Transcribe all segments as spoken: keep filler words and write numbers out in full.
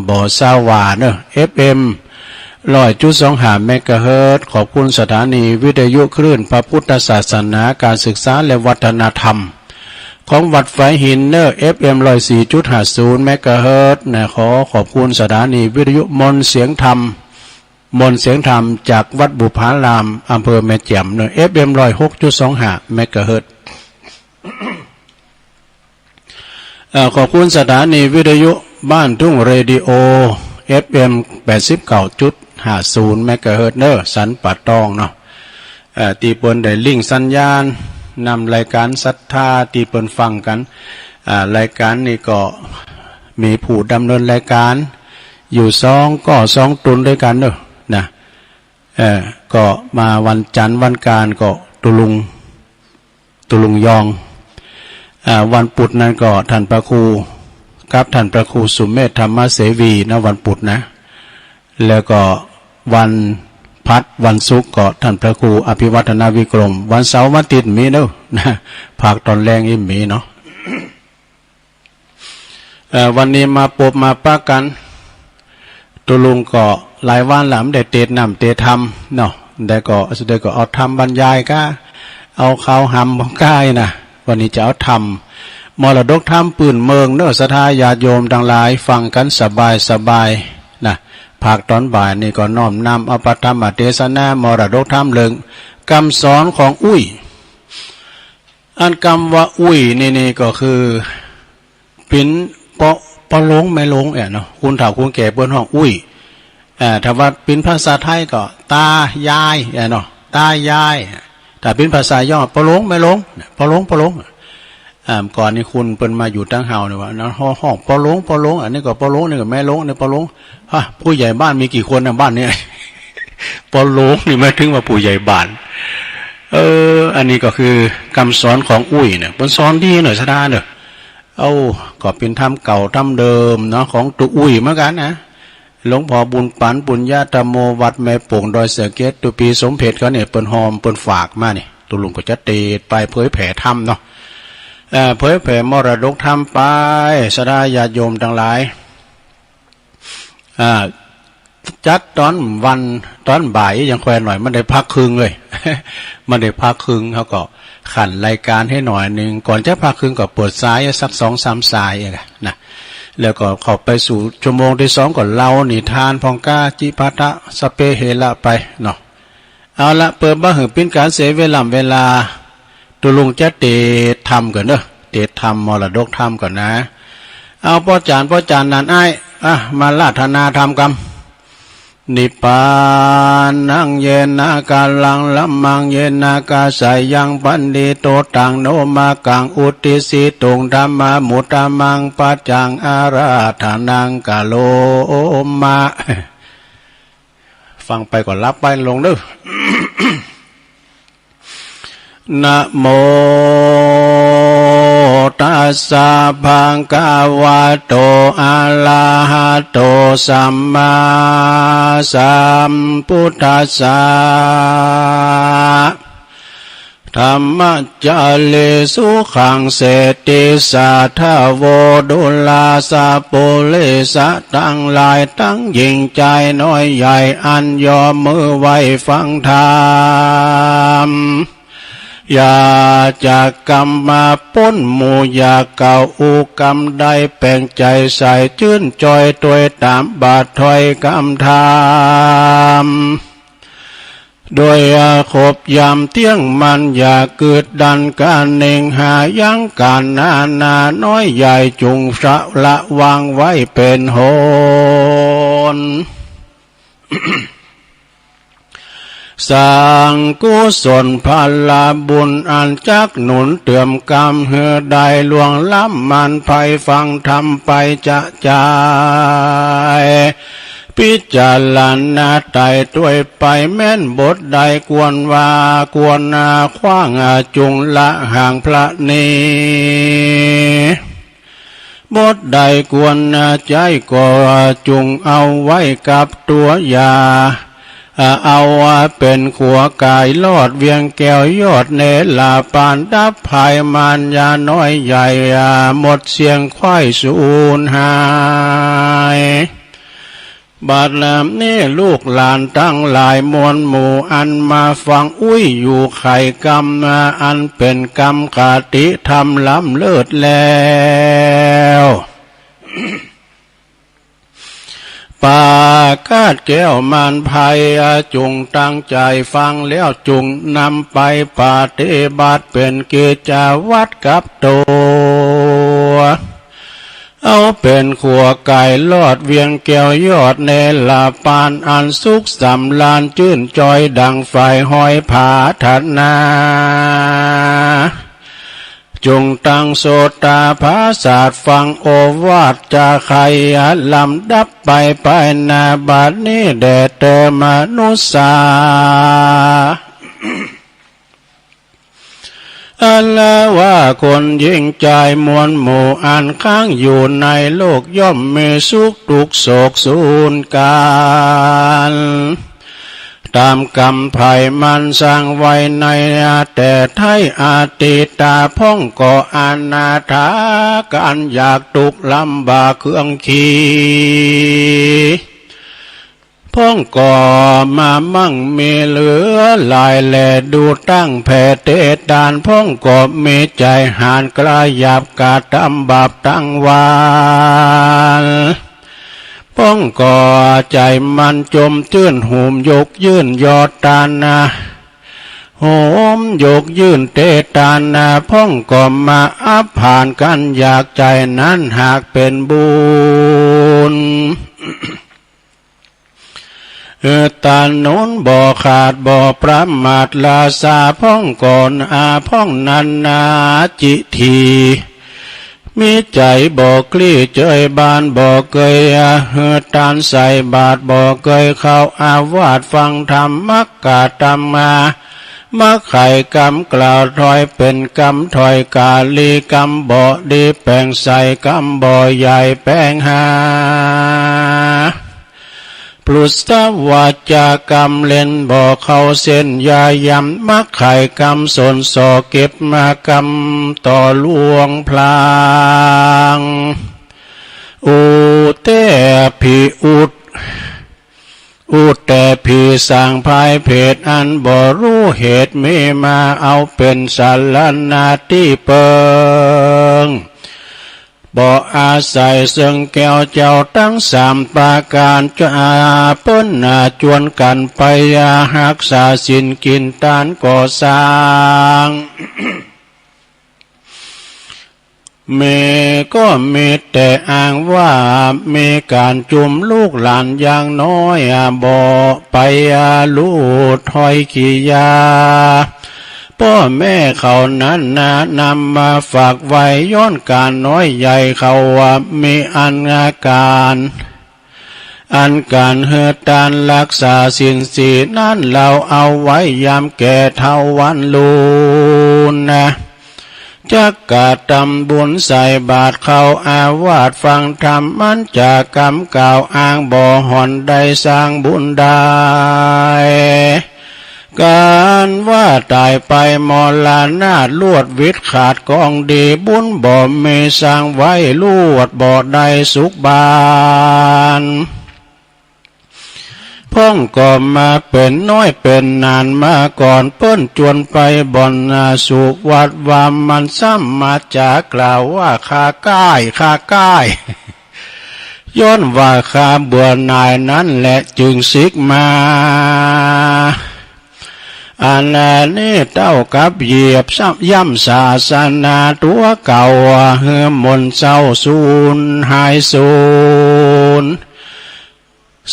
บ่อสาหว่าเนอะ เอฟเอ็ม ร้อยจุดสองห้า เมกะเฮิรตซ์ ขอบคุณสถานีวิทยุคลื่นพระพุทธศาสนา การศึกษาและวัฒนธรรม ของวัดฝายหินเนอะ เอฟเอ็ม ร้อยสี่จุดห้าศูนย์ เมกะเฮิรตซ์ นะ ขอขอบคุณสถานีวิทยุมนต์เสียงธรรม มนต์เสียงธรรมจากวัดบุพาราม อำเภอแม่แจ่มเนอะ เอฟเอ็ม ร้อยหกจุดสองห้า เมกะเฮิรตซ์ เอ่อ ขอบคุณสถานีวิทยุบ้านทุ่งเรดิโอ เอฟเอ็ม แปดสิบเก้าจุดห้าศูนย์ เมกะเฮิรตซ์ เนอะ สันป่าตองเนาะ เอ่อ ตี้เปิ้นได้ลิงก์สัญญาณนำรายการศรัทธา ตี้เปิ้นฟังกั๋น อ่า รายการนี้ก็มีผู้ดำเนินรายการอยู่สองก้อสองต๋นด้วยกั๋นเนอะ นะ เอ่อ ก็มาวันจันทร์วันอังคารก็ตุ๊ลุง ตุ๊ลุงยอง อ่า วันปุธนั้นก็ท่านพระครูกับท่านพระครูสุเมธธรรมเสวีนะ วันปุธนะ แล้วก็วันพฤหัสวันศุกร์ก็ท่านพระครูอภิวัฒนวิกรม วันเสาร์วันอาทิตย์มีเนอะ นะ ภาคตอนแลงอิมีเนาะ เอ่อ วันนี้มาปบมาปะกั๋น ตุ๊ลุงก็หลายวันละบ่ได้เตสน์น้ำเตสน์ธรรมเนาะ ได้ก็ ได้ก็เอาธรรมบรรยายก้า เอาข้าวหำก้านะ วันนี้จะเอาธรรม มรดกธรรมปื้นเมืองเนอะ ศรัทธาญาติโยมตังหลาย ฟังกั๋นสบายสบายนะ ภาคตอนบ่ายนี่ก็น้อมนำเอาพระธรรมเตสนามรดกธรรมเรื่องกำสอนของอุ้ย อันกำว่าอุ้ยนี่ นี่ก็คือ เป๋นป้อ ป้อหลวงแม่หลวงแอะเนาะ คนเฒ่าคนแก่เปิ้นฮ้องอุ้ย เอ่อ ถ้าว่าเป๋นภาษาไทยก็ตายายแอะเนาะ ตายาย ถ้าเป๋นภาษาย้อ ป้อหลวงแม่หลวง ป้อหลวง ป้อหลวง อ่า ก่อนนี้คนเปิ้นมาอยู่ตังเฮานี่ว่าเนาะ ฮ้อง ฮ้องป้อหลวง ป้อหลวง อันนี้ก็ป้อหลวง นี่ก็แม่หลวง นี่ป้อหลวง ฮะ ผู้ใหญ่บ้านมีกี่คนนะบ้านนี้ ป้อหลวงนี่หมายถึงว่าผู้ใหญ่บ้าน เออ อันนี้ก็คือกำสอนของอุ้ยเนี่ย เปิ้นสอนดีเนอะ ศรัทธาเนอะ เอ้า ก็เป๋นธรรมเก่าธรรมเดิมเนาะ ของตุ๊อุ้ยเหมือนกั๋นนะ หลวงพ่อบุญปั๋น ปุญญธรรมโม วัดแม่โป่ง ดอยสะเก็ด ตุ๊ปีสมเพ็ชเขาเนี่ย เปิ้นฮ้อง เปิ้นฝากมานี่ ตุ๊ลุงก็จะเตสน์ไปเผยแผ่ธรรมเนาะ เอ่อ เผยแผ่มรดกธรรมไป ศรัทธาญาติโยมตังหลาย อ่า จัดตอนวัน ตอนบ่ายยังแคว่หน่อย มันได้พักครึ่งเลย มันได้พักครึ่ง เขาก็ขันรายการหื้อหน่อยนึ่ง ก่อนจะพักครึ่งก็เปิดสายสักสองสามสายเองนะ แล้วก็เข้าไปสู่ชั่วโมงตี้สองก็เล่านิทานพ่องก้า จิปาถะ สัพเพเหระไปเนาะ เอาละ เปื้อบ่หื้อเป๋นก๋านเสียเวล่ำเวลา ตุ๊ลุงจะเตสน์ธรรมก่อนเนอะ เตสน์ธรรม มรดกธรรมก่อนนะ เอาป้อจ๋ารย์ ป้อจ๋ารย์หนานอ้าย อ่ะ มาอาราธนาธรรมกำ นิพพานัง เยนะ กาลัง ละมัง เยนะ กาสายัง ปัณฑิโต ตัง โน มากัง อุตติสสิตุง ธัมมา มุตตะมัง ปัจจัง อาราธนัง กะโรมะ ฟังไปก็หลับไปลงเด้อ นะโมตัสสะ ภะคะวะโต อะระหะโต สัมมาสัมพุทธัสสะ ธัมมะ จาริสุขัง เศรษฐิสาธะโว ดูราสะปุริสะตังหลาย ตังหญิงจายน้อยใหญ่ อันยอมมือไหว้ฟังธรรม อย่าจากกำมาป๊นหมู่ อย่าเก่าอู้กำได้ แป๋งใจ๋ใสจื้นจอย ตวยต๋ามบาทถ้อยกำธรรม โดยครบยามเตี้ยงมั่น อย่ากืดดันก้าเน่ง หายั้งก๋านนานาน้อยใหญ่ จุ่งสละวางไว้เป๋นหน สังกุศลผละบุญ อันจักหนุนเติมกำหื้อได้ล่วงล้ำมั่น ใฝ่ฟังธรรมไปจะจาย พิจารณาไต่ตวยไป แม้นบทใดควรว่า ควรขว้าง จุ่งละห่างพระนี้ บทใดควรใจ๊ก็จุ่งเอาไว้กับตั๋ว อย่าเอาเป๋นขัวก๋ายลอด เวียงแก้วยอดเนรา ปานดับภัยมารยาน้อยใหญ่ หมดเสี้ยงไขว้สูญหาย บัดนี้ลูกหลานตังหลายมวลหมู่อันมาฟังอุ้ยอยู่ ใค่กำอันเป๋นกำคติธรรมล้ำเลิศแล้ว ปากาศแก้วม่านไพร จุ่งตั้งใจ๋ฟังแล้วจุ่งนำไปปฏิบัติเป๋นกิจวัตรกับตั๋ว เอาเป๋นขั่วก๋ายลอดเวียงแก้วยอดเนรปานอันสุขสำราญจื้นจอยดั่งใฝ่ฮอยผาถนา จุ่งตั้งโสตาผาสาทฟังโอวาทจาใค่ลำดับไปไปนา บัดนี้แด่เตอมนุษย์สา อันละว่าคนหญิงจายมวลหมู่อันค้างอยู่ในโลกย่อมมีสุขทุกข์โศกสูญกั๋น ต๋ามกำไผมันสร้างไว้ในแต่ไท้อดีตา พ่องก็อนาถา ก๋านอยากตุ๊กลำบากเครื่องขี พ่องก็มามั่งมีเหลือหลายแล ดูตั้งแผ่เตตาน พ่องก็มีใจ๋หาญกล้าหยาบกระตำบาปตังวาล พ่องก็ใจ๋มันจมจื้นหุมยกยื่นยอดตานา หุมยกยื่นเตตานา พ่องก็มาอับผานกั๋นอยากใจ๋นั้นหากเป๋นบุญ เออ ตาหนุนบ่ขาดบ่ประมาท ราชาพ่องก่อนอาพ่องนั้นนาจิที มีใจ๋บ่คลี่เจยบานบ่เกย เออ ตานใส่บาตรบ่เกยเข้าอาวาสฟังธรรมมักกะตำมา มักใค่กำกล่าวถ้อยเป๋นกำถ้อยกาลี กำบ่ดีแป๋งใส่ กำบ่ใหญ่แป๋งหา ปลุสวาจากำเล่นบ่เข้าเส้นยายำ มักใค่กำสนส่อเก็บมากำต่อลวงพลาง อุเตผิอุต อุแตผีสางพายเพศอันบ่ฮู้เหตุมีมาเอาเป๋นสรณาตี้เปิง บ่อาศัยเซิงแก้วเจ้าตังสามประก๋าน จะเปิ้นนาจวนกั๋นไปรักษาศีลกิ๋นตานก่อสร้าง มีก็มีแต่อ้างว่ามีก๋านจุมลูกหลานอย่างน้อยบ่ไปฮู้ถ้อยกิริยา ป้อแม่เขานั้นนานำมาฝากไว้ ย้อนก๋านน้อยใหญ่เขาว่ามีอันก๋าน อันก๋านหื้อตานรักษาศีลสี่นั้น เฮาเอาไว้ยามแก่เฒ่าวันลูนนา จักกะตำบุญใส่บาตรเข้าอาวาสฟังธรรม มันจะกำกล่าวอ้างบ่ห่อนได้สร้างบุญได้ ก๋านว่าต๋ายไปมรณาท ลวดวิดขาดกองดี บุญบ่มีสร้างไว้ ลวดบ่ได้สุขบาน พ่องก็มาเป๋นน้อยเป๋นนานมาก่อน เปิ้นจวนไปบ่อนนาสุวัตว่ามันซ้ำมาจากล่าวว่าข้าก้าย ข้าก้าย ย้อนว่าข้าเบื่อหน่ายนั้นแหละจึงสิกมา อันนี้เต้ากับเหยียบซ้ำย่ำศาสนาตั๋วเก่า หื้อหม่นเศร้าสูญหายสูญ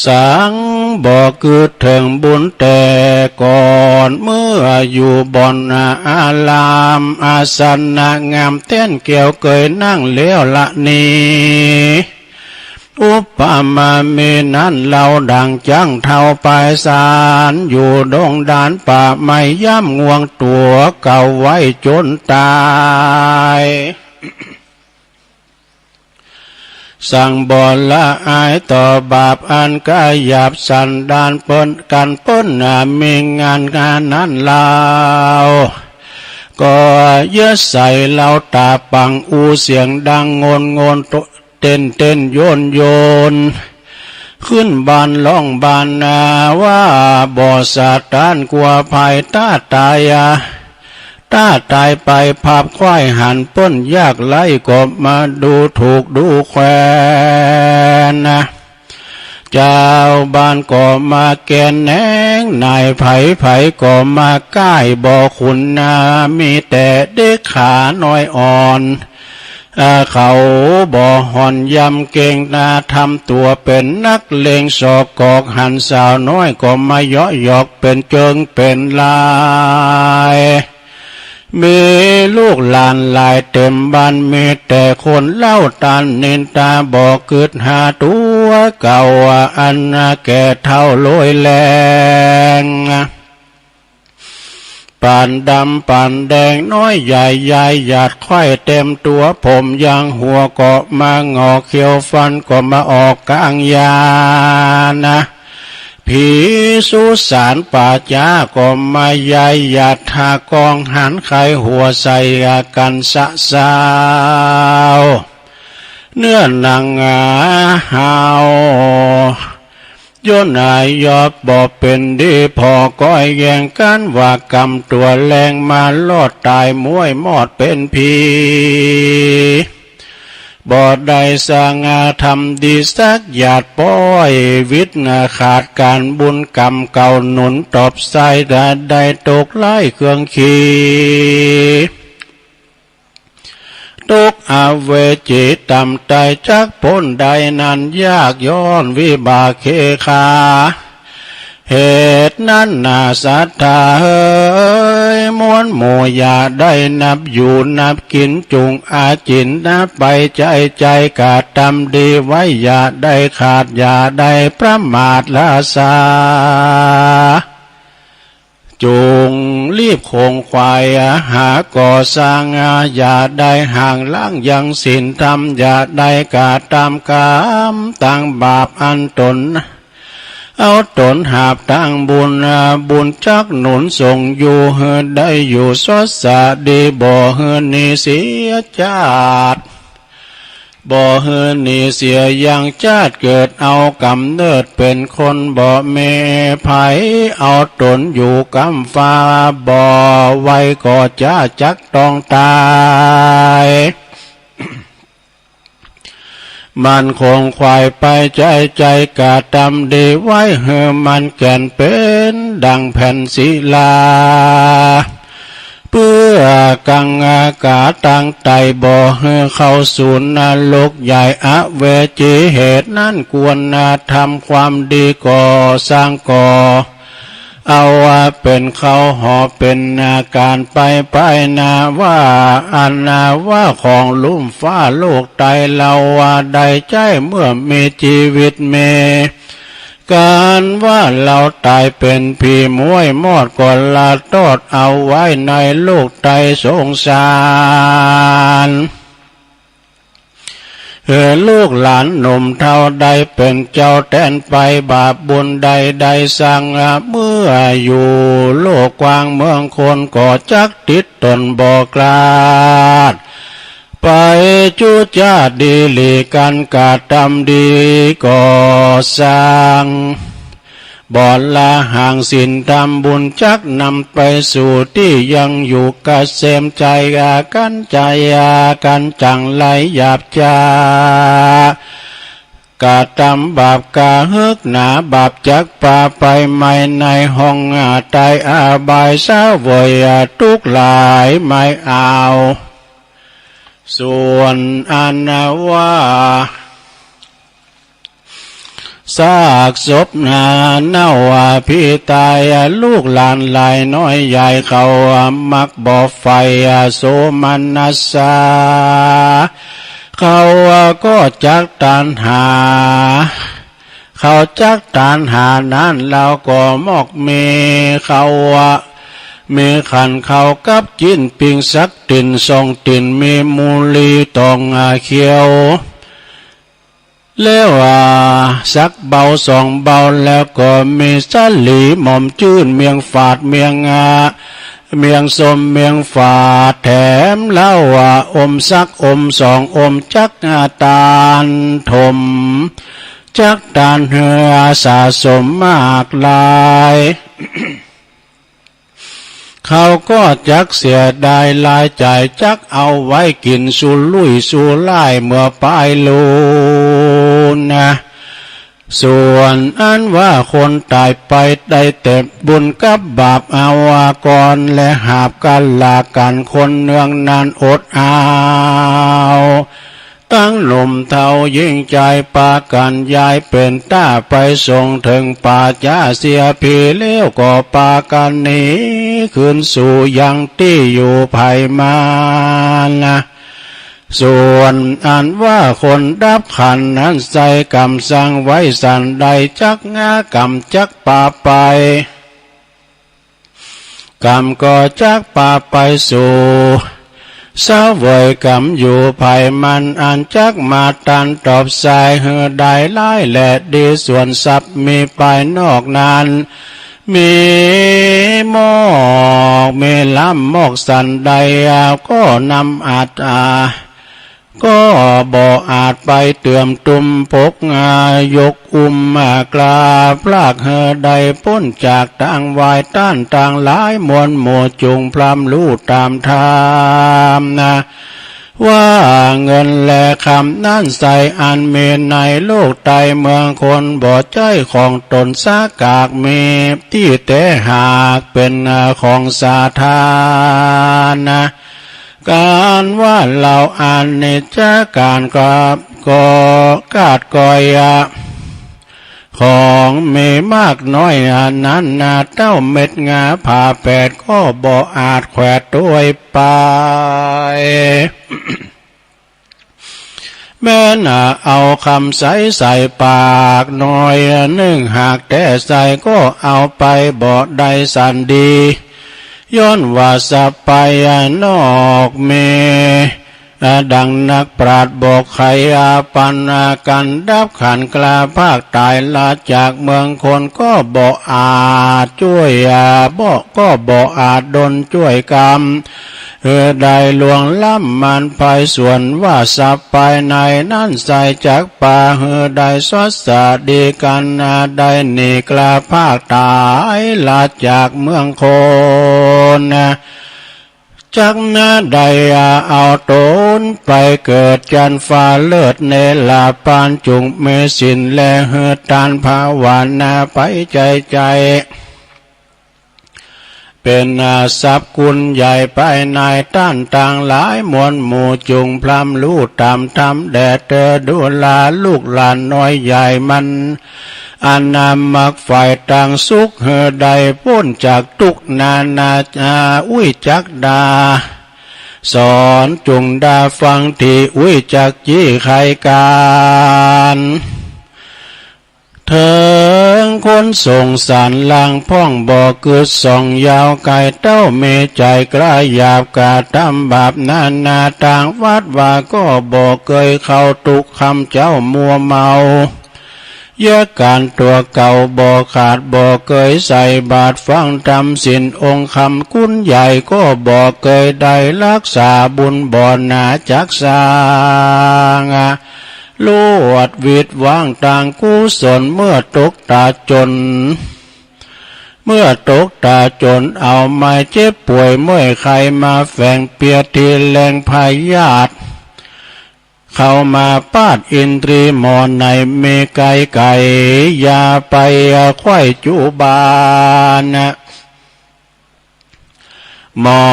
สังบ่กึ๊ดเถิงบุญแต่ก่อน เมื่ออยู่บ่อนอารามอาสนะงาม แต้นแก้วเกยนั่งแล้วละนี้ อุปมามีนั้นเฮาดั่งจั้งเฒ่าปายสาร อยู่ดงดานป่าไม้ย่ำง่วงตั๋วเก่าไว้จ๋นต๋าย สังบ่ละอายต่อบาปอันก๋ายหยาบสันดานเปิ้น กั๋นเปิ้นนามีงานงานนั้นเล่า ก็เยียะใส่เฮาต๋าปังอู้เสียงดังโงนโงนโตะ เต้นเต้นโยนโยน ขึ้นบานร้องบานนาว่าบ่สะต้านกั๋วภัย ต้าต๋าย ต้าต๋ายไปภับใค่หันเปิ้นยากไร้ก็มาดูถูกดูแควน จาวบ้านก็มาแกนแหนง นายใผใผก็มาก้ายบ่ขุนนา มีแต่เด็กขาน้อยอ่อน อ่า เขาบ่ห่อนยำเกรงนา ทำตั๋วเป๋นนักเลงสอกกอก หันสาวน้อยก็มาเยาะหยอกเป๋นเจิงเป๋นลาย มีลูกหลานหลายเต๋มบ้าน มีแต่คนเล่าตานนินตา บ่กึ๊ดหาตั๋วเก่าอันแก่เฒ่าโลยแลง ปานดำปานแดงน้อยใหญ่ยายหยาดไขว้เต๋มตั๋ว ผมยางหัวก็มาหงอก เขี้ยวฟันก็มาออกก๋างยานะ ผีสุสานป่าจ๊าก็มายายหยาด ถ้ากองหันใค่หัวใส่กั๋นสะสาว เนื้อหนังหาว ย้อนอายอบบ่เป๋นดี ผ่อก้อยแย่งกั๋นว่า ก๋ำตั๋วแลงมารอดต๋าย ม้วยมอดเป๋นผี บ่ได้สง่าธรรมดีสักหยาด ป้อยวิตขาดก๋านบุญกรรมเก่าหนุนตอบใส่ ได้ตกไร้เครื่องขี ตกอเวจีต่ำต๋าย จักป๊นได้นั้นยาก ย้อนวิบากเคขา เหตุนั้นนาศรัทธาเอย มวลหมู่อย่าได้นับอยู่นับกิ๋น จุ่งอาจินนะไปใจ๋ใจ๋ กระตำดีไว้อย่าได้ขาด อย่าได้ประมาทละสา จุ่งรีบขงขวายหาก่อสร้าง อย่าได้ห่างล้างยังศีลธรรม อย่าได้กระตำกรรมตางบาปอันต๋น เอาต๋นหาบตางบุญ บุญจักหนุนส่งอยู่ หื้อได้อยู่สดสะดี บ่หื้อหนีเสียจาติ บ่หื้อหนีเสียยังจาติเกิด เอาก๋ำเนิดเป๋นคนบ่มีภัย เอาต๋นอยู่ก้ำฟ้าบ่ไหว ก็จะจักต้องต๋าย มันขงขวายไปใจ๋ใจ๋ กระตำดีไว้หื้อมันแก่นเป๋นดั่งแผ่นศิลา เปื้อกังกาตางไต่ บ่หื้อเข้าสู่นรกใหญ่อเวจี เหตุนั้นควรทำความดีก่อสร้างก่อ เอาว่าเป๋นเข้าหอเป๋นก๋านไปไปนาว่า อาณาว่าของลุ่มฟ้าโลกไต เฮาว่าได้ใจ๊เมื่อมีจีวิตมี ก๋านว่าเฮาต๋ายเป๋นผีม้วยมอดก็ละตอดเอาไว้ในโลกไตสงสาร หื้อลูกหลานหนุ่มเฒ่าได้เป๋นเจ้าแตนไป บาปบุญใดได้สร้างเมื่ออยู่โลกกว้างเมืองคน ก็จักติดต๋นบ่กล้าด ไปจุจาดีหลีกั๋น กระตำดีก่อสร้าง บ่ละห่างศีลธรรมบุญจักนำไปสู่ตี้ยังอยู่ กะเสมใจ๋กั๋นใจ๋กั๋น จั่งไร้หยาบจ๊า กระตำบาปกะเฮิกหนา บาปจักปาไปไหม้ในห้องไตอบาย เสวยตุ๊กข์หลายไม่เอา ส่วนอาณาว่า ซากศพหน้าเน่าว่าผีต๋าย ลูกหลานหลายน้อยใหญ่เขามักบ่ใฝ่โสมนัสสา เขาก็จักตานหา เขาจักตานหานั้น เฮาก็มอกมี เขาว่า มีขันเขากับจิ๊นปิงสักตี๋นสองตี๋น มีมูลีตองเขียว แล้วว่าสักเบาสองเบา แล้วก็มีสะหลีหม่อมจื้น เมียงฝาดเมียงอา เมียงส้มเมียงฝาด แถมเฮาว่าอมสักอมสองอมจักตานถม จักตานหื้อสะสมมากหลาย เขาก็จักเสียดายรายจ่าย จักเอาไว้กิ๋นสุรุ่ยสุร่ายเมื่อปายลูนนะ ส่วนอันว่าคนต๋ายไปได้แต่บุญกับบาปอาวากร และหาบกั๋นลากั๋นคนเนืองนั้นอดเอา ตังหนุ่มเฒ่าญิงจายปากั๋นย้ายเป๋นต้าไปส่งเถิงป่าจ๊าเสียผี แล้วก็ปากั๋นหนีคืนสู่ยังตี้อยู่ใผมันนะ ส่วนอันว่าคนดับขันธ์นั้นไส้กรรมสั่งไว้สันใด จักงากรรมจักปาไป กรรมก็จักปาไปสู่ เสวยกรรมอยู่ใผมัน อันจักมาตันตอบสายหื้อได้หลายและดี ส่วนทรัพย์มีภายนอกนั้น มีมอกมีล้ำมอกสันใด ก็นำอาจ ก็บ่อาจไปเตื่อมตุ้มปก ยกอุ้มกราบลากหื้อได้ป๊นจากตางวายต้านตังหลายมวลหมู่ จุ่งพร่ำฮู้ต๋ามธรรมนะ ว่าเงินและคำนั้นไส้อันมีในโลกใต้เมืองคน บ่ใจ้ของต๋นสักกาก มีตี้แต่หากเป๋นของสาธารณะ ก๋านว่าเล่าอันนี้จักก๋านก็ ก็กาดก่อยอะ ของมีมากน้อยอันนั้นนะ เต้าเม็ดงาผ่าแปดก็บ่อาจแขวดตวยไป แม้นเอาคำใสใส่ปากน้อยนึ่งหากแต่ใส่ก็เอาไปบ่ได้สันดี ย้อนว่าสัพพายนอกมี ดังนักปราชญ์บอกไขปัญหากั๋นดับขันธ์กล้าภาคต๋ายละจากเมืองคน ก็บ่อาจจ้วย บ่ ก็บ่อาจดลจ้วยกรรม หื้อได้ล่วงล้ำมานภัย ส่วนว่าสัพพายในนั้นไส้จักปาหื้อได้สวัสดีกั๋น ได้หนีกล้าภาคต๋ายละจากเมืองคน จักนาได้เอาต๋นไปเกิดจั๊นฟ้าเลิศเนรปาน จุ่งมีศีลและหื้อตานภาวนาไปใจ๋ใจ๋ เป๋นทรัพย์กุณใหญ่ภายใน ต้านตังหลายมวลหมู่ จุ่งพร่ำฮู้ต๋ามธรรมแด่เตอ ดูราลูกหลานน้อยใหญ่มัน อันนำมักใฝ่ตังสุขหื้อได้ป๊นจากตุ๊กข์นานา อุ้ยจักดาสอนจุ่งดาฟังตี้ อุ้ยจักจี้ไขก๋าน เถิงคนสงสารลางพ่อง บ่กึ๊ดส่องยาวไก๋ เต้ามีใจ๋กล้าหยาบกระทำบาปนานาตาง วัดวาก็บ่เกยเข้าตุ๊กข์ คำเจ้ามัวเมา เยียะก๋านตั๋วเก่าบ่ขาด บ่เกยใส่บาตรฟังธรรมศีลองค์คำ กุณใหญ่ก็บ่เกยได้ฮักษาบุญ บ่หนาจักสร้าง ลวดวิดวางตางกุศล เมื่อตกต๋าจน เมื่อตกต๋าจน เอาไม้เจ็บป่วยเมื่อยไข้มาแฝง เปียดตี้แหล่งพยาธิ เข้ามาปาดอินทรีย์หมอใน มีไก๋ไก๋ อย่าไปไขว้จุบานนะ หมอ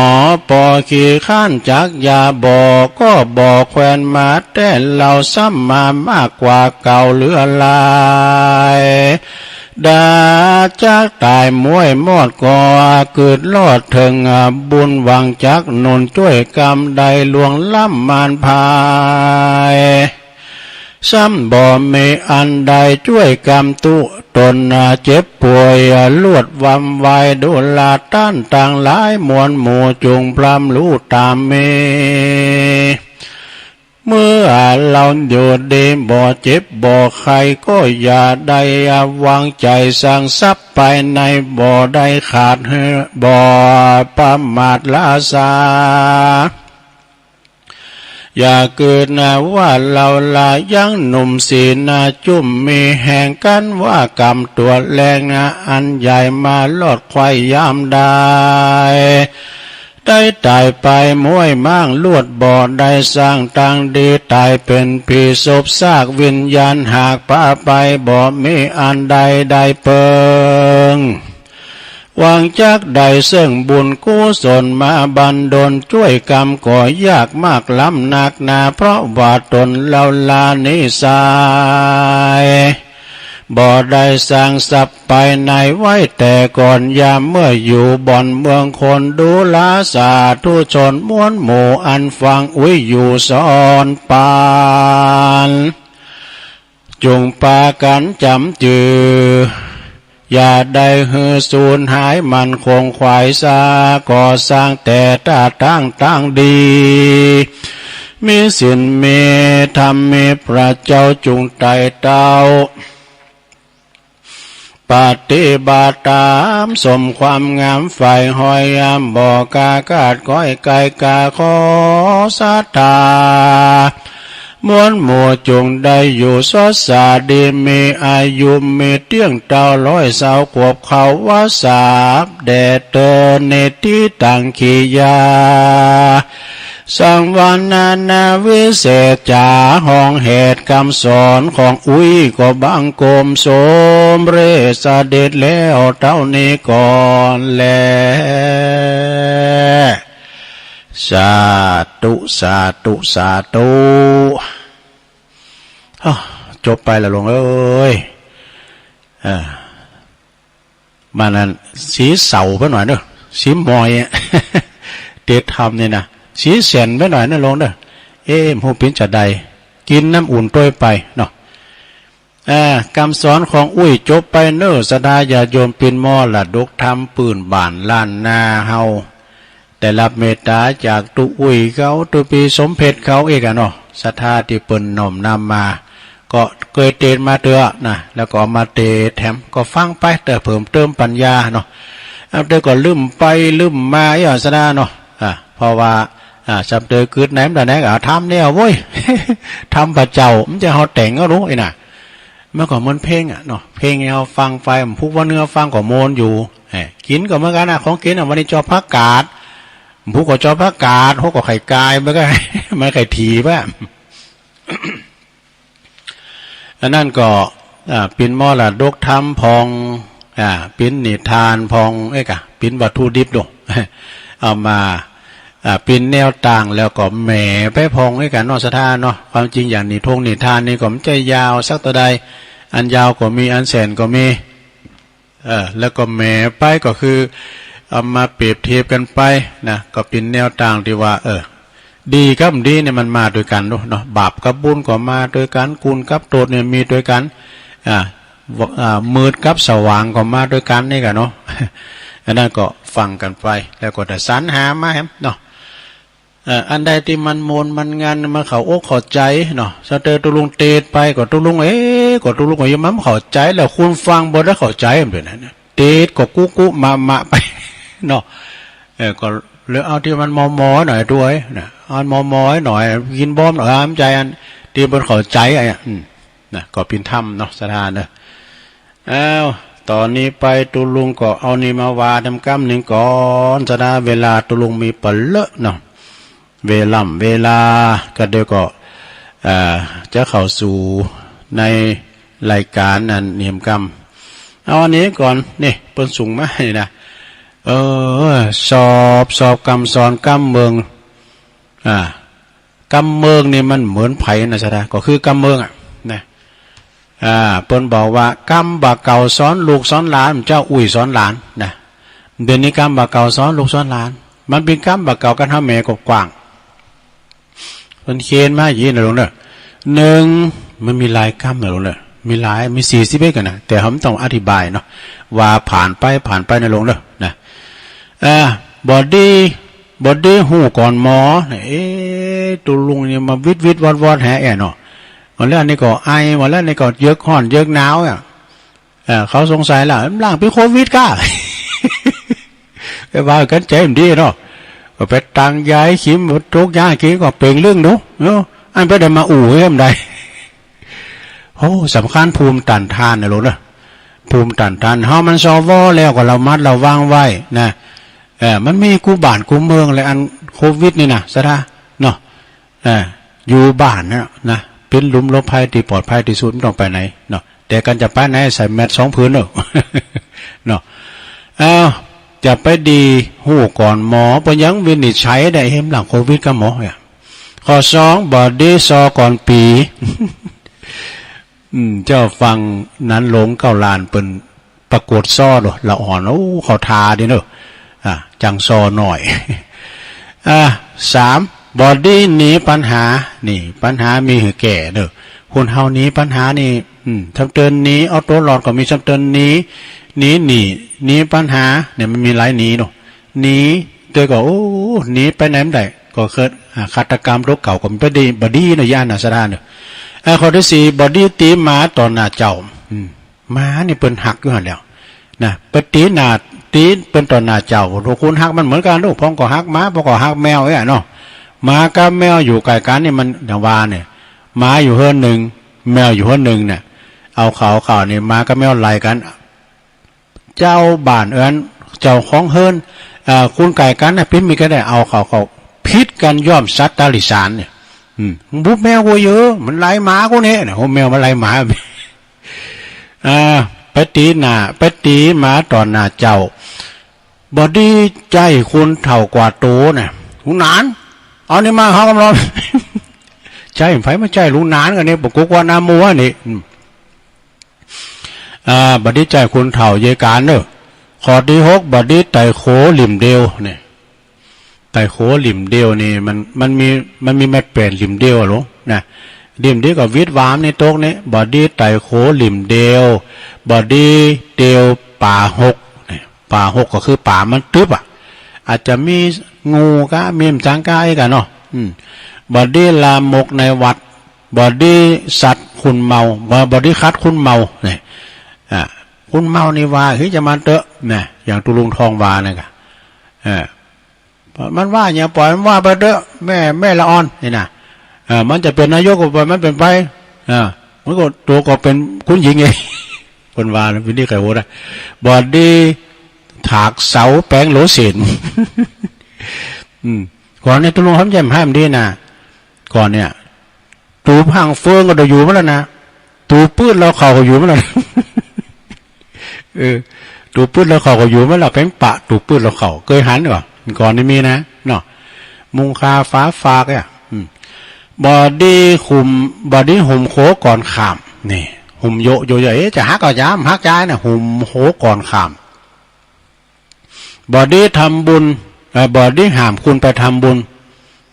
ปอขี้ค้านจักยา บ่ก็บ่แควนมา แต่เฮาซ้ำมามากกว่าเก่าเหลือหลาย ดาจักต๋ายม้วยมอด ก็กึ๊ดลอดเถิงบุญ หวังจักหนุนจ้วยกรรม ได้ล่วงล้ำมานภัย ซ้ำบ่มีอันใดจ้วยกำตุ๊ต๋น เจ็บป่วยลวดวำวาย ดูราต้านตังหลายมวลหมู่ จุ่งพร่ำฮู้ต๋ามมี เมื่อเฮาอยู่ดีบ่เจ็บบ่ไข้ ก็อย่าได้วางใจ๋สั่งทรัพย์ภายใน บ่ได้ขาดหื้อ บ่ประมาทละสา อย่าเกิดนะว่าเฮาลายังหนุ่มสีหน้าจุ้ม มีแฮงกั๋นว่ากำตั๋วแรงนะอันใหญ่ มารอดไขว่ยามใด ได้ต๋ายไปม้วยม้างลวด บ่ได้สร้างตางดี ต๋ายเป๋นผีสบซากวิญญาณ หากปาไปบ่มีอันใดได้เปิง หวังจักได้เซิ่งบุญกุศลมาบันดลจ้วยกำ ก็ยากมากล้ำนักหนา เพราะว่าต๋นเฮาลานิสัย บ่ได้สร้างทรัพย์ภายในไว้แต่ก่อน ยามเมื่ออยู่บ่อนเมืองคน ดูราสาธุชนมวลหมู่ อันฟังอุ้ยอยู่สอนปัน จุ่งปากั๋นจ๋ำจือ อย่าได้หื้อสูญหาย มั่นคงขวายซา ก่อสร้างแต่ต้าตางตางดี มีศีลมีธรรมมีพระเจ้าจุ่งไต่เต้า ปฏิบัติต๋ามสมความงามใฝ่ห้อยยาม บ่กล้าขาดก้อยไก่กา ขอศรัทธามวลหมู่จุ่งได้อยู่สดสาดี มีอายุมีเตี้ยงเต้า ร้อยซาวขวบเข้าวัสสา แด่เตินในตี้ตังขียา สังวรนานาวิเศษจ๋า ห้องเหตุกำสอนของอุ้ยก็บังคมสมเร็จเสด็จแล้วเต้านี้ก่อนแล สาธุ สาธุ สาธุ อ้าว จบไปละหลวงเอ้ย อ่า มันนั้นสีเศร้าไปหน่อยเนาะ สีหมอยอะ เตธรรมนี่นะ สีแสนไปหน่อยนะหลวงเนาะ เอ๊ะ บ่ฮู้เป๋นจาใด กิ๋นน้ำอุ่นตวยไปเนาะ อ่า กำสอนของอุ้ยจบไปเนาะ ศรัทธาญาติโยม เป๋นมรดกธรรมปื้นบ้านล้านนาเฮา ได้ฮับเมตต๋าจากตุ๊อุ้ยเขา ตุ๊ปี้สมเพชรเขาเอกอะเนาะ ศรัทธาตี้เปิ้นน้อมนำมา ก็เกยเตศมาเตื้อนะ แล้วก็เอามาเตศแถม ก็ฟังไป เตื้อเพิ่มเติมปัญญาเนาะ อันเตื้อก็ลืมไปลืมมา เอ้ย ศรัทธาเนาะ อ่า เพราะว่า อ่า สำเตื้อกึ๊ดไหนมันได้ไหนก็เอาธรรมเนี่ยเว้ย ธรรมพระเจ้า มันจะเฮาแต่งเอารู้ไอ้น่ะ มันก็เหมือนเพลงอะเนาะ เพลงเฮาฟังไป มันผู้ว่าเนื้อฟังก็มนต์อยู่ เอ้ย กิ๋นก็เหมือนกั๋นนะ ของกิ๋นอะ วันนี้จอผักกาด ผู้ก็จอผักกาด หัวก็ไข่กาย มันก็ มันไข่ถีบอะ อันนั้นก็ อ่า เป๋นมรดกธรรมพ่อง อ่า เป๋นนิทานพ่อง เอ๊ะกะ เป๋นวัตถุดิบดวง เอามา อ่า เป๋นแนวต่างแล้วก็แหมไปพ่อง เอ๊ะกะเนาะ ศรัทธาเนาะ ความจริงอย่างนิทงนิทานนี่ก็บ่ใจ้ยาวสักเต้าใด อันยาวก็มี อันแสนก็มี เออ แล้วก็แหมไปก็คือ เอามาเปรียบเทียบกั๋นไปนะ ก็เป๋นแนวต่างตี้ว่า เออ ดีกับบ่ดีเนี่ยมันมาตวยกั๋นเนาะ บาปกับบุญก็มาตวยกั๋น กุณกับโต้ษเนี่ยมีตวยกั๋น อ่า อ่า มืดกับสว่างก็มาตวยกั๋นนี่กะเนาะ อันนั้นก็ฟังกั๋นไป แล้วก็ได้สรรหามาแหมเนาะ เอ่อ อันใดตี้มันมนต์มันงัน มันเข้าอกเข้าใจ๋เนาะ สำเตื้อตุ๊ลุงเตศไปก็ตุ๊ลุง เอ๊ะ ก็ตุ๊ลุงก็ยังบ่เข้าใจ๋ แล้วคนฟังบ่ได้เข้าใจ๋ มันเป๋นอันนั้น เตศก็กุกุมะมะไปเนาะ เออ ก็เลยเอาตี้มันมอๆ หน่อยตวยนะ เอามอๆ หน่อย กิ๋นบ้อมหน่อย อ่า มันใจ๋อันตี้มันเข้าใจ๋อะ อืม นะ ก็เป๋นธรรมเนาะ ศรัทธาเนาะ อ้าว ต๋อนนี้ไปตุ๊ลุงก็เอานี่มาวาแถมกำนึ่งก่อน ศรัทธา เวลาตุ๊ลุงมีปะเลอะเนาะ เวล่ำเวลา ก็เดี๋ยวก็ อ่า จะเข้าสู่ในรายก๋านอันนี้แหมกำ เอาอันนี้ก่อน นี่ เปิ้นส่งมาให้นะ เออ สอบ สอบกำสอนกำเมิง อ่า กำเมิงนี่มันเหมือนใผนะ ศรัทธา ก็คือกำเมิงอะนะ อ่า เปิ้นบอกว่ากำบ่าเก่าสอนลูกสอนหลาน เจ้าอุ้ยสอนหลานนะ เดี๋ยวนี้กำบ่าเก่าสอนลูกสอนหลาน มันเป๋นกำบ่าเก่า กั๋นเฮาแหมก็กว้าง เปิ้นเขียนมาอย่างนี้นะหลวงเนาะ นึ่ง มันมีหลายกำนะหลวงเนาะ มีหลาย มีสี่สิบเอ็ดกั๋นนะ แต่เฮาบ่ต้องอธิบายเนาะ ว่าผ่านไป ผ่านไปนะหลวงเนาะ นะ อ่า บ่ดี บ่ดีฮู้ก่อนหมอ เอ๊ะ ตุ๊ลุงนี่มาวิดวิดวอดวอดแหแอะเนาะ ว่าแล้วนี่ก็ไอ ว่าแล้วนี่ก็เยือกฮ้อนเยือกหนาวอะ เออ เขาสงสัยแล้ว ล้างเป๋นโควิดก้า ไปว่ากั๋นใจ๋บ่ดีเนาะ บ่ไปตังยายขีม บ่ตกยาขีมก็เป๋งเรื่องดู เนาะ อันไปได้มาอู้เรื่องใด โอ้ สำคัญภูมิต้านทานนะลูกนะ ภูมิต้านทานเฮามันซอวอแล้วก็ระมัดระวังไว้นะ เออ มันมีกู้บ้านกู้เมืองเลยอันโควิดนี่นะ ศรัทธา เนาะ เออ อยู่บ้านนะ นะ เป๋นหลุมหลบภัยตี้ปลอดภัยตี้สุด บ่ต้องไปไหนเนาะ แต่กันจะไปไหนใส่แมสก์สองผืนเนาะ เนาะ เอ้า จะไปดีฮู้ก่อนหมอ เปิ้นยังวินิจฉัยได้เห็นหลังโควิดกับหมอเนี่ย ข้อสอง บ่ดีส่อก่อนปี๋ อืม เจ้าฟั่งหนานหลวงเก้าล้านเปิ้นประกวดส่อโดละอ่อน โอ้ เข้าท่าดีเนาะ อ่า จั่งส่อหน่อย อ่า สาม บ่ดีหนีปัญหา นี่ ปัญหามีหื้อแก้เนาะ คนเฮาหนีปัญหานี่ อืม ซ้ำเติมหนีเอาตั๋วรอดก็มี ซ้ำเติมหนี หนีหนี้ หนีปัญหา เนี่ยมันมีหลายหนีเนาะ หนี แต่ก็ โอ้ หนีไปไหนบ่ได้ ก็เกิด อ่า ฆาตกรรมตั๋วเก่าก็มี บ่ดี บ่ดีเนาะ ย่านน่ะ ศรัทธาเนาะ อ่า ข้อตี้สี่ บ่ดีตี๋หมาต่อหน้าเจ้า อืม หมานี่เปิ้นฮักอยู่หั้นแหละนะ ไปตี๋หน้า ตี๋เปิ้นต่อหน้าเจ้า โอ้ คนฮักมันเหมือนกั๋นลูก พ่องก็ฮักหมา พ่องก็ฮักแมวเนี่ยเนาะ หมากับแมวอยู่ใก้กั๋นนี่มัน อย่างว่าเนี่ย หมาอยู่เฮือนนึ่ง แมวอยู่เฮือนนึ่งเนี่ย เอาเข้า เอาเข้านี่ หมากับแมวไล่กั๋น เจ้าบ้านเอิ้น เจ้าของเฮือน เอ่อ คนใก้กั๋นน่ะ เป๋นมิตรกั๋นได้ เอาเข้า เข้า ผิดกั๋นย่อมสัตว์เดรัจฉานเนี่ย อืม บุแมวกูเยอะ มันไล่หมากูเนี่ย โอ้ แมวมันไล่หมา อ่า ไปตี๋หน้า ไปตี๋หมาต่อหน้าเจ้า บ่ดีใจ๊คนเฒ่ากว่าโตน่ะ ลุงหนาน เอานี่มา เฮากำลัง ใจ๊ไผมา ใจ๊ลุงหนานกั๋นนี่ บ่กลัวกว่าหน้ามัวนี่ อืม อ่า บ่ดีใจ๊คนเฒ่าเยอะกั๋นเนาะ ข้อตี้หก บ่ดีไต่โขลิ่มเดียวเนี่ย ไต่โขลิ่มเดียวนี่มัน มันมี มันมีแม่แป้นลิ่มเดียวอะลูกนะ ลิ่มเดียวกับวิดวามนี่ตกนี่ บ่ดีไต่โขลิ่มเดียว บ่ดีเตียวป่าหก เนี่ย ป่าหกก็คือป่ามันตึ๊บอะ อาจจะมีงูก้า มีหยังก้าอี้กั๋นเนาะ อืม บ่ดีลามกในวัด บ่ดีสัตว์คนเมา บ่ บ่ดีขัดคนเมา เนี่ย อ่า คนเมานี่ว่า เฮ้ย จะมาเต๊อะ เนี่ย อย่างตุ๊ลุงทองว่านั่นกะ เออ มันว่าอย่าง ปล่อยมันว่าไปเต๊อะ แม่ แม่ละอ่อนนี่นะ เออ มันจะเป๋นนายกก็ปล่อยมันเป๋นไป เออ มันก็ ตั๋วก็เป๋นคุณหญิงไง เปิ้นว่านะ วินิจฉัยโหดนะ บ่ดีถากเสาแป๋งโหลเสน อืม ก่อนเนี่ยตุ๊ลุงเฮาแจ่มห้ามดีนะ ก่อนเนี่ย ตูผางเฟืองก็ได้อยู่มาแล้วนะ ตูปื๊ดลาวเข้าก็อยู่มาแล้ว เออ ตูปื๊ดลาวเข้าก็อยู่มาแล้ว แป๋งปะ ตูปื๊ดลาวเข้า เกยหันก่อ ก่อนนี่มีนะ เนาะ มุงคาฝาฝากเนี่ย อืม บ่ดีหุม บ่ดีหุมโขก่อนข้าม นี่ หุมโยะโยะโยะ เอ๊ะ จะหักก็ยาม หักยายนะ หุมโขก่อนข้าม บ่ดีทำบุญ เอ่อ บ่ดีห้ามคนไปทำบุญ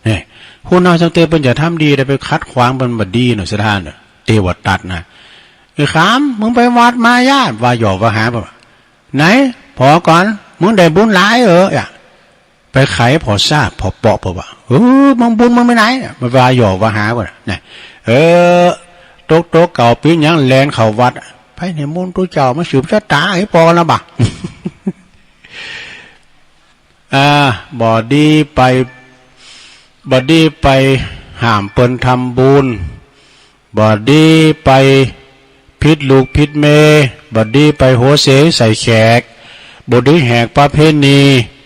เนี่ย คนเฮาตั้งแต่เปิ้นจะทำดี แต่ไปขัดขวางเปิ้นบ่ดีเนาะ ศรัทธาเนาะ เตวตัดนะ ไอ้ขาม มึงไปวัดมาย่า ว่าหย่อว่าหา เปิ้นว่า ไหน ผ่อก่อน มึงได้บุญหลายเออ อ่ะ ไปไขผ่อซากผ่อเปาะ เปิ้นว่า เออ มึงบุญมึงไปไหน มันว่าหย่อว่าหา เปิ้นน่ะ นะ เออ ตก ตกเก๋าปิ้นหยังแล่นเข้าวัด ไปนิมนต์ตุ๊เจ้ามาสืบชะตาหื้อปอนะบ่า อ่า บ่ดีไป บ่ดีไปห้ามเปิ้นทำบุญ บ่ดีไปผิดลูกผิดเมีย บ่ดีไปหัวเสใส่แขก บ่ดีแหกประเพณี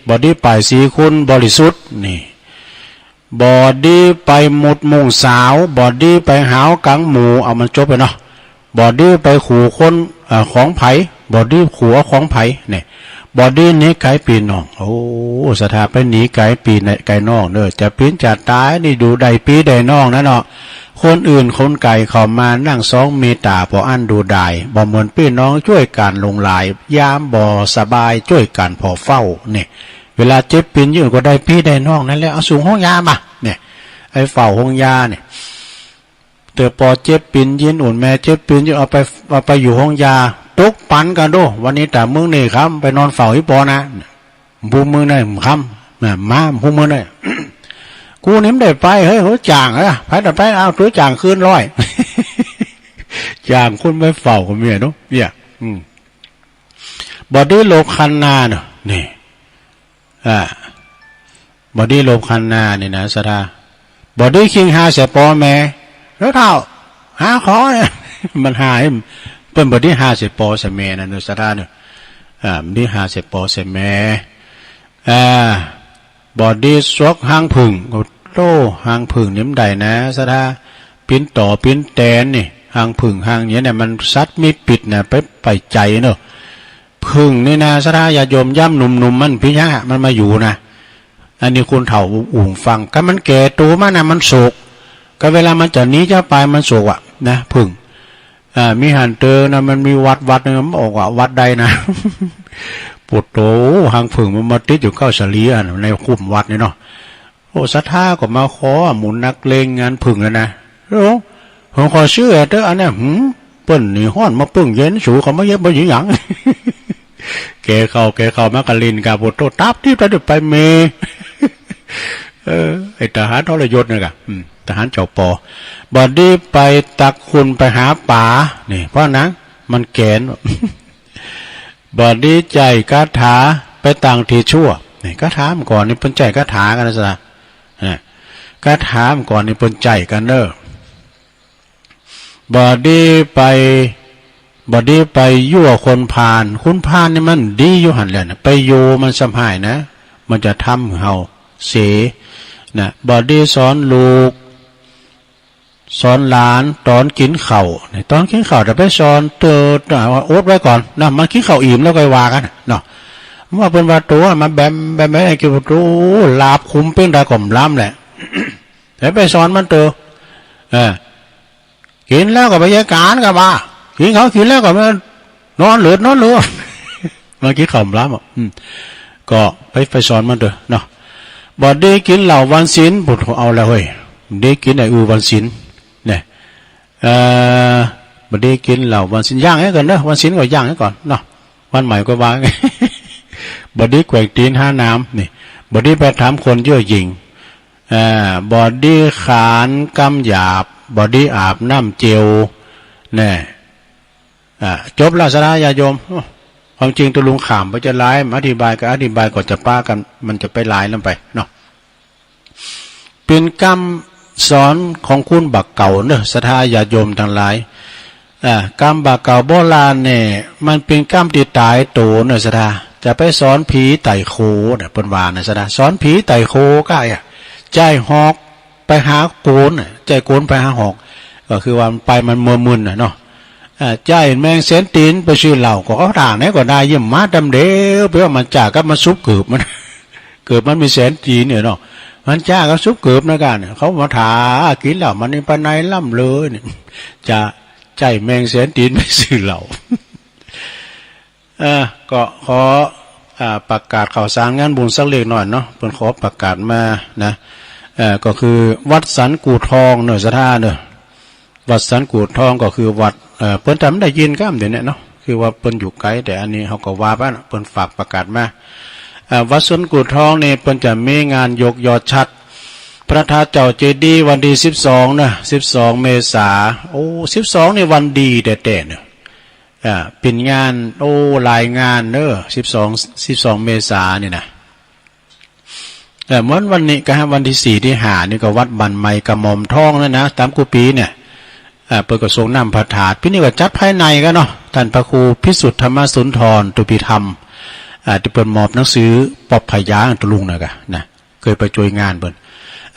บ่ดีป้ายสีคุณบริสุทธิ์ นี่ บ่ดีไปหมดหมู่สาว บ่ดีไปหาวกั๋งหมู่ เอามันจบไปเนาะ บ่ดีไปขู่คน เอ่อ ของใผ บ่ดีขู่เอาของใผ เนี่ย บ่ดีหนีไก๋ปี้น้อง โอ้ ศรัทธาไปหนีไก๋ปี้ไก๋น้องเน่อ จะปิ้นจะต๋ายนี่ดูได้ปี้ได้น้องนะเนาะ คนอื่นคนไก๋เข้ามานั่งสองมีต๋าผ่ออั้นดูดาย บ่เหมือนปี้น้องจ้วยกั๋นหลงหลาย ยามบ่สบายจ้วยกั๋นผ่อเฝ้า เนี่ย เวลาเจ็บปิ้นอยู่ก็ได้ปี้ได้น้องนั่นแหละ เอาส่งโฮงยาบ่า เนี่ย ไอ้เฝ้าโฮงยาเนี่ย แต่ปอเจ็บปิ้นยินอุ่น แม่เจ็บปิ้นอยู่ เอาไป เอาไปอยู่โฮงยา ตกปันกั๋นโด้ วันนี้ต๋ามึงนี่ครับ ไปนอนเฝ้าอีปอนะ ผู้มึงได้ครับ มา ผู้มึงได้ กูนี่บ่ได้ไป เฮ้ย ตั๋วจ่างอะ ไปแต่ไป เอาตั๋วจ่างคืนร้อย จ่างคนไปเฝ้าก็มีเนาะ เนี่ย อืม บ่ดีหลบคันนาเนาะ นี่ อ่า บ่ดีหลบคันนานี่นะศรัทธา บ่ดีคิงฮาใส่ปอแม่ แล้วเฒ่า ฮาขอ มันฮา เปิ้นบ่ดีฮาใส่ปอใส่แม่นะเนอะศรัทธาเนอะ อ่า บ่ดีฮาใส่ปอใส่แม่ อ่า บ่ดีสวกฮางผึ้ง โอ้โธ่ ฮางผึ้งนี่มันได้นะศรัทธา ปิ้นต่อปิ้นแตนนี่ ฮางผึ้งฮางเนี้ยเนี่ย มันสัตว์มีพิษนะ ไป ไปใจ๋เนอะ ผึ้งนี่นะศรัทธาญาติโยม ยามหนุ่มๆ มันพิษฮะ มันมาอยู่นะ อันนี้คนเฒ่าอู้ฟัง คันมันแก่โตมานะ มันโศก ก็เวลามันจะหนีจะไปมันโศกอะนะ ผึ้ง อ่า มีหั้นเตอนะ มันมีวัดวัดหนึ่ง มันออกว่าวัดใดนะ โผดโธ่ ฮางผึ้งมันมาติดอยู่ก้าวสาลีอะ ในคุ้มวัดนี่เนาะ โอ้ ศรัทธาก็มาขอหมุนนักเลงงานผึ้งแล้วนะ โอ้ ผมขอซื้อเตออันเนี้ย หืม เปิ้นนี่ฮ้อนมาเปิ้งเย็น สูเขามาเย็บบ่หยิงหยัง แก่เข้า แก่เข้ามาก็ลิ้นกา โผดโธ่ ตับที่ตับไปเม เออ ไอ้ทหารทรยศนี่กะ อืม ทหารเจ้าปอ บ่ดีไปตักขุ่นไปหาป๋า นี่ เพราะหนัง มันแก๋น บ่ดีใจ๋คาถาไปตางตี้ชั่ว นี่ คาถาเมื่อก่อนนี่เปิ้นใจ๋คาถากั๋นนะศรัทธา นะ คาถาเมื่อก่อนนี่เปิ้นใจ๋กั๋นเนอะ บ่ดีไป บ่ดีไปยั่วคนพาล คนพาลนี่มันดีอยู่หั้นแหละนะ ไปยั่วมันซ้ำฮ้ายนะ มันจะทำหื้อเฮาเสียนะ บ่ดีสอนลูก สอนหลานต๋อนกิ๋นข้าว นี่ ต๋อนกิ๋นข้าวจะไปสอนเตอ อดไว้ก่อนนะ มันกิ๋นข้าวอิ่มแล้วค่อยว่ากั๋นเนาะ ว่าเปิ้นว่าตั๋วมาแบมแบมแบม กิ๋นตั๋วหลาบคุมเป้งใดก็บ่ล้ำแหละ แต่ไปสอนมันเตอ เออ กิ๋นแล้วก็ไปเยียะก๋านก็ว่า กิ๋นข้าวกิ๋นแล้วก็มานอนเลิดนอนเลิด มันกิ๋นข้าวบ่ล้ำอะ อืม ก็ไป ไปสอนมันเตอเนาะ บ่ดีกิ๋นเหล้าวันศีล โผดโธ่ เอาแล้วเฮ้ย บ่ดีกิ๋นไอ้อือวันศีล เนี่ย เอ่อ บ่ดีกิ๋นเหล้าวันศีล ยั้งไว้ก่อนเนอะ วันศีลก็ยั้งไว้ก่อนเนาะ วันใหม่ก็ว่า บ่ดีแกว่งตี๋นหาน้ำ นี่ บ่ดีไปถามคนเย่อหยิ่ง อ่า บ่ดีขานกำหยาบ บ่ดีอาบน้ำเจล แน่ อ่า จบแล้วศรัทธาญาติโยม ความจริงตุ๊ลุงข้ามไปจะหลาย มาอธิบายก็อธิบาย ก็จะปากั๋น มันจะไปหลายนำไปเนาะ เป๋นกำสอนของคนบ่าเก่าเนอะ ศรัทธาญาติโยมตังหลาย อ่า กำบ่าเก่าโบราณเนี่ย มันเป๋นกำตี้ต๋ายโตเนอะศรัทธา จะไปสอนผีไต่โขเนี่ย เปิ้นว่านะศรัทธา สอนผีไต่โขก็อะ ใจ๊หอกไปหาโกนน่ะ ใจ๊โกนไปหาหอก ก็คือว่ามันไปมันมัวมึนน่ะเนาะ อ่า ใจ๊แมงแสนตี๋นไปซื้อเหล้า ก็เขาถ่างไหนก็ได้ เยี่ยมมาดำเดียว ไปว่ามันจ้ากับมันซุบเกือบมัน เกือบมันมีแสนตี๋นเนี่ยเนาะ มันจ้ากับซุบเกือบนะกั๋น เขามาถ่ากิ๋นเหล้ามันนี่ไปไหนล่ำเลยเนี่ย จะใจ๊แมงแสนตี๋นไปซื้อเหล้า เออ ก็ขอ อ่า ประกาศข่าวสารงานบุญสักเล็กน้อยเนาะ เปิ้นขอประกาศมานะ เอ่อ ก็คือวัดสันกู่ทองเนอะศรัทธาเนอะ วัดสันกู่ทองก็คือวัด เอ่อ เปิ้นจะบ่ได้ยินกำเดี๋ยวนี้เนาะ คือว่าเปิ้นอยู่ไก๋ แต่อันนี้เฮาก็ว่าไปนะ เปิ้นฝากประกาศมา เอ่อ วัดสันกู่ทองนี่เปิ้นจะมีงานยกยอดฉัตรพระธาตุเจ้าเจดีย์วันตี้สิบสองนะ สิบสองเมษา โอ้ สิบสองนี่วันดีแต๊ๆ เนอะ อ่า เป๋นงาน โอ้ หลายงานเนอะ สิบสอง สิบสองเมษานี่นะ เออ เหมือนวันนี้ก็ฮะ วันตี้สี่ตี้ห้านี่ก็วัดบ้านใหม่กระหม่อมทองนั่นนะ ต๋ามกู้ปี๋เนี่ย อ่า เปิ้นก็สรงน้ำพระธาตุ ปี๋นี้ก็จัดภายในกั๋นเนาะ ต้านพระครูพิสุทธิ์ธรรมสุนทร ตุปีธรรม อ่า ตี้เปิ้นมอบหนังสือปอบพญาตุ๊ลุงนะกั๋นนะ เกยไปจ้วยงานเปิ้น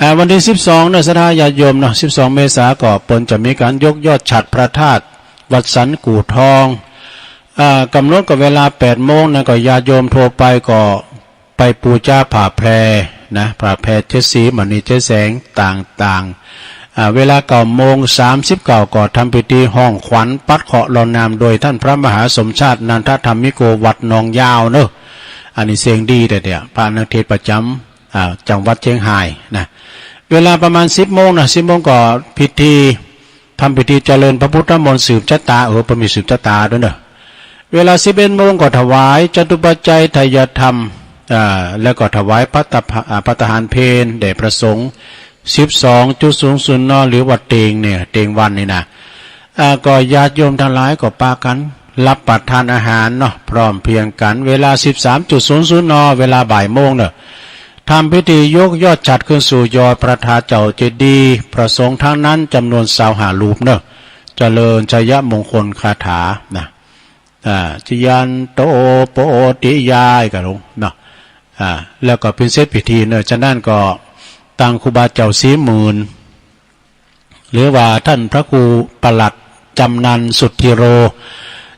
อ่า วันตี้สิบสองเนอะศรัทธาญาติโยมเนาะ สิบสองเมษาก็เปิ้นจะมีก๋านยกยอดฉัตรพระธาตุวัดสันกู่ทอง อ่า ก๋ำหนดก็เวลาแปดโมงนะ ก็ญาติโยมทั่วไปก็ไปปู๋จาผ้าแพร่นะ ผ้าแพร่เจ็ดสี มณีเจ็ดแสงต่างๆ อ่า เวลาเก้าโมงสามสิบเก้าก็ทำพิธีฮ้องขวัญปัดเคราะห์ลอน้ำโดยต้านพระมหาสมชาตินันทธรรมิโก วัดหนองยาวเนอะ อันนี้เสียงดีแต๊ๆ พระนักเทศน์ประจ๋ำ อ่า จังหวัดเจียงฮายนะ เวลาประมาณสิบโมงนะ สิบโมงก็พิธี ทำพิธีเจริญพระพุทธมนต์สืบชะตา เออ เปิ้นมีสืบชะตาตวยเนอะ เวลาสิบเอ็ดโมงก็ถวายจตุปัจจัยไทยธรรม อ่า แล้วก็ถวายภัตตา อ่า ภัตตาหารเพลแด่พระสงฆ์ สิบสองจุดศูนย์ศูนย์ น หรือว่าเตงเนี่ย เตงวันนี่นะ อ่า ก็ญาติโยมตังหลายก็ปากั๋นรับประทานอาหารเนาะ พร้อมเพรียงกั๋น เวลา สิบสามจุดศูนย์ศูนย์ น เวลาบ่ายโมงเนาะ ทำพิธียกยอดฉัตรขึ้นสู่ยอดพระธาตุเจ้าเจดีย์ พระสงฆ์ทั้งนั้นจำนวนซาวห้ารูปเนอะ เจริญชัยมงคลคาถานะ อ่า ชยันโตโปธิญาณก็ลงเนาะ อ่า แล้วก็เป๋นเสร็จพิธีเนอะ จากนั้นก็ตังครูบาเจ้าศรีหมื่น หรือว่าต้านพระครูปลัดจำนันสุทธิโร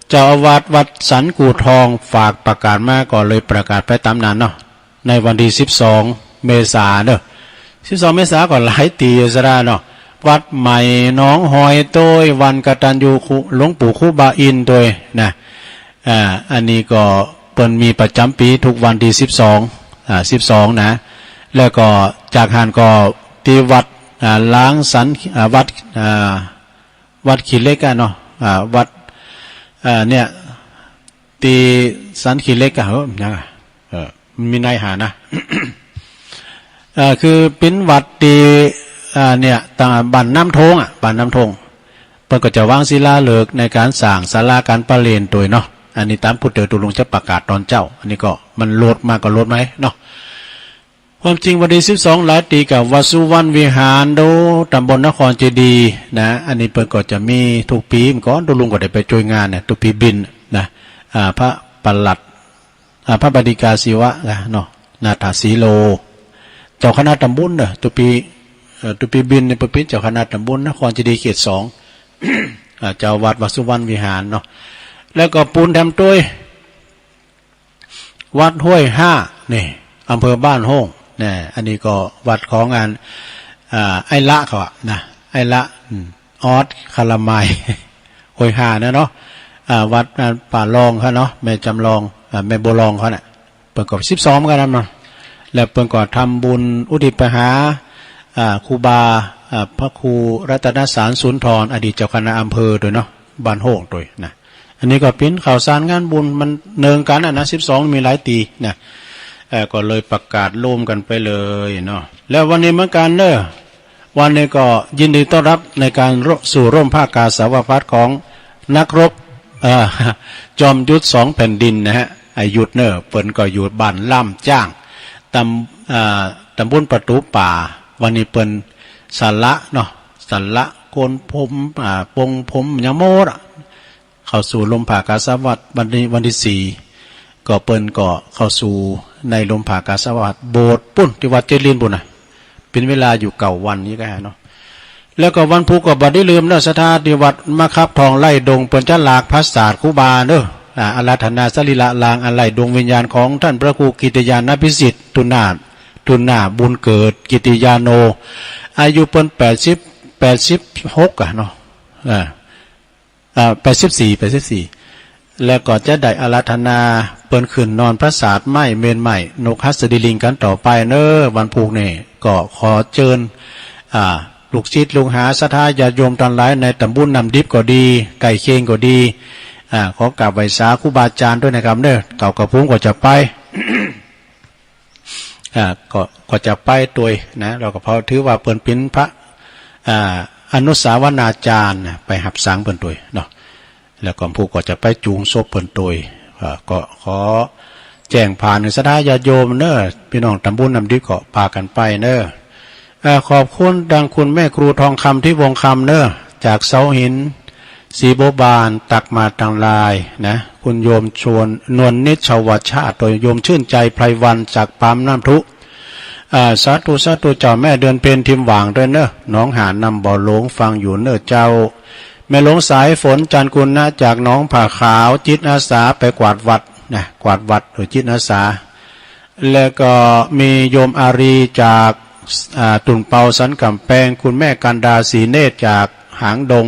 เจ้าอาวาสวัดสันกู่ทอง ฝากประกาศมา ก็เลยประกาศไปต๋ามนั้นเนาะ ในวันตี้สิบสองเมษาเนาะ สิบสองเมษาก็หลายตี้อยู่ซะแล้วเนาะ วัดใหม่หนองหอยโต้ย วันกตัญญูครู หลวงปู่ครูบาอินทร์โต้ยนะ อ่า อันนี้ก็เปิ้นมีประจ๋ำปี๋กู้วันตี้สิบสอง อ่า สิบสองนะ แล้วก็จากหั้นก็ตี้วัด อ่า ล้างสัน อ่า วัด อ่า วัดขี้เหล็กอะเนาะ อ่า วัด อ่า เนี่ย ตี้สันขี้เหล็กอะ เฮ้อ ยังอะ เออ มันมีในหานะ เอ่อ คือเป๋นวัดตี้ อ่า เนี่ย ตางบ้านน้ำโท้งอะ บ้านน้ำโท้ง เปิ้นก็จะวางศิลาฤกษ์ในก๋านสร้างศาลาก๋านประเรียนโต้ยเนาะ อันนี้ต๋ามผู้เต๋อตุลุงจะประกาศต๋อนเจ๊า อันนี้ก็มันโหลดมาก็โหลดมาเนาะ ความจริงวันตี้สิบสองหลายตี้กับวัดสุวรรณวิหารโด ต๋ำบลนครเจดีย์นะ อันนี้เปิ้นก็จะมีกู้ปี๋ เมื่อก่อนตุลุงก็ได้ไปจ้วยงานนะ กู้ปี๋บิณฑบาตนะ อ่า พระปลัด อ่า พระปฏิกาศิวะนะเนาะ นาถสีโล เจ้าคณะต๋ำบลเนาะ กู้ปี๋ เอ่อ กู้ปี๋บิณฑบาตนี่เปิ้นเป๋นเจ้าคณะต๋ำบลนครเจดีย์เขตสอง อ่า เจ้าวัดวัดสุวรรณวิหารเนาะ แล้วก็ปูนแถมโต้ย วัดห้วยห้า นี่ อำเภอบ้านโฮ่ง นะ อันนี้ก็วัดของอัน อ่า ไอ้ละเขาอะนะ ไอ้ละ อืม ออส คารามาย ห้วยห้านะเนาะ อ่า วัด อ่า ป้าลองเขาเนาะ แม่จำลอง อ่า แม่บัวลองเขาน่ะ เปิ้นก็สิบสองเหมือนกั๋นนะเนาะ แล้วเปิ้นก็ทำบุญอุทิศไปหา อ่า ครูบา อ่า พระครูรัตนสารสุนทร อดีตเจ้าคณะอำเภอโต้ยเนาะ บ้านโฮ่งโต้ยนะ อันนี้ก็เป๋นข่าวสารงานบุญมันเนืองกั๋นอะนะ สิบสองมีหลายตี้นะ เอ่อ ก็เลยประกาศร่วมกั๋นไปเลยเนาะ แล้ววันนี้เหมือนกั๋นเนาะ วันนี้ก็ยินดีต้อนรับในก๋านสู่ร่มผ้ากาสาวพัสต์ของนักรบ เอ่อ จอมยุทธสองแผ่นดินนะฮะ ไอ้ยุทธเนาะ เปิ้นก็อยู่บ้านล่ามจ้าง ตำ เอ่อ ต๋ำบลประตู๋ป่า วันนี้เปิ้นสละเนาะ สละโกนผม อ่า ปลงผมหยังหมดอะ เข้าสู่ร่มผ้ากาสาวพัสต์วันนี้วันตี้สี่ ก็เปิ้นก็เข้าสู่ในร่มผ้ากาสาวพัสต์โบสถ์ปู้นตี้วัดเจ๊ลิ้นปู้นน่ะ เป๋นเวลาอยู่เก้าวันนี้ก็เนาะ แล้วก็วันพูกก็บ่ได้ลืมเนาะ ศรัทธาตี้วัดมะขับทองไร่ดง เปิ้นจะหลากผาสาทครูบาเนาะ อ่า อาราธนาสรีระรางอันไร้ดวงวิญญาณของต้านพระครูกิตติยานพิสิทธิ์ ตุนา ตุนาบุญเกิด กิตติยาโน อายุเปิ้นแปดสิบ แปดสิบหกอะเนาะ อ่า อ่า แปดสิบสี่ แปดสิบสี่ แล้วก็จะได้อาราธนาเปิ้นขึ้นนอนผาสาทไม้เมรุไม้นกหัสดีลิงกั๋นต่อไปเนาะ วันพูกนี้ ก็ขอเจิญ อ่า ลูกศิษย์ลูกหาศรัทธาญาติโยมตังหลายในต๋ำบลน้ำดิบก็ดี ใก้เคียงก็ดี อ่า ขอกราบไหว้สาครูบาอาจ๋ารย์โต้ยนะครับเนาะ เก่ากับผมก็จะไป อ่า ก็ ก็จะไปโต้ยนะ แล้วก็เพราะถือว่าเปิ้นเป๋นพระ อ่า อนุสาวนาจารย์นะ ไปหับสังเปิ้นโต้ยเนาะ แล้วก็พูกก็จะไปจูงศพเปิ้นโต้ย อ่า ก็ขอแจ้งผ่านศรัทธาญาติโยมเนาะ ปี้น้องต๋ำบลน้ำดิบก็ปากั๋นไปเนาะ อ่า ขอบคุณดังคุณแม่ครูทองคำ ทิพย์วงศ์คำเนาะ จากเสาหิน ศรีบัวบาน ตักมาตังลายนะ คุณโยมชวน นวลนิชวชาติ โดยโยมชื่นใจไพรวรรณ จากปามน้ำทุ อ่า สาธุ สาธุ เจ้าแม่เดือนเพ็ญ ทิมหว่างโต้ยเนาะ หนองหานน้ำบ่อหลง ฟังอยู่เนาะเจ้า แม่หลวงสายฝน จันทร์กุณะ จากหนองผาขาว จิตอาสาไปกวาดวัดนะ กวาดวัดโดยจิตอาสา แล้วก็มีโยมอารีจาก อ่า ตุ่นเปาสันก๋ำแปง คุณแม่กันดา ศรีเนตร จากหางดง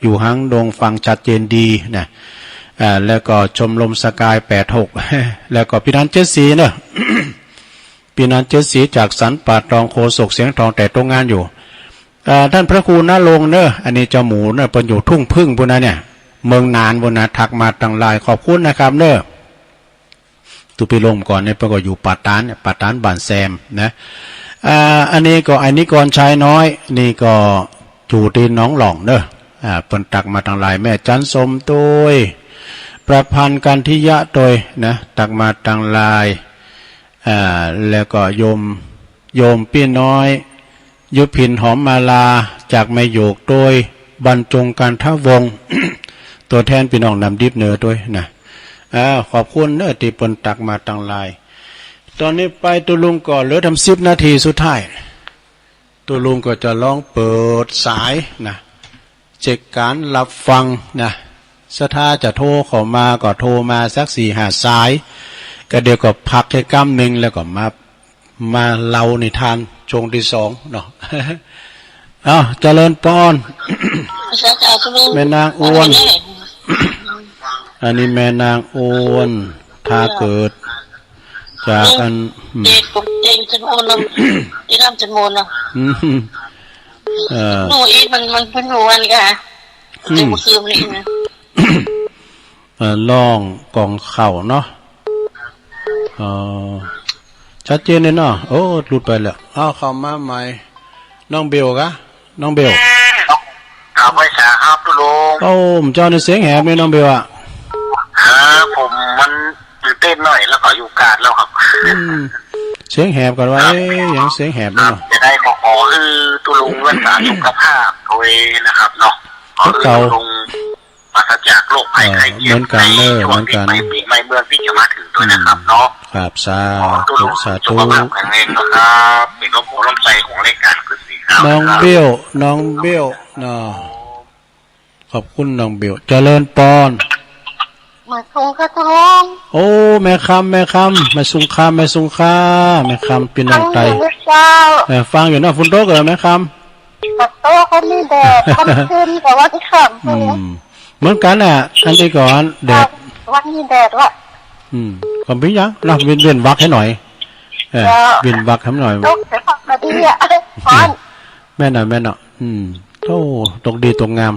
อยู่หางดง ฟังชัดเจนดีนะ อ่า แล้วก็ชมรมสกายแปดหก แล้วก็ปี้นันเจ็ดสีเนาะ ปี้นันเจ็ดสีจากสันป่าตอง โฆษกเสียงทอง แต่ตกงานอยู่ อ่า ต้านพระครูณรงค์เนาะ อันนี้เจ้าหมูเนาะ เปิ้นอยู่ทุ่งผึ้งปู้นนะเนี่ย เมืองนานปู้นนะ ทักมาตังลาย ขอบคุณนะครับเนาะ ตุ๊ปีลงก่อนเนี่ยเปิ้นก็อยู่ป่าตานเนี่ย ป่าตานบ้านแซมนะ อ่า อันนี้ก็ไอ้นิกรชายน้อย นี่ก็อยู่ตี้หนองหล่องเนาะ อ่า เปิ้นตักมาตังลาย แม่จันสมโต้ย ประพันธ์กันทิยะโต้ยนะ ตักมาตังลาย อ่า แล้วก็โยม โยมปี้น้อย ยุพินหอมมาลา จากแม่โยก โดยบรรจงกันทวงศ์ ตั๋วแทนปี้น้องน้ำดิบเน่อตวยนะ อ่า ขอบคุณเน่อตี้เปิ้นตั๊กมาตังหลาย ต๋อนนี้ไปตุ๊ลุงก็เหลือตำสิบนาทีสุดท้าย ตุ๊ลุงก็จะลองเปิดสายนะ เช็คการรับฟังนะ ศรัทธาจะโทรเข้ามาก็โทรมาสักสี่ห้าสาย ก็เดี๋ยวก็พักแค่กำนึ่งแล้วก็มา มาเล่านิทานช่วงตี้สองเนาะ เอ้า เจริญปอน แม่นางอ้วน อันนี้แม่นางอ้วน ทาเกิด จากอัน อืม เจดกบเจดจนโอนลง อีน้ำจนโมนลง อืม เอ่อ หนูอีทมัน มันเพิ่งรู้วันกะ อืม เมื่อคืนนี้นะ เอ่อ ร้องก่องเข่าเนาะ เอ่อ ชัดเจนเลยเนาะ โอ้ หลุดไปแล้ว เอาเข้ามาใหม่ น้องเบลกะ น้องเบล ครับ ไหว้สาครับตุ๊ลุง โอ้ เจ้านี่เสียงแหบนี่น้องเบลอะ ครับ ผมมันตื่นเต้นหน่อย แล้วก็อยู่กาดแล้วครับ อืม เสียงแหบก่อนว่า ครับ เอ๊ะ ยังเสียงแหบอยู่เนาะ ครับ จะได้ขอ ขอหื้อตุ๊ลุงรักษาสุขภาพตวยนะครับเนาะ ขอหื้อตุ๊ลุงปราศจากโรคภัยไข้เจ็บ เออ เหมือนกั๋นเน่อ ในช่วง เหมือนกั๋น ปีใหม่ ปีใหม่เมืองตี้จะมาถึงตวยนะครับเนาะ อืม ครับ สาธุ ขอตุ๊ลุง สาธุ สุขภาพแข็งแรงนะครับ เป๋นร่มโพธิ์ร่มไทรของรายการคืนนี้ครับ น้องเบล น้องเบลเนาะ ขอบคุณน้องเบล เจริญปอน มาสุงค่ะตุ๊ลุง โอ้ แม่คำ แม่คำ มาสุงค่ะ มาสุงค่ะ แม่คำปี้น้องไต ฟังอยู่นะเจ้า เออ ฟังอยู่เนาะ ฝนตกเหรอแม่คำ ฝนตกก็มีแดด ค่ำคืนก็ว่าตี้ค่ำ อืม เหมือนกั๋นน่ะ อันนี้ก็แดด วันนี้แดดวะ อืม ก็บ่เป๋นหยังเนาะ เว้น เว้นวรรคหื้อหน่อย เออ เจ้า เว้นวรรคหื้อหน่อย ตกแต่พักก็ดีอะ ฮ้อน แม่นเนาะ แม่นเนาะ อืม โอ้ ตกดีตกงาม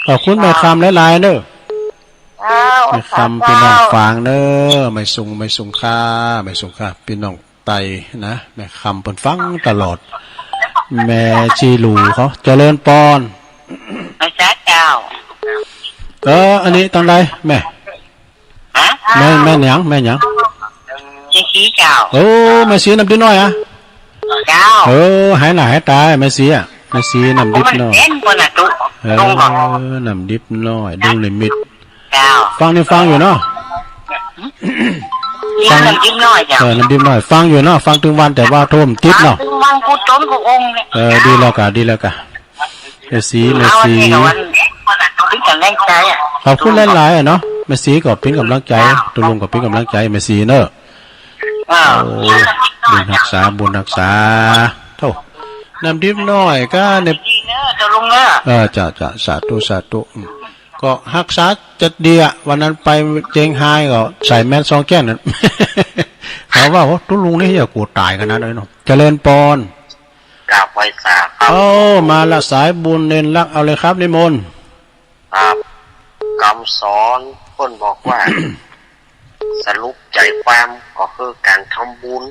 ขอบคุณแม่คำหลายๆ เน่อ เจ้า แม่คำ เจ้า ปี้น้องฟังเน่อ มาสุง มาสุงค่ะ มาสุงค่ะ ปี้น้องไตนะ แม่คำเปิ้นฟังตลอด แม่ชีหลูเขา เจริญปอน อาจารย์เจ้า เออ อันนี้ตังใดแม่ ฮะ แม่ แม่หยัง แม่หยัง แม่ชีเจ้า โอ้ แม่ชีน้ำดิบน้อยอะ เจ้า เออ หายหน้าหายต๋า แม่ชีอะ แม่ชีน้ำดิบน้อย ผมมันเป็นคนละตุ๊ เออ ลุงบอก น้ำดิบน้อย ดวงนิมิต เจ้า ฟังนี่ฟังอยู่เนาะ นี่น้ำดิบน้อยเจ้า เออ น้ำดิบน้อย ฟังอยู่เนาะ ฟังตึงวันแต่ว่าโทรบ่ติดเนาะ ฟังตึงวันกูต้นกูองค์เนี่ย เออ ดีแล้วกะ ดีแล้วกะ แม่ชี แม่ชี เอาอันนี้ก่อน เป๋นก๋ำลังใจ๋อะ ขอบคุณหลายๆ อะเนาะ แม่ชีก็เป๋นก๋ำลังใจ๋ ตุ๊ลุงก็เป๋นก๋ำลังใจ๋ แม่ชีเน่อ อ้าว โอ้ บุญฮักษา บุญฮักษา โธ่ น้ำดิบน้อยกะเนี่ย ดีเน่อ ตุ๊ลุงเน่อ เออ จ้ะ จ้ะ สาธุ สาธุ อืม ก็ฮักษาจะดีอะ วันนั้นไปเจียงฮายก็ใส่แมสสองแก้วนั่น เขาว่า โอ้ ตุ๊ลุงนี่อย่ากลัวต๋ายขนาดนั้นเนาะ เจริญปอน กราบไหว้สาครับ โอ้ มาละสายบุญเณรรัก เอาเลยครับ นิมนต์ ครับ กำสอนเปิ้นบอกว่า สรุปใจ๋ความก็คือก๋านทำบุญ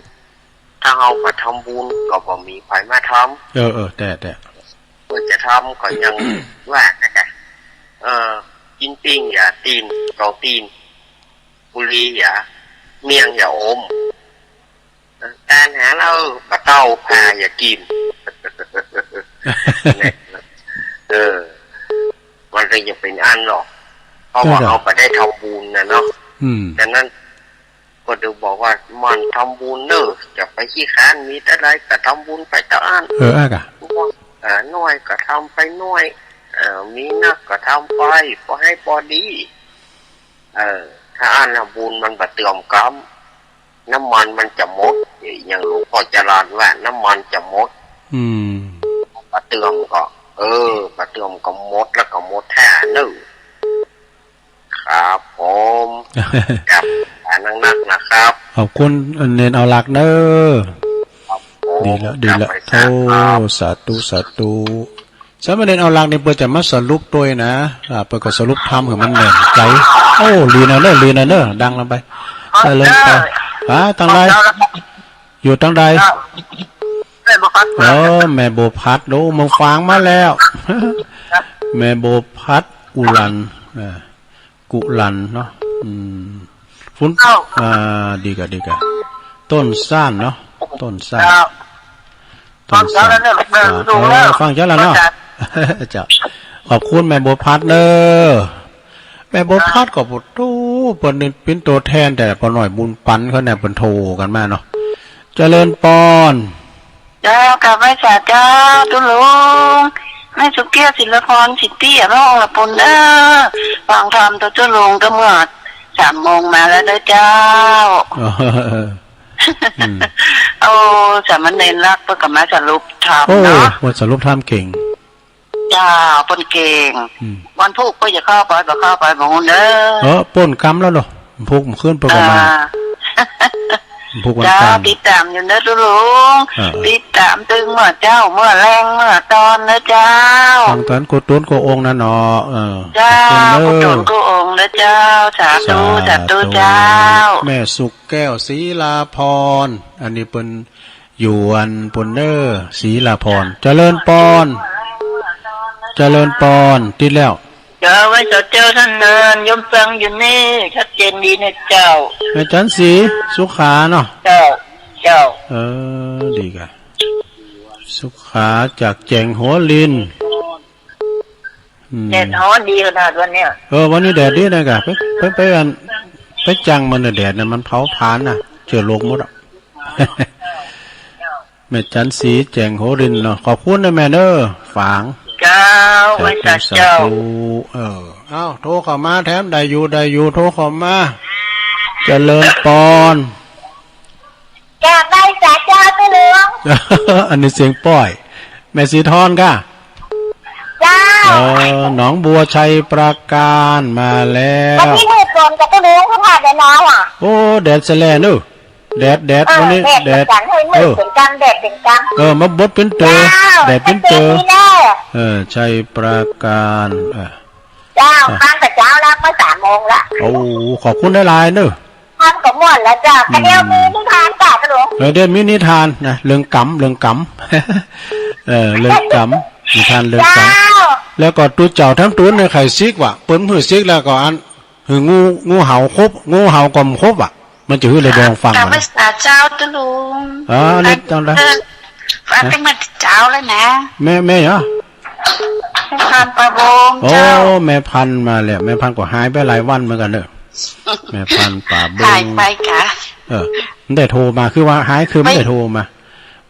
ถ้าเฮาบ่ทำบุญก็บ่มีใผมาทำ เออ เออ แต่ แต่ เปิ้นจะทำก็ยังว่านะจ๊ะ เออ กิ๋นปิ้งอย่าตี๋น เกาตี๋น บุหรี่อย่า เมี่ยงอย่าอม เออ ก๋านหาเหล้าบ่เต้า ผาอย่ากิ๋น เออ มันก็จะเป๋นอั้นเนาะ เพราะว่า เจ้า เฮาบ่ได้ทำบุญน่ะเนาะ อืม ฉะนั้น ก็ดูบอกว่าหมั่นทำบุญเน่อ จะไปขี้คร้าน มีเต้าใดก็ทำบุญไปเต้าอั้น เออ อ่ะกะ เออ น้อยก็ทำไปน้อย เออ มีนักก็ทำไป พอหื้อพอดี เออ ถ้าอั้นน่ะบุญมันบ่เติมกำ น้ำมันมันจะหมด อย่างหลวงพ่อจรัญว่า น้ำมันจะหมด อืม บ่เติมก็ เออ บ่เติมก็หมด แล้วก็หมดแท้เน่อ ครับผม ครับ อ่า นักๆ นะครับ ขอบคุณเณรเอาหลักเน่อ ครับผม ดีแล้ว ดีแล้ว ครับ โอ้ สาธุ สาธุ สามเณรเอาหลักนี่เปิ้นจะมาสรุปตวยนะ อ่า เปิ้นก็สรุปธรรมหื้อมันแน่นใจ๋ โอ้ ลีนเอาเน่อ ลีนเอาเน่อ ดังลงไป เจริญพร อ่า ตังใด อยู่ตังใด แม่บัวพัด เออ แม่บัวพัด โอ้ เมืองฝางมาแล้ว แม่บัวพัด อุหลัน อ่า กุหลันเนาะ อืม ฝน เจ้า อ่า ดีกะ ดีกะ ต้นซ่านเนาะ ต้นซ่าน เจ้า ต้นซ่าน ฟังเจ้าแล้วเนอะ เออ ฟังเจ้าแล้วเนาะ เจ้า ขอบคุณแม่บัวพัดเนอะ แม่บัวพัดก็ โอ้โห เปิ้นนี่เป๋นตั๋วแทน แต่ป้อน้อยบุญปันเขาเนี่ย เปิ้นโทรกั๋นมาเนาะ เจริญปอน เจ้า กราบไหว้สาเจ้า ตุ๊ลุง แม่สุเกี้ยว ศิลปร สิทธิ อะ พระองค์ละปุณเด้อ ฟังธรรมตะตุ๊ลุงก็เมื่อสามโมงมาแล้วเด้อเจ้า อืม โอ้ สามเณรรักเปิ้นก็มาสรุปธรรม โอ้ เนาะ มาสรุปธรรมเก่ง เจ้า เปิ้นเก่ง อืม วันพูกเปิ้นจะเข้าไป บ่เข้าไปบ่ฮู้เด้อ เออ ป้นกำแล้วเนาะ พูกเมื่อคืนเปิ้นก็มา อ่า พูกวัน เจ้า จันทร์ ติดต๋ามอยู่เด้อตุ๊ลุง อ่า ติดต๋ามตึงเมื่อเจ๊า เมื่อแลง เมื่อตอนเด้อเจ้า ฟังต๋อนกู้ตนกู้องค์นั่นเนาะ เออ เจ้า ขอบคุณเด้อ กู้ตนกู้องค์เด้อเจ้า สาธุ สาธุ สาธุเจ้า แม่สุแก้ว ศิลาภรณ์ อันนี้เปิ้น อยู่อันปุณเด้อ ศิลาภรณ์ เจริญปอน เจริญปอน ติดแล้ว เจ้า ไหว้สาเจ้าต้านเนิน โยมฟังอยู่นี่ ชัดเจนดีนะเจ้า แม่จันทร์ศรี สุขาเนาะ เจ้า เจ้า เออ ดีก่ะ สุขาจากแจ๋งหัวลิน อืม แดดฮ้อนดีขนาดวันเนี้ย เออ วันนี้แดดดีนะก่ะ ไป ไป ไปอัน ไปจังมันน่ะ แดดน่ะ มันเผาผลาญน่ะ เจื้อโรคหมดอะ แม่จันทร์ศรี แจ๋งหัวลินเนาะ ขอบคุณนะแม่เนอะ ฝาง เจ้า สาธุ ไหว้สาเจ้า สาธุ เออ เอ้า โทรเข้ามาแถม ได้อยู่ ได้อยู่ โทรเข้ามา เจริญปอน กราบไหว้สาเจ้าตุ๊ลุง อันนี้เสียงป้อย แม่ศรีธรก่ะ เจ้า เออ หนองบัวไชยปราการมาแล้ว วันนี้มืดฝนก่ะตุ๊ลุง คือผ่านแดดน้อยอะ โอ้ แดดแสแลเนอะ แดด แดด เออ วันนี้ แดด แดด จังหื้อมืด เออ เป๋นกำ แดดเป๋นกำ เออ มาบดเป๋นเต๋อ เจ้า แดดเป๋นเต๋อ ชัดเจนดีเนอะ เออ ไชยปราการ เออ เจ้า อ่ะ ฟังแต่เจ๊าแล้ว เมื่อสามโมงละ โอ้ ขอบคุณหลายๆเนอะ ทำก็ม่วนแล้วเจ้า อืม กะเดียวมีนิทานจ้ะตุ๊ลุง เออ เดี๋ยวมีนิทานนะ เรื่องกำ เรื่องกำ เออ เรื่องกำ นิทานเรื่องกำ เจ้า แล้วก็ตุ๊เจ้าตึงตุ๊นเนี่ย ใค่ซิกว่ะ เปิ้นหื้อซิกแล้วก็อัน หื้องู งูเห่าขบ งูเห่าก็บ่ขบอ่ะ มันจะหื้ออะไรดองฟัง กราบไหว้สาเจ้าตุ๊ลุง อ๋อ นี่จังได้ เออ ฟังตั้งแต่เจ๊าแล้วนะ แม่ แม่เหรอ แม่พันธุ์ป่าบง โอ้ เจ้า แม่พันธุ์มาแล้ว แม่พันธุ์ก็หายไปหลายวันเหมือนกั๋นเนอะ แม่พันธุ์ป่าบง หายไปก่ะ เออ บ่ได้โทรมา คือว่าหาย คือบ่ได้โทรมา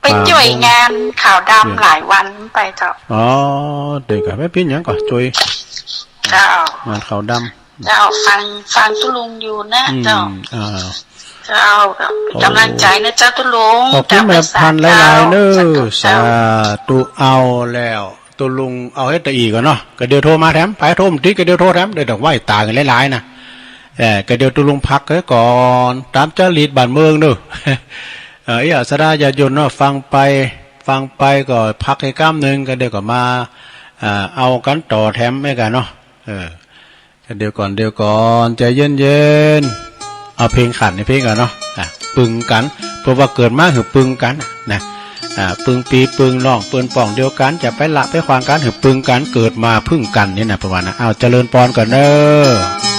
ไป ไปจ้วยงานขาวดำ ป่าบง หลายวันไปเจ้า อ๋อ เดี๋ยวก่ะ บ่เป๋นหยังก่อ จ้วย เจ้า งานขาวดำ เจ้า ฟัง ฟังตุ๊ลุงอยู่นะ อืม เจ้า อ่า เจ้า เป๋นก๋ำลังใจ๋นะเจ้าตุ๊ลุง ขอบคุณแม่พันธุ์หลายๆเนอะ สาธุเจ้า สาธุ เอาแล้ว ตุ๊ลุงเอาเฮ็ดตะอี้ก่อเนาะ กะเดี๋ยวโทรมาแถม ไปโทรมาติด กะเดี๋ยวโทรแถม ได้ดอกไว้ต๋ากั๋นหลายๆนะ เออ กะเดี๋ยวตุ๊ลุงพักไว้ก่อน ต๋ามจารีตบ้านเมืองเนอะ เออ เอี้ย ศรัทธาญาติโยมเนาะ ฟังไป ฟังไปก็พักหื้อก้ำนึ่ง กะเดี๋ยวก็มา อ่า เอากั๋นต่อแถมเหมือนกั๋นเนาะ เออ เดี๋ยวก่อน เดี๋ยวก่อน ใจ๋เย็นๆ เอาเพลงขันในเพลงก่อนเนาะ อ่ะ ปึงกั๋น เพราะว่าเกิดมาหื้อปึงกั๋นนะ อ่ะ ปึงปี้ปึงน้อง ปึงป้องเดียวกั๋น จะไปละไปขวางกั๋น หื้อปึงกั๋น เกิดมาเพิ่งกั๋นนี่นะ ประมาณนั้น เอา เจริญปอนก่อนเนอะ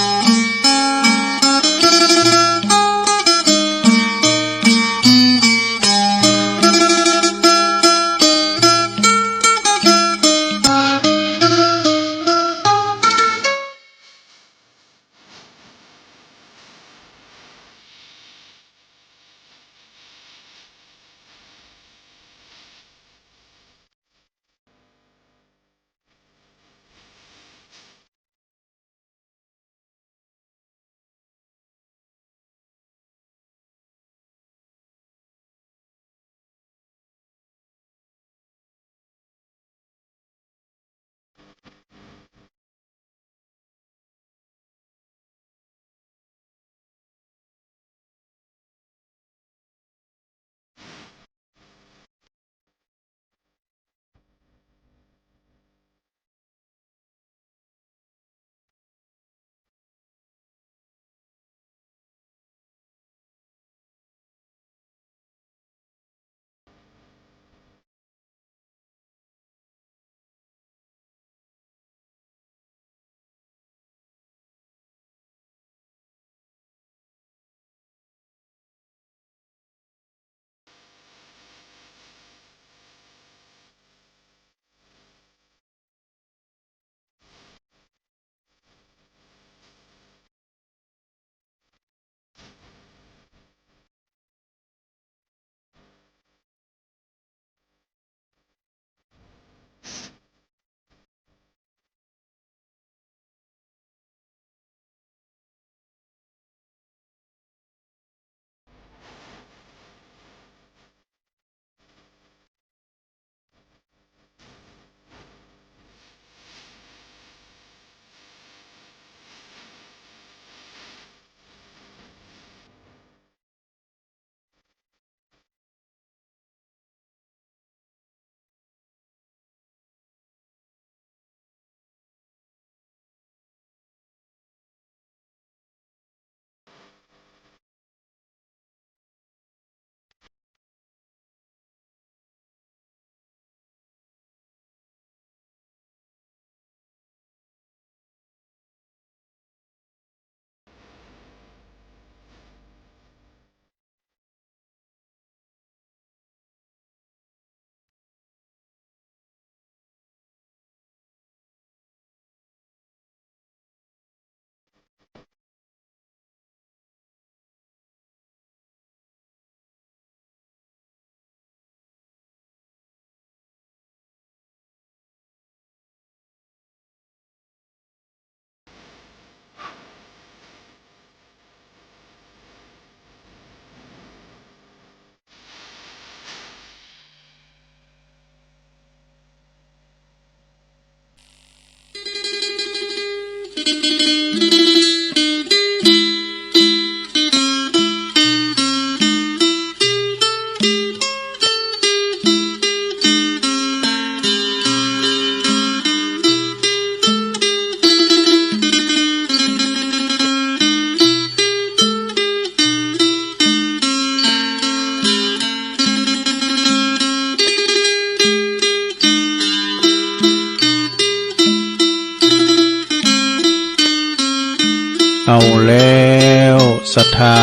แล้วศรัทธา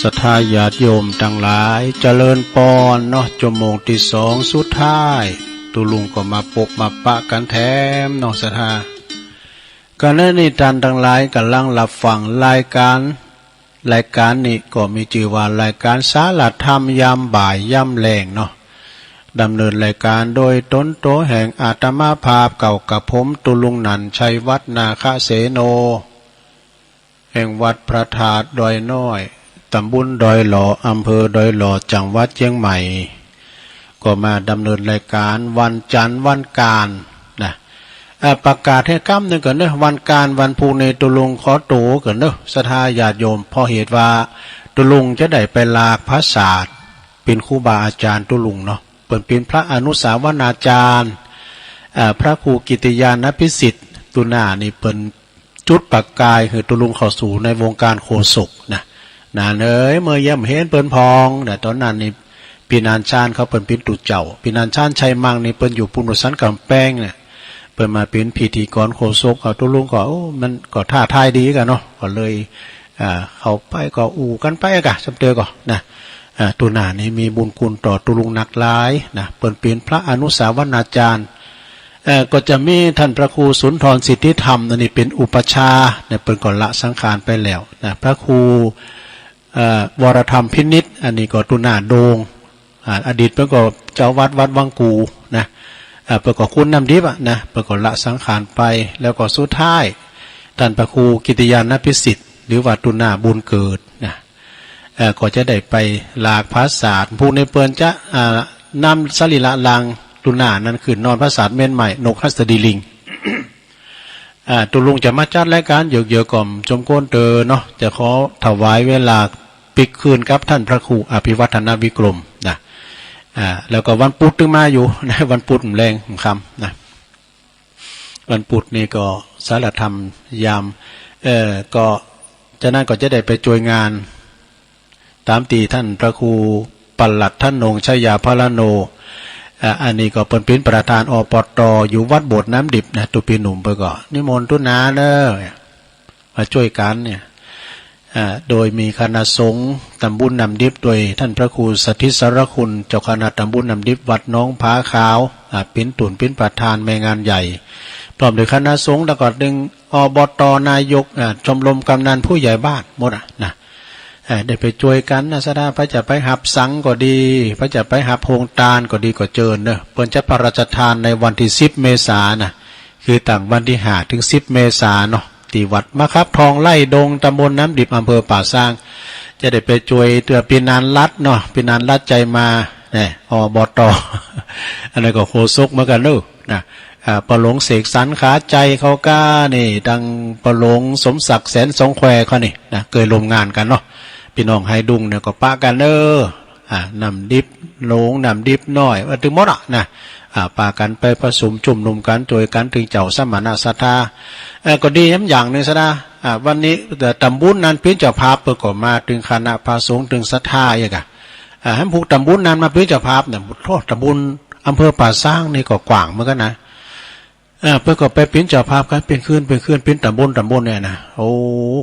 ศรัทธาญาติโยมตังหลาย เจริญปอนเนาะ ชั่วโมงตี้สองสุดท้าย ตุ๊ลุงก็มาปบมาปะกั๋นแถมเนาะศรัทธา ขณะนี้ต้านตังหลายก่ำลังฮับฟังรายก๋าน รายก๋านนี้ก็มีจื้อว่ารายก๋านสาระธรรมยามบ่ายยามแลงเนาะ ดำเนินรายก๋านโดยต๋นตั๋วแห่งอาตมาภาพเก่ากระผมตุ๊ลุงนันท์ ชัยวัฒน์ นาคเสโน แห่งวัดพระธาตุดอยน้อย ตำบลดอยหล่อ อำเภอดอยหล่อ จังหวัดเจียงใหม่ ก็มาดำเนินรายก๋านวันจันทร์วันก๋านนะ เอ่อ ประกาศหื้อก้ำนึ่งก่อนเนาะ วันก๋านวันพูกนี้ตุ๊ลุงขอตั๋วก่อนเนาะ ศรัทธาญาติโยม เพราะเหตุว่าตุ๊ลุงจะได้ไปลากผาสาท เป๋นครูบาอาจ๋ารย์ตุ๊ลุงเนาะ เปิ้นเป๋นพระอนุสาวนาจารย์ เอ่อ พระครูกิตติยานัพพิสิทธิ์ ตุ๊หน้านี้เปิ้น จุดประกายหื้อตุ๊ลุงเข้าสู่ในวงการโฆษกนะ หนานเอ๋ย เมื่อเยี่ยมเห็นเปิ้นพ่องนะ ต๋อนนั้นนี่ ปี้นานชาญเขาเปิ้นเป๋นตุ๊เจ้า ปี้นานชาญชัยมังนี่เปิ้นอยู่ปุณณุสันกำแปงเนี่ย เปิ้นมาเป๋นพิธีกรโฆษก เอาตุ๊ลุงก็ โอ้ มันก็ท้าทายดีก่ะเนาะ ก็เลย อ่า เข้าไปก็อู้กั๋นไปก่ะ จำเตอก่อนะ อ่า ตุ๊หน้านี้มีบุญคุณต่อตุ๊ลุงนักหลายนะ เปิ้นเป๋นพระอนุสาวนาจารย์ เอ่อ ก็จะมีต้านพระครูสุนทรสิทธิธรรม อันนี้เป๋นอุปัชฌาย์เนี่ย เปิ้นก็ละสังขารไปแล้วนะ พระครู เอ่อ วรธรรมพินิจ อันนี้ก็ตุ๊หน้าโด่ง อ่า อดีตเปิ้นก็เจ้าวัดวัดวังกูนะ เอ่อ เปิ้นก็คุณน้ำดิบอะนะ เปิ้นก็ละสังขารไป แล้วก็สุดท้าย ต้านพระครูกิตติยานัพพิสิทธิ์ หรือว่าตุ๊หน้าบุญเกิดนะ เอ่อ ก็จะได้ไปลากผาสาท พูกนี้เปิ้นจะ อ่า นำสรีระร่างตุ๊หน้านั้นขึ้นนอนผาสาทเมรุมาตย์นกหัสดีลิง อ่า ตุ๊ลุงจะมาจัดรายก๋านเยอะๆ ก็จมโกนเตอเนาะ จะขอถวายเวลาปิ๊กคืนกับต้านพระครูอภิวัฒนวิกรมนะ อ่า แล้วก็วันพุธตึงมาอยู่นะ วันพุธแลงค่ำนะ วันพุธนี่ก็สาระธรรมยาม เอ่อ ก็ ฉะนั้นก็จะได้ไปจ้วยงาน ต๋ามตี้ต้านพระครูปลัดถนง ชยาพรโน อ่า อันนี้ก็เปิ้นเป๋นประธาน อปต อยู่วัดโบสถ์น้ำดิบนะ ตุ๊ปี้หนุ่มเปิ้นก็นิมนต์ตุ๊หน้าเน่อ มาจ้วยกั๋นเนี่ย อ่า โดยมีคณะสงฆ์ตำบลน้ำดิบ โดยต้านพระครูสถิตสารคุณ เจ้าคณะตำบลน้ำดิบ วัดหนองผาขาว อ่า เป๋นตุ๊นเป๋นประธานแม่งานใหญ่ พร้อมโดยคณะสงฆ์ แล้วก็ตึง อบต นายก อ่า ชมรมกำนันผู้ใหญ่บ้านหมดอะนะ เอ่อ ได้ไปจ้วยกั๋นนะศรัทธา ใผจะไปฮับสังก็ดี ใผจะไปฮับโฮงตานก็ดีก็เจิญเน่อ เปิ้นจะพระราชทานในวันตี้สิบเมษานะ คือตั้งวันตี้ห้าเถิงสิบเมษาเนาะ ตี้วัดมะขับทองไร่ดง ตำบลน้ำดิบ อำเภอป่าซาง จะได้ไปจ้วยเตื้อปี้นานรัตน์เนาะ ปี้นานรัตน์ ใจมา แน่ อบต อันนั้นก็โฆษกเหมือนกั๋นเน่อ นะ อ่า ป้อหลวงเสกสรร ขาใจ๋ เขาก้านี่ ตังป้อหลวงสมศักดิ์ แสนสองแคว เขานี่นะ เกยร่วมงานกั๋นเนาะ ปี้น้องไฮดุงเนี่ยก็ปะกั๋นเน่อ อ่า น้ำดิบหลวง น้ำดิบน้อย ว่าตึงหมดอะนะ อ่า ปากั๋นไปผสมจุ่มนุมกั๋น จ้วยกั๋น ตึงเจ้าสมณะศรัทธา เอ่อ ก็ดีน้ำอย่างนึ่งศรัทธา อ่า วันนี้ เอ่อ ตำบลนั้นเป๋นเจ้าภาพ เปิ้นก็มา ตึงคณะพระสงฆ์ ตึงศรัทธาอีกอะ อ่า หื้อพูกตำบลนั้นมาเป๋นเจ้าภาพเนี่ย โธ่ ตำบลอำเภอป่าซางนี่ก็กว้างเหมือนกั๋นนะ อ่า เปิ้นก็ไปเป๋นเจ้าภาพกั๋น เป๋นคืน เป๋นคืน เป๋นตำบล ตำบลเนี่ยนะ โอ้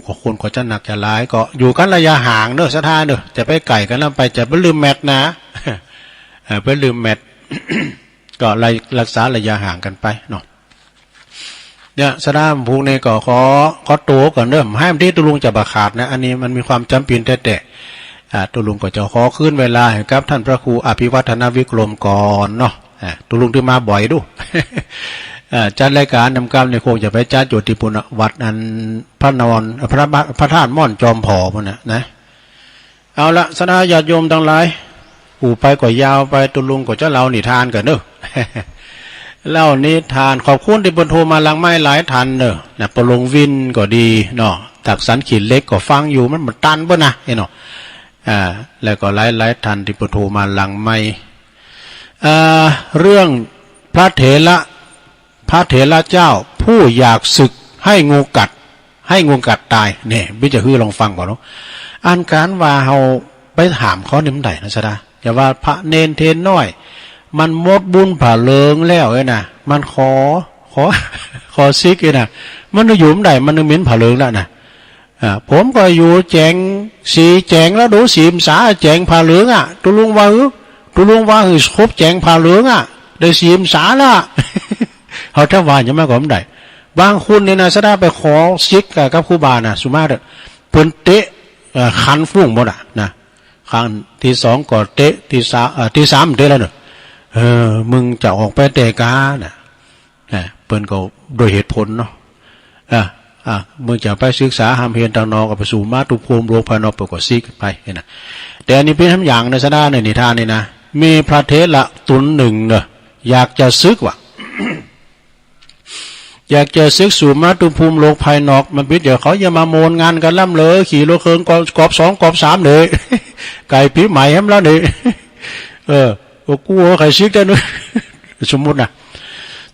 ก็คนก็จะนักจะหลาย ก็อยู่กั๋นระยะห่างเน่อศรัทธาเน่อ จะไปใก้กั๋นลำไป จะไปลืมแมตช์นะ อ่า ไปลืมแมตช์ ก็เลยรักษาระยะห่างกั๋นไปเนาะ เนี่ย ศรัทธา พูกนี้ก็ขอ ขอตั๋วก่อนเน่อ หื้อตี้ตุ๊ลุงจะบ่ขาดนะ อันนี้มันมีความจ๋ำเป๋นแต๊ๆ อ่า ตุ๊ลุงก็จะขอคืนเวลาหื้อกับต้านพระครูอภิวัฒนวิกรมก่อนเนาะ อ่า ตุ๊ลุงตึงมาบ่อยดู อ่า จัดรายก๋านนำกำนี่คงจะไปจัดอยู่ตี้ปุณณวัด อันพระนอน พระบา พระธาตุม่อนจอมผอพุ้นนะ นะ เอาละ ศรัทธาญาติโยมตังหลาย อู้ไปก็ยาวไป ตุ๊ลุงก็จะเล่านิทานก่อนเน่อ เล่านิทาน ขอบคุณตี้เปิ้นโทรมาหลังไมค์หลายต้านเน่อ นะ ป้อหลวงวินก็ดีเนาะ ตักสันขีดเหล็กก็ฟังอยู่ มันบ่ตันเปิ้นนะ เอ้ยเนาะ อ่า แล้วก็หลายๆ ต้านตี้เปิ้นโทรมาหลังไมค์ อ่า เรื่องพระเถระ พระเถระเจ้าผู้อยากสึกให้งูกัด ให้งูกัดตาย เนี่ย เปิ้นจะหื้อลองฟังก่อนเนาะ อันก๋านว่าเฮาไปถามเขานี่มันได้นะศรัทธา อย่าว่าพระเณรเทนน้อย มันหมดบุญผาเหลืองแล้วเอ้ยนะ มันขอ ขอ ขอสิกเอ้ยนะ มันอยู่มันได้ มันเหม็นผาเหลืองแล้วนะ อ่า ผมก็อยู่แจ๋ง สี่แจ๋งแล้ว ดูสี่พรรษาแจ๋งผ้าเหลืองอะ ตุ๊ลุงว่าหื้อ ตุ๊ลุงว่าหื้อครบแจ๋งผ้าเหลืองอะ ได้สี่พรรษาแล้ว เฮาถ้าว่าอย่างนั้นก็บ่ได้ บางคนเนี่ยนะ สะดาไปขอสิกกับครูบานะ สุมาเถอะ เปิ้นเตะ เอ่อ คันฟุ้งหมดอะนะ ครั้งตี้สองก็เตะ ตี้สาม เอ่อ ตี้สามเตะแล้วเนาะ เออ มึงจะออกไปแต่กานะ อ่ะ เปิ้นก็โดยเหตุผลเนาะ อ่ะ อ่ะ มึงจะไปศึกษาฮ่ำเฮียนตางนอก ก็ไปสู่มาตุภูมิโลกภายนอก เปิ้นก็สิกไปหั้นนะ แต่อันนี้เป๋นหำอย่างนะ สะดาในนิทานนี่นะ มีพระเถระต๋นนึ่งเนาะ อยากจะสิกว่ะ อยากจะสิกสู่มาตุภูมิโลกภายนอก มันปิดเดี๋ยวเขาจะมาโมนงานกั๋นล่ำเลย ขี่รถเคิงกอบ กอบสองกอบสามเลย ใก้ปี๋ใหม่แหมแล้วนี่ เออ โอ้ กูใค่สิกได้เนาะ สมมุตินะ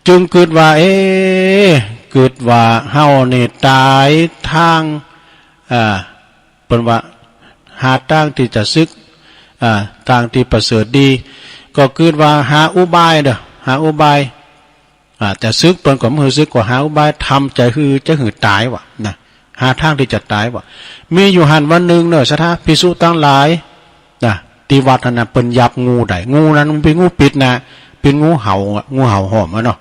จึงกึ๊ดว่า เอ๊ะ กึ๊ดว่าเฮานี่ต๋ายตาง อ่า เปิ้นว่าหาตางตี้จะสิก อ่า ตางตี้ประเสริฐดี ก็กึ๊ดว่าหาอุบายเนาะ หาอุบาย อ่า จะสิกเปิ้นก็บ่หื้อสิก ก็หาอุบายทำใจ๋หื้อ ใจ๋หื้อต๋ายว่ะนะ หาตางตี้จะต๋ายว่ะ มีอยู่หั้นวันนึ่งเนาะ สะดาภิกษุตังหลาย นะ ตี้วัดหั้นนะ เปิ้นหยาบงูได้ งูนั้นมันเป๋นงูปิดนะ เป๋นงูเห่าอะ งูเห่าหอมอะเนาะ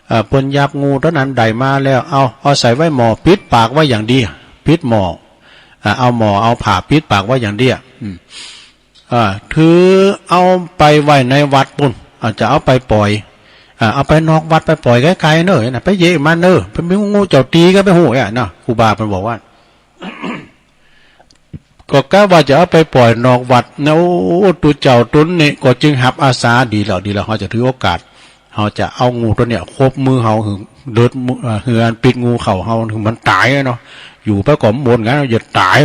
เอ่อ เปิ้นหยาบงูต๋นนั้นได้มาแล้ว เอา เอาใส่ไว้หม้อ ปิดปากไว้อย่างดี ปิดหม้อ อ่า เอาหม้อ เอาผ้าปิดปากไว้อย่างดีอะ อืม อ่า ถือเอาไปไว้ในวัดปู้น อ่า จะเอาไปป่อย อ่า เอาไปนอกวัด ไปป่อยไก๋ๆ เน่อนะ ไปเยียะมันเน่อ ไปมีงูเจ้าตี๋ก็ไปฮู้อะเนาะ ครูบาเปิ้นบอกว่า ก็กะว่าจะเอาไปป่อยนอกวัดนะ โอ้ ตุ๊เจ้าต๋นนี้ก็จึงฮับอาสา ดีแล้ว ดีแล้ว เฮาจะถือโอกาส เฮาจะเอางูต๋นเนี้ย คบมือเฮา หื้อเลิดมือ เอ่อ หื้ออันปิดงูเข้าเฮา หื้อมันต๋ายอะเนาะ อยู่ไปก็บ่นกั๋น อย่าต๋าย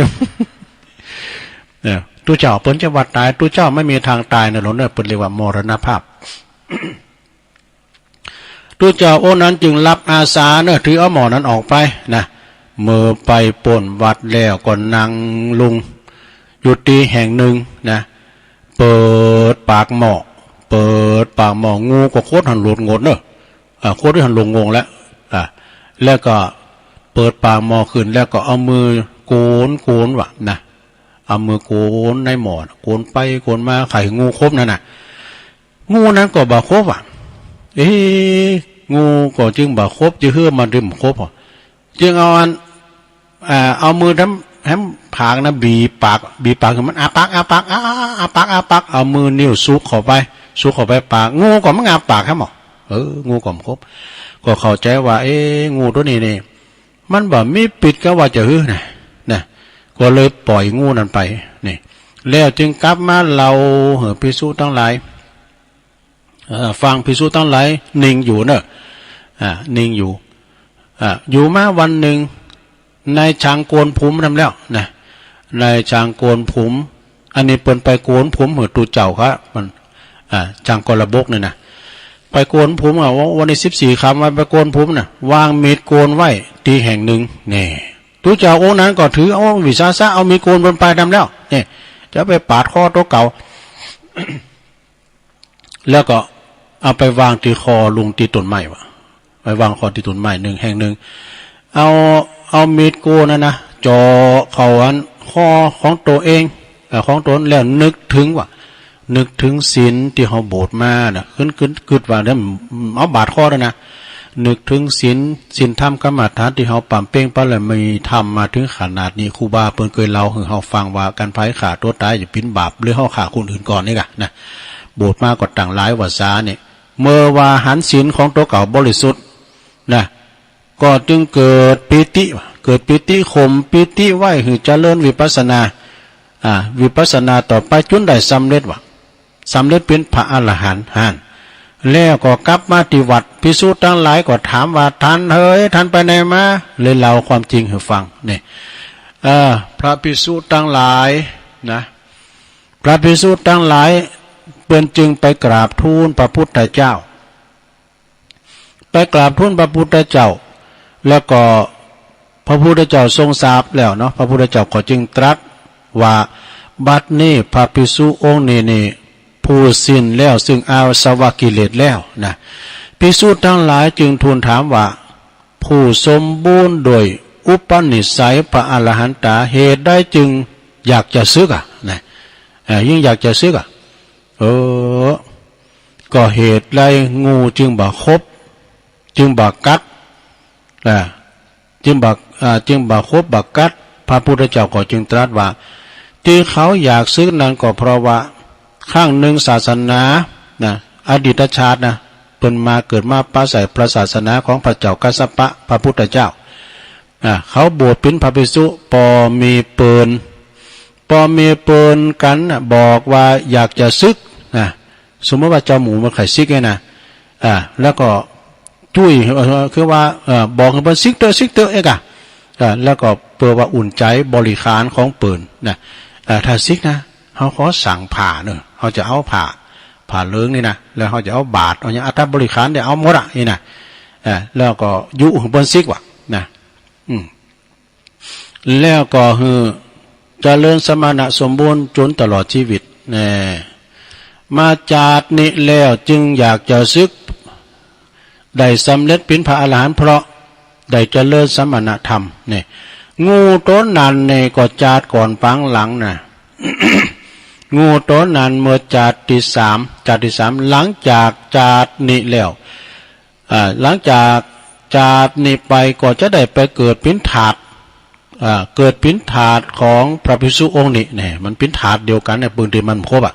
เนี่ย ตุ๊เจ้าเปิ้นจะว่าต๋าย ตุ๊เจ้าไม่มีทางต๋ายนะ หลวงเนี่ย เปิ้นเรียกว่ามรณภาพ ตุ๊เจ้าองค์นั้นจึงฮับอาสาเนาะ ถือเอาหม้อนั้นออกไปนะ เมื่อไปป๊นวัดแล้วก็นั่งลงอยู่ตี้แห่งนึ่งนะ เปิดปากหม้อ เปิดปากหม้อ งูก็คดหั้นหลุดงดเนาะ อ่า คดหั้นหลุดงงแล้ว อ่า แล้วก็เปิดปากหม้อขึ้น แล้วก็เอามือโก๋นๆ ว่ะนะ เอามือโก๋นในหม้อ โก๋นไปโก๋นมา ใค่หื้องูคบนั่นน่ะ งูนั้นก็บ่คบว่ะ เอ๊ะ งูก็จึงบ่คบ จะหื้อมันบ่คบอ่ะ จึงเอาอัน อ่า เอามือทำ แหมผากนะ บีบปาก บีบปากหื้อมัน อ้าปาก อ้าปาก อ้า อ้าปาก อ้าปาก เอามือนิ้วซุกเข้าไป ซุกเข้าไปปาก งูก็บ่อ้าปากแหมหมอ เออ งูก็บ่คบ ก็เข้าใจ๋ว่า เอ๊ะ งูต๋นนี้นี่ มันบ่มีปิดกาว่าจะหื้อนะ นะ ก็เลยป่อยงูนั้นไป นี่ แล้วจึงกลับมาเล่าหื้อภิกษุตังหลาย เอ่อ ฟัง ภิกษุตังหลายนิ่งอยู่เนาะ อ่า นิ่งอยู่ อ่า อยู่มาวันนึ่ง นายช่างโก๋นผมนั่นแล้วนะ นายช่างโก๋นผม อันนี้เปิ้นไปโก๋นผมหื้อตุ๊เจ้าครับ มัน อ่า ช่างกรบกนี่นะ ไปโก๋นผมอ่ะ วัน วันตี้สิบสี่ค่ำว่าไปโก๋นผมน่ะ วางมีดโก๋นไว้ตี้แห่งนึ่ง แน่ ตุ๊เจ้าองค์นั้นก็ถือเอาวิสาสะ เอามีดโก๋นเปิ้นไปนำแล้ว นี่ จะไปปาดคอตั๋วเก่า แล้วก็เอาไปวางตี้คอลุงตี้ต้นไม้ว่ะ ไปวางคอตี้ต้นไม้นึ่งแห่งนึ่ง เอา เอามีดโก๋นนั่นนะ เจาะเข้าอันคอของตั๋วเอง เอ่อ ของต๋นแล้วนึกเถิงว่ะ นึกเถิงศีลตี้เฮาบวชมาน่ะ กึ๊ด กึ๊ด กึ๊ดว่าเนี่ย เอาบาดคอแล้วนะ นึกเถิงศีล ศีลธรรมกรรมฐานตี้เฮาบำเพ็ญบารมีธรรมมาเถิงขนาดนี้ ครูบาเปิ้นเกยเล่าหื้อเฮาฟังว่า ก๋านใผฆ่าตั๋วต๋ายจะเป๋นบาป หรือเฮาฆ่าคนอื่นก่อนนี่ก่ะนะ บวชมาก็ตั้งหลายวรรษานี่ เมื่อว่าหันศีลของตั๋วเก่าบริสุทธิ์นะ ก็จึงเกิดปีติ เกิดปีติข่มปีติไว้หื้อเจริญวิปัสสนา อ่า วิปัสสนาต่อไปจุ่นได้สำเร็จว่ะ สำเร็จเป๋นพระอรหันต์หั้น แล้วก็กลับมาตี้วัด ภิกษุตังหลายก็ถามว่า ท่านเอ๋ย ท่านไปไหนมา เลยเล่าความจริงหื้อฟัง นี่ เอ่อ พระภิกษุตังหลายนะ พระภิกษุตังหลาย เปิ้นจึงไปกราบทูลพระพุทธเจ้า ไปกราบทูลพระพุทธเจ้า แล้วก็พระพุทธเจ้าทรงทราบแล้วเนาะ พระพุทธเจ้าก็จึงตรัสว่า บัดนี้พระภิกษุองค์นี้นี่ ผู้สิ้นแล้วซึ่งอาสวะกิเลสแล้วนะ ภิกษุตังหลายจึงทูลถามว่า ผู้สมบูรณ์ด้วย อุปนิสัยพระอรหันตา เหตุใดจึงอยากจะสึกอะ นะ เอ่อ จึงอยากจะสึกอะ เออ ก็เหตุใดงูจึงบ่ขบ จึงบ่กัด นะ จึงบ่ อ่า จึงบ่ขบบ่กัด พระพุทธเจ้าก็จึงตรัสว่า ตี้เขาอยากสึกนั้นก็เพราะว่า ครั้งหนึ่งศาสนา นะ อดีตชาตินะ เปิ้นมาเกิดมาปะใส่พระศาสนาของพระเจ้ากัสสปะพระพุทธเจ้า อ่า เขาบวชเป๋นพระภิกษุ ปอมีเปิล ปอมีเปิลกั๋นน่ะ บอกว่าอยากจะสึกนะ สมมุติว่าเจ้าหมู่มันใค่สึกเนี่ยนะ อ่า แล้วก็จุ้ย เอ่อ คือว่า เอ่อ บอกหื้อเปิ้นสึกเต๊อะ สึกเต๊อะ เอ๊ะกะ อ่า แล้วก็เปื้อว่าอุ่นใจ๋บริขารของเปิ้นนะ อ่า ถ้าสึกนะ เฮาขอสั่งผ้าเนาะ เฮาจะเอาผ้า ผ้าเหลืองนี่นะ แล้วเฮาจะเอาบาตร เอาหยัง อัฐบริขารเนี่ยเอาหมดอะ นี่นะ อ่า แล้วก็ยุหื้อเปิ้นสึกว่ะ นะ อืม แล้วก็หื้อเจริญสมณะสมบูรณ์จ๋นตลอดจีวิต แน่ มาจาตินี้แล้วจึงอยากจะสึก ได้สำเร็จเป๋นพระอรหันต์เพราะได้เจริญสมณธรรม นี่ งูโตนั้นนี่ก็จาติก่อนปางหลังนะ งูโตนั้นเมื่อจาติตี้สาม จาติตี้สาม หลังจากจาตินี้แล้ว อ่า หลังจากจาตินี้ไปก็จะได้ไปเกิดเป๋นทาส อ่า เกิดเป๋นทาสของพระภิกษุองค์นี้ แน่ มันเป๋นทาสเดียวกั๋นเนี่ย เปิ้นตี้มันขบอะ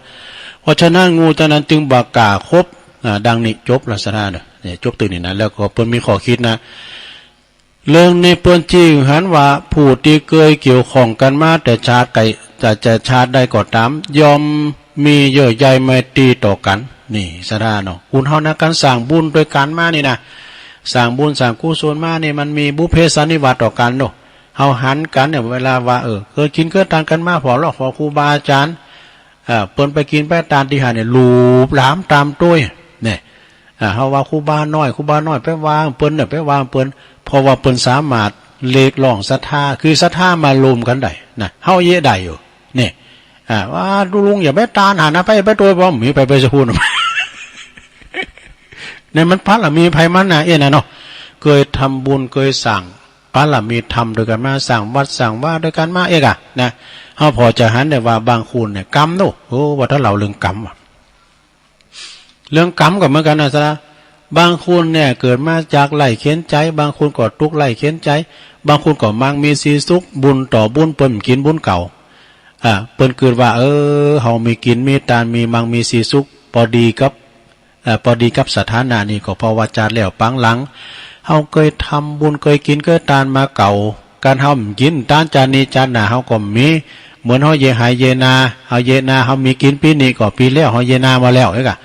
เพราะฉะนั้นงูตัวนั้นจึงบ่กล้าขบ อ่า ดังนี้จบละศรัทธาเนาะ เนี่ย จบตึงนี้นะ แล้วก็เปิ้นมีข้อคิดนะ เรื่องนี้เปิ้นจี้หันว่า ผู้ตี้เกยเกี่ยวข้องกั๋นมาแต่ชาติใด แต่ แต่ชาติใดก็ต๋าม ย่อมมีเยื่อใยไมตรีต่อกั๋น นี่ศรัทธาเนาะ คนเฮานะ ก๋านสร้างบุญตวยกั๋นมานี่นะ สร้างบุญสร้างกุศลมานี่ มันมีบุพเพสันนิวาสต่อกั๋นเนาะ เฮาหันกั๋นเนี่ย เวลาว่า เออ เกยกิ๋นเกยตานกั๋นมาผ่อลอกผ่อครูบาอาจ๋ารย์ เอ่อ เปิ้นไปกิ๋นไปตานตี้หั้นเนี่ย หลูบหลามต๋ามตวย เนี่ย อ่า เฮาว่าครูบาน้อย ครูบาน้อยไปว่าเปิ้นเนี่ย ไปว่าเปิ้น เพราะว่าเปิ้นสามารถเรียกร้องศรัทธา คือศรัทธามารวมกั๋นได้นะ เฮาเยียะได้อยู่ เนี่ย อ่า ว่าตุ๊ลุงอย่าไปตานหั้นนะ ไป ไปตวย บ่มีไผไปสักคน เนี่ยมันบารมีไผมันนะ เอ๊ะนะเนาะ เกยทำบุญเกยสร้าง บารมีธรรมตวยกั๋นมา สร้างวัดสร้างวาตวยกั๋นมา เอ๊ะกะ นะ เฮาผ่อจะหันได้ว่าบางคนเนี่ย กรรมเนาะ โอ้ ว่าถ้าเล่าเรื่องกรรมว่ะ เรื่องกรรมก็เหมือนกั๋นนะศรัทธา บางคนเนี่ยเกิดมาจากไร้เข็ญใจ๋ บางคนก็ตุ๊กข์ไร้เข็ญใจ๋ บางคนก็มั่งมีสีสุข บุญต่อบุญ เปิ้นกิ๋นบุญเก่า อ่า เปิ้นกึ๊ดว่า เออ เฮามีกิ๋นมีตาน มีมั่งมีสีสุข ปอดีกับ เอ่อ ปอดีกับสถานะนี้ ก็เพราะว่าจาติแล้วปางหลัง เฮาเกยทำบุญ เกยกิ๋นเกยตานมาเก่า ก๋านเฮาบ่กิ๋นตานจาตินี้ จาติหน้าเฮาก็มี เหมือนเฮาเยียะไฮ่เยียะนา เฮาเยียะนา เฮามีกิ๋นปี๋นี้ก็ปี๋แล้ว เฮาเยียะนามาแล้ว เอ๊ะกะ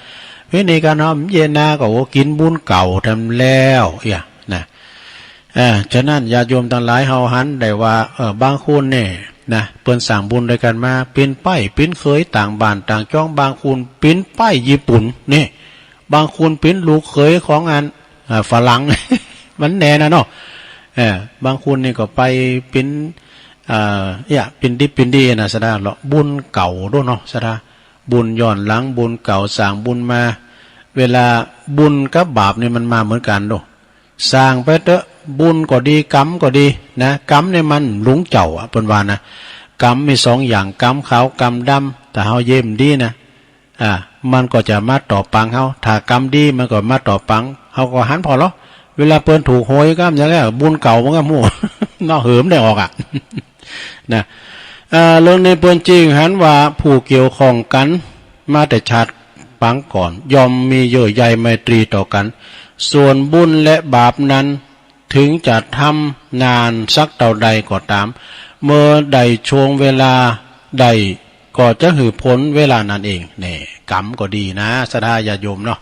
ปี๋นี้ก๋านเฮาเยียะนาก็ โอ้ กิ๋นบุญเก่าแถมแล้ว เอ๊ะ นะ เอ่อ ฉะนั้นญาติโยมตังหลาย เฮาหันได้ว่า เอ่อ บางคนเนี่ยนะ เปิ้นสร้างบุญตวยกั๋นมา เป๋นใป๊เป๋นเขยต่างบ้านต่างจ้อง บางคนเป๋นใป๊ญี่ปุ่น นี่ บางคนเป๋นลูกเขยของอัน อ่า ฝรั่ง มันแน่นะเนาะ เออ บางคนนี่ก็ไปเป๋น เอ่อ เนี่ย เป๋นดิบเป๋นดีนะศรัทธาเนาะ บุญเก่าโดดเนาะศรัทธา บุญย้อนหลัง บุญเก่า สร้างบุญมา เวลาบุญกับบาปนี่มันมาเหมือนกั๋นโดด สร้างไปเต๊อะ บุญก็ดี กรรมก็ดีนะ กรรมนี่มันหลงเจ้าอะ เปิ้นว่านะ กรรมมีสองอย่าง กรรมขาว กรรมดำ ถ้าเฮาเยียะบ่ดีนะ อ่า มันก็จะมาตอบปังเฮา ถ้ากรรมดีมันก็มาตอบปัง เฮาก็หันผ่อลอ เวลาเปิ้นถูกหวยกำอย่างเนี้ย บุญเก่ามันก็ฮู้ เนาะ เหิมได้ออกอะ นะ เอ่อ เรื่องนี้เปิ้นจึงหันว่าผู้เกี่ยวข้องกั๋นมาแต่ชาติปางก่อน ย่อมมีเยื่อใยไมตรีต่อกั๋น ส่วนบุญและบาปนั้น ถึงจะทำนานสักเต้าใดก็ต๋าม เมื่อได้ช่วงเวลาใดก็จะหื้อผลเวลานั้นเอง นี่ กรรมก็ดีนะ ศรัทธาญาติโยมเนาะ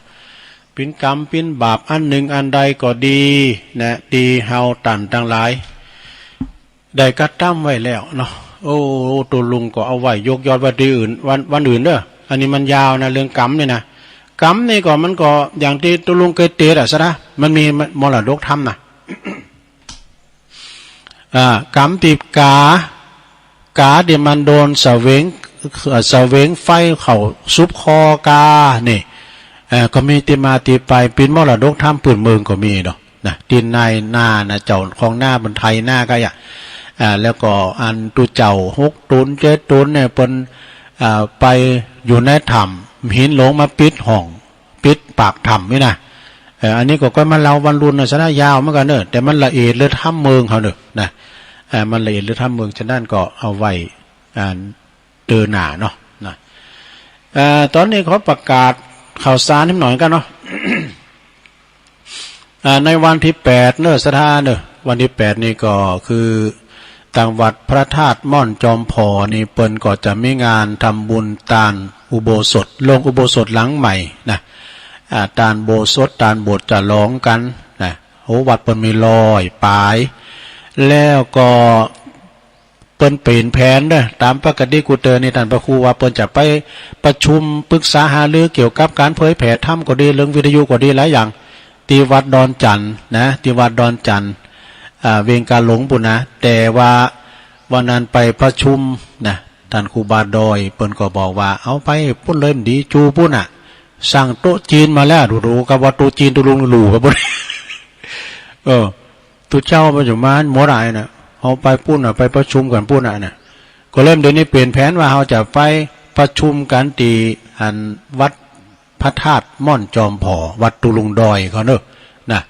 เป๋นกรรมเป๋นบาปอันหนึ่งอันใดก็ดีนะ ตี้เฮาต้านตังหลาย ได้กระตำไว้แล้วเนาะ โอ้ ตุ๊ลุงก็เอาไว้ยกยอดไว้ตี้อื่น วัน วันอื่นเด้อ อันนี้มันยาวนะ เรื่องกรรมนี่นะ กรรมนี่ก็มันก็อย่างตี้ตุ๊ลุงเกยเตสน์อะศรัทธา มันมีมรดกธรรมนะ อ่า กรรมตี้ก๋า ก๋าตี้มันโดนเสวง เอ่อ เสวงไฟเข้าสุบคอก๋า นี่ เอ่อ ก็มีตี้มาตี้ไป เป๋นมรดกธรรมปื้นเมืองก็มีเนาะ นะ ตี้นายนานะ เจ้าของนาเปิ้นไถนาก็อะ อ่า แล้วก็อันตุ๊เจ้าหกต๋นเจ็ดต๋นเนี่ย เปิ้น อ่า ไปอยู่ในถ้ำ หินหลงมาปิดห้อง ปิดปากถ้ำนี่นะ เออ อันนี้ก็ก้อยมาเล่าวันรุ่นนะ สาระยาวเหมือนกั๋นเน่อ แต่มันละเอียดเลิศล้ำเมิงเขาเน่อนะ เออ มันละเอียดเลิศล้ำเมิง ฉะนั้นก็เอาไว้ อ่า เตื้อหน้าเนาะ นะ เอ่อ ต๋อนนี้ขอประกาศข่าวสารนิดหน่อยกั๋นเนาะ อ่า ในวันตี้แปดเน่อ ศรัทธาเน่อ วันตี้แปดนี่ก็คือ ตางวัดพระธาตุม่อนจอมผอนี่ เปิ้นก็จะมีงานทำบุญตานอุโบสถ ลงอุโบสถหลังใหม่นะ อ่า ตานอุโบสถ ตานโบสถ์จะลองกั๋นนะ โอ้ วัดเปิ้นมีร้อยป๋าย แล้วก็ เปิ้นเปลี่ยนแผนเน่อ ต๋ามปกติกู้เตื้อนี่ ต้านพระครูว่าเปิ้นจะไปประชุมปรึกษาหารือเกี่ยวกับก๋านเผยแผ่ธรรมก็ดี เรื่องวิทยุก็ดี หลายอย่าง ตี้วัดดอนจันทน์นะ ตี้วัดดอนจันทน์ อ่า เวียงกาหลงปู้นนะ แต่ว่าวันนั้นไปประชุมนะ ต้านครูบาดอยเปิ้นก็บอกว่า เอาไปปู้นเลย มันดี จูปู้นน่ะ สั่งโต๊ะจีนมาแล้ว ดูๆ กับว่าโต๊ะจีนตุ๊ลุงหลู่กับปู้น เออ ตุ๊เจ้ามันจะมาหมดอะไอ้น่ะ เอาไปปู้นน่ะ ไปประชุมกั๋นปู้นน่ะนะ ก็เลยเดี๋ยวนี้เปลี่ยนแผนว่าเฮาจะไปประชุมกั๋นตี้อันวัดพระธาตุม่อนจอมผอ วัดตุ๊ลุงดอยเขาเน่อ นะ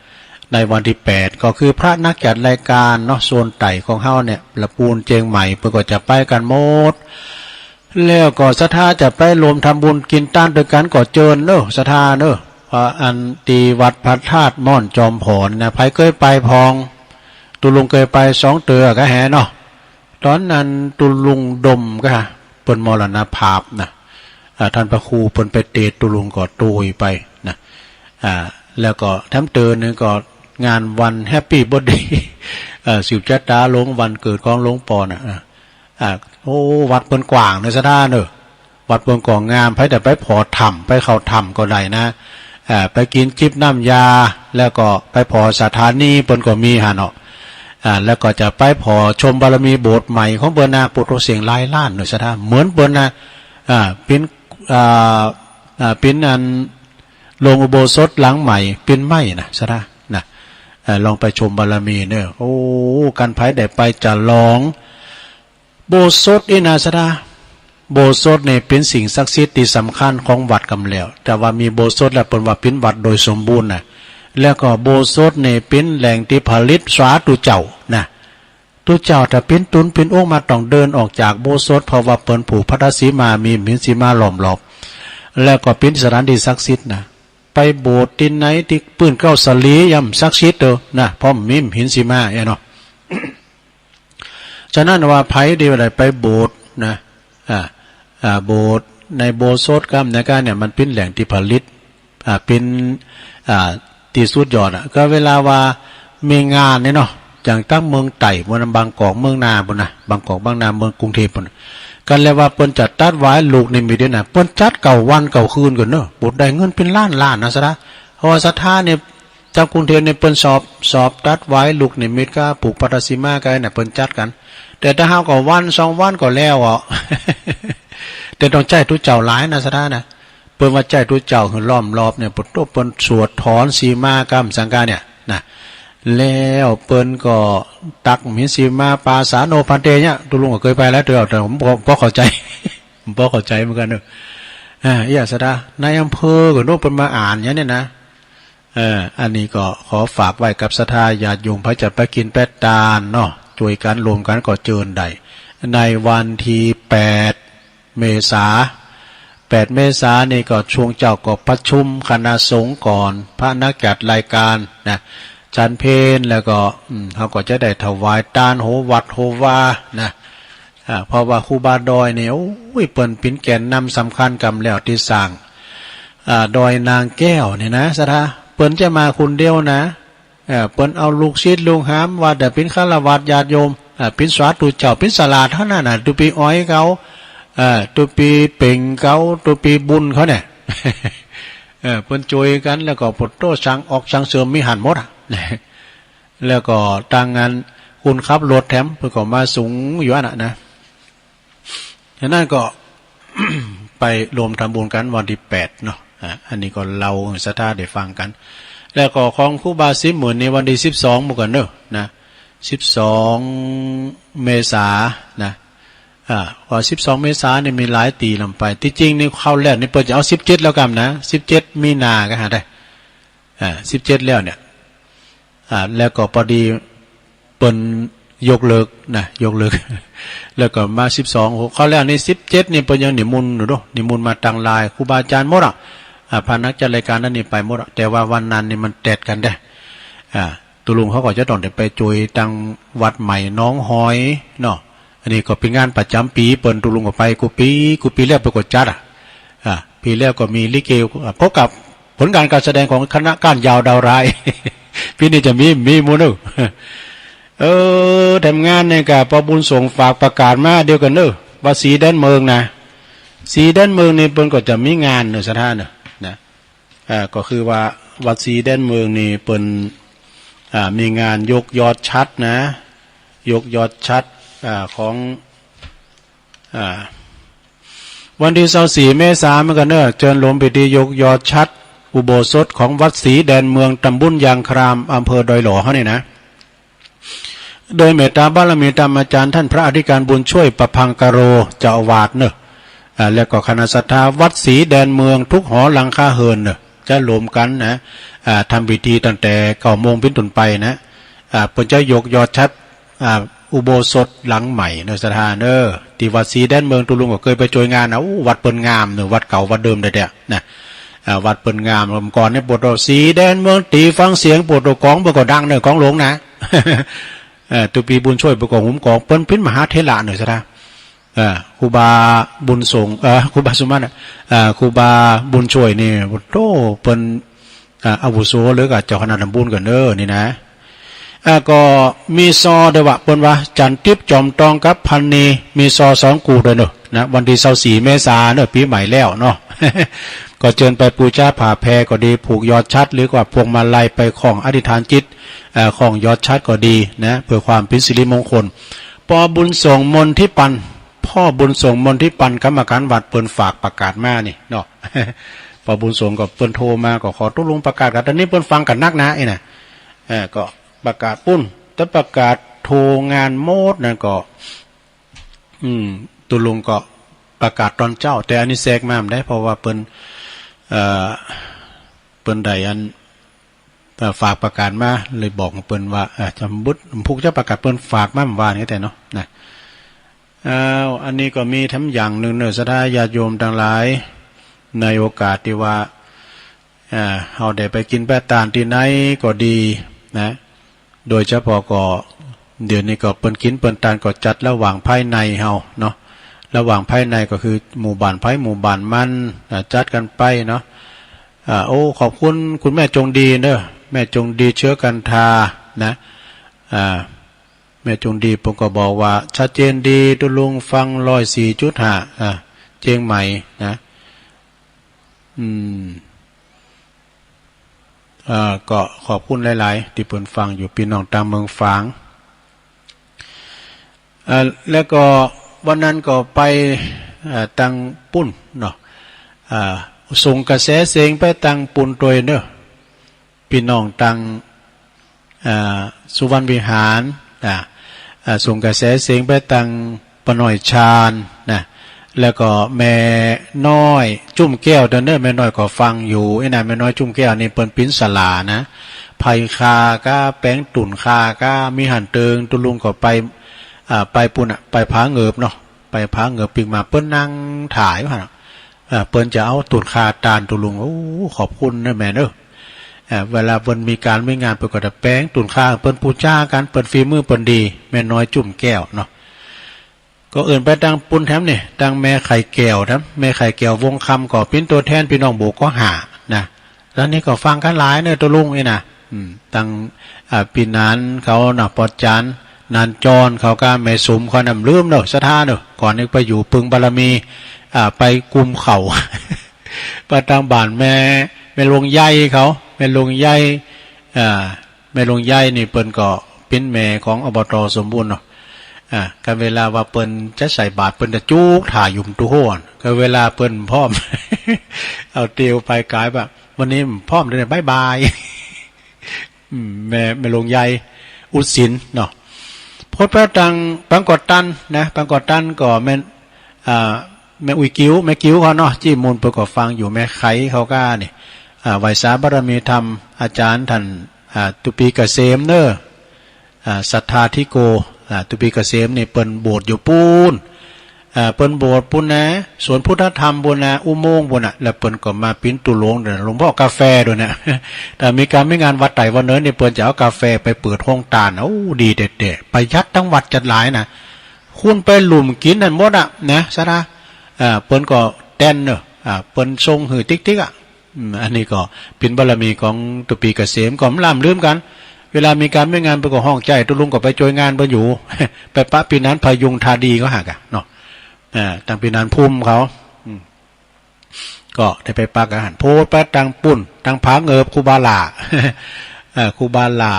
ในวันตี้แปด ก็คือพระนักจัดรายการเนาะ โซนใต้ของเฮาเนี่ย ละปูนเจียงใหม่ เปิ้นก็จะไปกั๋นหมด แล้วก็ศรัทธาจะไปรวมทำบุญกิ๋นตานตวยกั๋นก็เจิญเน่อ ศรัทธาเน่อ เพราะอันตี้วัดพระธาตุม่อนจอมผอนะ ใผเกยไปพ่อง ตุ๊ลุงเกยไปสองเตื้อก็แหเนาะ ต๋อนนั้นตุ๊ลุงดมก็เปิ้นมรณภาพนะ อ่า ต้านพระครูเปิ้นไปเตดตุ๊ลุงก็โตยไปนะ อ่า แล้วก็แถมเตื้อนึ่งก็งานวันแฮปปี้เบิร์ธเดย์ เอ่อ สืบจะต๋าลงวันเกิดของหลวงป้อน่ะ อ่า อ่า โอ้ วัดเปิ้นกว้างเน่อ ศรัทธาเน่อ วัดเปิ้นก็งาม ใผจะไปผ่อถ้ำ ไปเข้าถ้ำก็ได้นะ อ่า ไปกิ๋นจิบน้ำยา แล้วก็ไปผ่อสถานีเปิ้นก็มีหั้นเนาะ อ่า แล้วก็จะไปผ่อชมบารมีโบสถ์ใหม่ของเปิ้นนะ โปรโตเสียงหลายล้านเน่อ ศรัทธา เหมือนเปิ้นนะ อ่า เป๋น อ่า อ่า เป๋นอันโรงอุโบสถหลังใหม่เป๋นไม้นะ ศรัทธา นะ เอ่อ ลองไปชมบารมีเน่อ โอ้ กันใผได้ไปจะลอง โบสถนี่นะ ศรัทธา โบสถนี่เป๋นสิ่งศักดิ์สิทธิ์ตี้สำคัญของวัดกำแล้ว แต่ว่ามีโบสถแล้วเปิ้นว่าเป๋นวัดโดยสมบูรณ์นะ แล้วก็โบสถนี่เป๋นแหล่งตี้ผลิตสาธุเจ้านะ ตุ๊เจ้าถ้าเป๋นตุ๊นเป๋นองค์มาต้องเดินออกจากโบสถ เพราะว่าเปิ้นผูกพัทธสีมา มีหินสีมาล้อมรอบ แล้วก็เป๋นสถานตี้ศักดิ์สิทธิ์นะ ไปโบสถ์ตี้ไหนตี้ปื้นเก๊าสาลีย่อมศักดิ์สิทธิ์เน่อนะ เพราะมีหินสีมาอะเนาะ ฉะนั้นว่าใผตี้ว่าได้ไปโบสถ์นะ อ่า อ่า โบสถ์ในอุโบสถกำเนี่ยก็เนี่ยมันเป๋นแหล่งตี้ผลิต อ่า เป๋น อ่า ตี้สุดยอดอะ ก็เวลาว่ามีงานนี่เนาะ อย่างตางเมืองใต้ปู้นนะ บางกอกเมืองนาปู้นนะ บางกอกบางนา เมืองกรุงเทพฯปู้นนะ กันแล้วว่าเปิ้นจะตัดวายลูกนิมิตเนี่ยนะ เปิ้นจัดเก้าวันเก้าคืนกั๋นเน่อ ปู้นได้เงินเป๋นล้านๆ นะ ศรัทธา เพราะว่าศรัทธาเนี่ย จาวกรุงเทพฯเนี่ยเปิ้นสอบ สอบตัดวายลูกนิมิตกับผูกพัทธสีมากั๋นเนี่ย เปิ้นจัดกั๋น แต่ถ้าเฮาก็วันสองวันก็แล้วอ่ะ แต่ต้องใจ๊ตุ๊เจ้าหลายนะ ศรัทธานะ เปิ้นว่าใจ๊ตุ๊เจ้าหื้อล้อมรอบเนี่ย เปิ้นตุ๊เปิ้นสวดถอนสีมากำสังกาเนี่ยนะ แล้วเปิ้นก็ตักหินสีมาปาสาโนภันเตเนี่ย ตุ๊ลุงก็เกยไปแล้วเตื้อ แต่ผมก็ ก็เข้าใจ๋ ผมก็เข้าใจ๋เหมือนกั๋นเน่อ อ่า เอี้ย ศรัทธา นายอำเภอก็โน่นเปิ้นมาอ่านอย่างเนี่ยนะ เออ อันนี้ก็ขอฝากไว้กับศรัทธาญาติโยม ใผจะไปกิ๋นไปตานเนาะ จ้วยกั๋นรวมกั๋นก็เจิญได้ ในวันตี้แปดเมษา แปดเมษานี่ก็ช่วงเจ๊าก็ประชุมคณะสงฆ์ก่อน พระนักจัดรายการนะ ฉันเพล แล้วก็ อืม เฮาก็จะได้ถวายตานโหวัดโหวานะ อ่า เพราะว่าครูบาดอยนี่ โอ้ย เปิ้นเป๋นแกนนำสำคัญกำแล้วตี้สร้าง อ่า ดอยนางแก้วนี่นะ ศรัทธา เปิ้นจะมาคนเดียวนะ เอ่อ เปิ้นเอาลูกศิษย์ลูกหา ว่าแต่เป๋นฆราวาสญาติโยม อ่า เป๋นสาธุเจ้า เป๋นสลาดเต้านั้นน่ะ ตุ๊ปี้อ้อยเขา เอ่อ ตุ๊ปี้เป๋งเขา ตุ๊ปี้บุญเขาเนี่ย เอ่อ เปิ้นจ้วยกั๋น แล้วก็ปวดโต้สั่งออกสั่งเสริมมีหั้นหมดอะ แล้วก็ตางอันคนขับรถแถม เปิ้นก็มาสูงอยู่อั้นน่ะนะ ฉะนั้นก็ ไปรวมทำบุญกั๋นวันตี้แปดเนาะ อ่า อันนี้ก็เล่าหื้อศรัทธาได้ฟังกั๋น แล้วก็ของครูบาสิบหมื่นนี่วันตี้สิบสองเหมือนกั๋นเนาะ นะ สิบสองเมษานะ อ่า ว่าสิบสองเมษานี่มีหลายตี้ลำไป ตี้จริงนี่คราวแรกนี่เปิ้นจะเอาสิบเจ็ดแล้วกำนะ สิบเจ็ดมีนาก็หาได้ อ่า สิบเจ็ดแล้วเนี่ย อ่า แล้วก็ปอดีเปิ้นยกเลิกนะ ยกเลิก แล้วก็มาสิบสอง คราวแรกนี่สิบเจ็ดนี่เปิ้นยังนิมนต์อยู่เนาะ นิมนต์มาตังลาย ครูบาอาจ๋ารย์หมดอะ อ่า พานักจัดรายก๋านนั้นนี่ไปหมดอะ แต่ว่าวันนั้นนี่มันแตดกั๋นแต๊ อ่า ตุ๊ลุงเขาก็จะต้องได้ไปจุยตังวัดใหม่หนองหอยเนาะ อันนี้ก็เป๋นงานประจ๋ำปี๋เปิ้น ตุ๊ลุงก็ไปกู้ปี๋ กู้ปี๋แล้วเปิ้นก็จัดอะ อ่า ปี๋แล้วก็มีลิเก อ่า พบกับผลงานการแสดงของคณะก้านยาวดาวร้าย ปี๋นี้จะมี มีหมู่เนาะ เออ แถมงานนี่ก็ปอบุญส่งฝากประกาศมาเดียวกั๋นเนาะ วัดศรีแดนเมืองนะ ศรีแดนเมืองนี่เปิ้นก็จะมีงานเนาะ ศรัทธาเนาะ นะ อ่า ก็คือว่าวัดศรีแดนเมืองนี่เปิ้น อ่า มีงานยกยอดฉัตรนะ ยกยอดฉัตร อ่า ของ อ่า วันตี้ซาวสี่เมษาเหมือนกั๋นเนาะ เจิญโลมพิธียกยอดฉัตรอุโบสถของวัดศรีแดนเมือง ตำบลยางคราม อำเภอดอยหล่อเฮานี่นะ โดยเมตตาบารมีธรรมอาจ๋ารย์ต้านพระอธิการบุญช่วย ประภังกโร เจ้าอาวาสเนาะ อ่า แล้วก็คณะศรัทธาวัดศรีแดนเมืองทุกหอหลังคาเฮือนเนาะ จะโลมกั๋นนะ อ่า ทำพิธีตั้งแต่เก้าโมงเป๋นต้นไปนะ อ่า เปิ้นจะยกยอดฉัตร อ่า อุโบสถหลังใหม่เนาะ ศรัทธาเนาะ ตี้วัดศรีแดนเมือง ตุ๊ลุงก็เกยไปจุยงานนะ อู้ วัดเปิ้นงามเนาะ วัดเก่าวัดเดิมแต๊ๆ นะ อ่า วัดเปิ้นงาม ก่อนนี่ปวดหัว ศรีแดนเมือง ตี้ฟังเสียงปวดหัว ก๋องเปิ้นก็ดังเนาะ ก๋องหลวงนะ เออ ตุ๊ปี๋บุญช่วยเปิ้นก็หุมก๋อง เปิ้นเป๋นมหาเถระเนาะ ศรัทธา เออ ครูบาบุญส่ง เออ ครูบาสุมาณะ เออ ครูบาบุญช่วยนี่ โอ้โธ่ เปิ้น อ่า อาวุโสเหลือกับเจ้าคณะตำบลกั๋นเนาะ นี่นะ อ่า ก็มีซอเด้อวะ เปิ้นว่า จันทร์ติ๊บจอมตองกับพันนี มีซอสองกู่เด้อเนาะ นะ วันตี้ซาวสี่เมษาเนาะ ปี๋ใหม่แล้วเนาะ ก็เจิญไปปู๋จาผ้าแพรก็ดี ผูกยอดฉัตร หรือว่าพวงมาลัยไปคล้องอธิษฐานจิต เอ่อ คล้องยอดฉัตรก็ดีนะ เปื้อความเป๋นสิริมงคล ปอบุญส่งมนทิปัน พ่อบุญส่งมนทิปัน กรรมการวัดเปิ้นฝากประกาศมานี่เนาะ ปอบุญส่งก็เปิ้นโทรมาก็ขอตุ๊ลุงประกาศกั๋น ตอนนี้เปิ้นฟังกั๋นนักนะ ไอ้น่ะ เอ่อ ก็ประกาศปุ้น แต่ประกาศโทรงานหมดนั่นก็ อืม ตุ๊ลุงก็ประกาศตอนเจ๊า แต่อันนี้แซกมาบ่ได้ เพราะว่าเปิ้น เอ่อ เปิ้นได้อัน เอ่อ ฝากประกาศมา เลยบอกเปิ้นว่า เอ่อ จำบุตร ผูกเจ้าประกาศเปิ้นฝากมาบ่านี้แต่เนาะ นะ อ้าว อันนี้ก็มีแถมอย่างนึ่งเนาะ ศรัทธาญาติโยมตังหลาย ในโอกาสตี้ว่า อ่า เฮาได้ไปกิ๋นไปตานตี้ไหนก็ดีนะ โดยเฉพาะก็เดี๋ยวนี้ก็เปิ้นกิ๋นเปิ้นตานก็จัดระหว่างภายในเฮาเนาะ ระหว่างภายในก็คือหมู่บ้านใผหมู่บ้านมัน อ่า จัดกั๋นไปเนาะ อ่า โอ้ ขอบคุณคุณแม่จงดีเนาะ แม่จงดีเชื้อกันทานะ อ่า แม่จงดีเปิ้นก็บอกว่า ชัดเจนดีตุ๊ลุง ฟังร้อยสี่จุดห้า อ่า เจียงใหม่นะ อืม อ่า ก็ขอบคุณหลายๆ ตี้เปิ้นฟังอยู่ ปี้น้องตางเมืองฝาง อ่า แล้วก็วันนั้นก็ไป อ่า ตังปุ้นเนาะ อ่า ส่งกระแสเสียงไปตังปุ้นตวยเนาะ ปี้น้องตัง อ่า สุวรรณวิหาร อ่า อ่า ส่งกระแสเสียงไปตังป้าน้อยชาญนะ แล้วก็แม่น้อยจุ้มแก้วเด้อเนาะ แม่น้อยก็ฟังอยู่ ไอ้น่ะ แม่น้อยจุ้มแก้วนี่เปิ้นปิ๋นศาลานะ ไผ่คาก้า แป๋งตุ่นคาก้า มีหั้นเติง ตุ๊ลุงก็ไป อ่า ไปปุ้นน่ะ ไปผาเหงือบเนาะ ไปผาเหงือบปิ๊กมา เปิ้นนั่งถ่ายอยู่หั้นน่ะ อ่า เปิ้นจะเอาตุ่นคาตานตุ๊ลุง โอ้ ขอบคุณเนาะแม่เนาะ อ่า เวลาเปิ้นมีก๋านมีงาน เปิ้นก็จะแป๋งตุ่นคา เปิ้นปู๋จากั๋น เปิ้นฝีมือเปิ้นดี แม่น้อยจุ้มแก้วเนาะ ก็เอิ้นไปตังปุ้นแถมนี่ ตังแม่ไข่แก้วแถม แม่ไข่แก้ววงคำ ก็เป๋นตั๋วแทนปี้น้องโบกข้อห้านะ แล้วนี่ก็ฟังกั๋นหลายเนาะ ตุ๊ลุงนี่นะ อืม ตัง อ่า ปี้หนานเขาน่ะ ปอดจาน หนานจอนเขาก้า แม่สุมเขาน่ะ ลืมเนาะ ศรัทธาเนาะ ก่อนนี้ไปอยู่ปึงบารมี อ่า ไปกุมเขา ไปตังบ้านแม่ แม่หลวงใหญ่เขา แม่หลวงใหญ่ อ่า แม่หลวงใหญ่นี่เปิ้นก็เป๋นแม่ของ อบต สมบูรณ์เนาะ อ่า ก็เวลาว่าเปิ้นจะใส่บาตร เปิ้นจะจุกถ่าอยู่ประตู๋หั้น ก็เวลาเปิ้นพร้อม เอาเตียวไปก๋ายว่า วันนี้พร้อมเลย บ๊ายบาย อืม แม่ แม่หลวงใหญ่ อุดสินเนาะ โพสต์ไปตังปางก่อตั้นนะ ปางก่อตั้นก็แม่น อ่า แม่อุ๊ยกิ้ว แม่กิ้วเขาเนาะ จี้มูลเปิ้นก็ฟังอยู่ แม่ไขเขาก้านี่ อ่า ไหว้สาบารมีธรรม อาจ๋ารย์ต้าน อ่า ตุปีเกษมเนาะ อ่า ศรัทธาธิโก อ่า ตุปีเกษมนี่เปิ้นโบสถ์อยู่ปู๊น อ่า เปิ้นโบสถ์ปู๊นนะ สวนพุทธธรรมปู๊นนะ อุโมงค์ปู๊นน่ะ แล้วเปิ้นก็มาเป๋นตุ๊รงค์ หลวงพ่อกาแฟตวยนะ ถ้ามีก๋านมีงานวัดใดวัดเนินนี่ เปิ้นจะเอากาแฟไปเปิดโฮงตาน โอ้ ดีแต๊ๆ ประหยัดตังวัดจัดหลายนะ คุณไปหลุ่มกิ๋นหั้นหมดอะนะ ศรัทธา อ่า เปิ้นก็แตนเนาะ อ่า เปิ้นส่งหื้อติ๊กๆ อะ อืม อันนี้ก็เป๋นบารมีของตุ๊ปีเกษม ก็บ่ล้ำลืมกั๋น เวลามีก๋านมีงานเปิ้นก็ฮ้องใจ๊ ตุ๊ลุงก็ไปจ้วยงานเปิ้นอยู่ ไปปะปี๋นานพยุงธาดีก็หากอะเนาะ อ่า ตังปี๋นานภูมิเขา อืม ก็ได้ไปปะกั๋นหั้น โพสต์ไปตังปู๊น ตังผาเหงิบ ครูบาหล่า เอ่อ ครูบาหล่า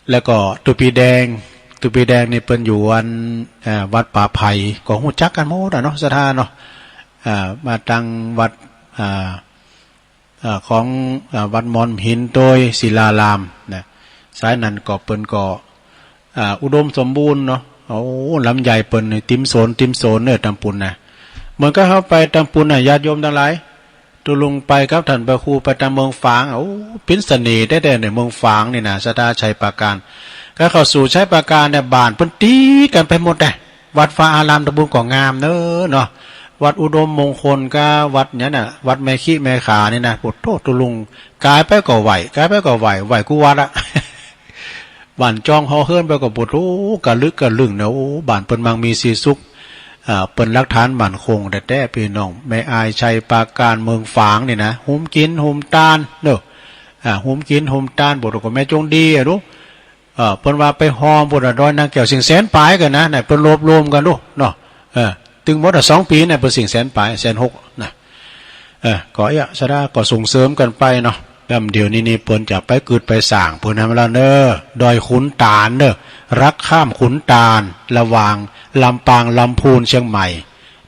แล้วก็ตุ๊ปีแดง ตุ๊ปีแดงนี่เปิ้นอยู่อัน เอ่อ วัดป่าไผ่ ก็ฮู้จักกั๋นหมดอะเนาะ ศรัทธาเนาะ อ่า มาตังวัด อ่า อ่า ของ อ่า วัดมอนหินโตยศิลารามนะ สายนั้นก็เปิ้นก็ อ่า อุดมสมบูรณ์เนาะ โอ้ ลำไยเปิ้นนี่เต็มสวน เต็มสวนเนาะ ตังปู๊นนะ เหมือนกับเฮาไปตังปู๊นน่ะ ญาติโยมตังหลาย ตุ๊ลุงไปกับต้านพระครูไปตังเมืองฝาง โอ้ เป๋นเสน่ห์แต๊ๆ เนี่ย เมืองฝางนี่นะ ศรัทธา ชัยปราการ ก็เข้าสู่ชัยปราการเนี่ย บ้านเปิ้นติดกั๋นไปหมดนะ วัดวาอารามตังปู๊นก็งามเนาะ เนาะ วัดอุดมมงคลกับวัดหยังน่ะ วัดแม่ขี้แม่ขานี่นะ โอ้โธ่ ตุ๊ลุง ก๋ายไปก็ไหว้ ก๋ายไปก็ไหว้ ไหว้กู้วัดอะ บ้านจ้องหอเฮือนไปก็ โอ้โธ่ กะลึกกะลึงนะ โอ้ บ้านเปิ้นมั่งมีสีสุข อ่า เปิ้นหลักฐานมั่นคงแต๊ๆ ปี้น้อง แม่อาย ชัยปราการ เมืองฝางนี่นะ หุมกิ๋นหุมตานเนาะ อ่า หุมกิ๋นหุมตาน โอ้โธ่ ก็แม่จงดีอะดู เออ เปิ้นว่าไปฮอมปู๊นอะ ดอยนางแก้ว เสี้ยงแสนป๋ายกั๋นนะ ไหนเปิ้นรวบรวมกั๋นดูเนาะ เออ ตึงหมดอะ สองปี๋เนี่ย เปิ้นเสี้ยงแสนป๋าย แสนหกนะ เออ ก็เอี้ย ศรัทธา ก็ส่งเสริมกั๋นไปเนาะ แล้วเดี๋ยวนี้นี่เปิ้นจะไปกึ๊ดไปสร้างเปิ้นหั้นแล้วเนาะ ดอยขุนตาลเนาะ รักข้ามขุนตาล ระหว่างลำปาง ลำพูน เชียงใหม่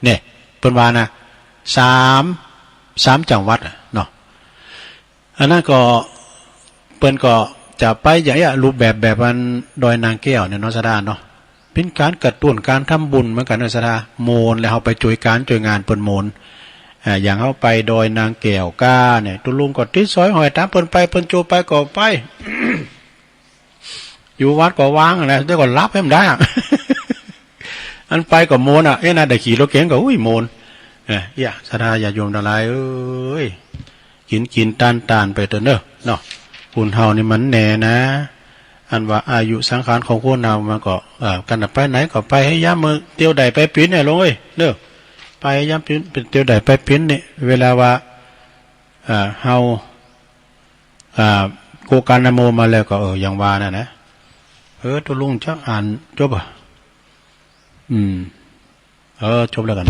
เนี่ย เปิ้นว่านะ สาม สามจังหวัดอะเนาะ อันนั้นก็ เปิ้นก็จะไปอย่างเอี้ย รูปแบบแบบอันดอยนางแก้วเนี่ยเนาะ ศรัทธาเนาะ เป๋นก๋านกระตุ้นก๋านทำบุญเหมือนกั๋นเนาะ ศรัทธา โมน แล้วเฮาไปจ้วยก๋านจ้วยงานเปิ้นโมน อ่า อย่างเฮาไปดอยนางแก้วก้าเนี่ย ตุ๊ลุงก็ติดสอยห้อยต๋ามเปิ้นไป เปิ้นจูงไปก็ไป อยู่วัดก็ว่างนะ เดี๋ยวก็หลับหื้อมันได้อะ อันไปก็โมนอะ เอ๊ะนะ ได้ขี่รถเก๋งก็ อุ้ย โมน เอ้ย เอี้ย ศรัทธาญาติโยมตังหลายเอ้ย กิ๋นกิ๋นตานตานไปเต๊อะเนาะ เนาะ คนเฮานี่มันแน่นะ อันว่าอายุสังขารของคนเฮามันก็ เอ่อ กันไปไหนก็ไปหื้อยามมื้อเตียวได้ไปเป๋นเนี่ย หลวงเอ้ย เนาะ ไปหื้อยามเป๋น เป๋นเตียวได้ไปเป๋นเนี่ย เวลาว่า เอ่อ เฮา อ่า โกกานะโมมาแล้วก็ เออ อย่างว่านั่นนะ เออ ตุ๊ลุงจะอ่านจบอะ อืม เออ จบแล้วกั๋น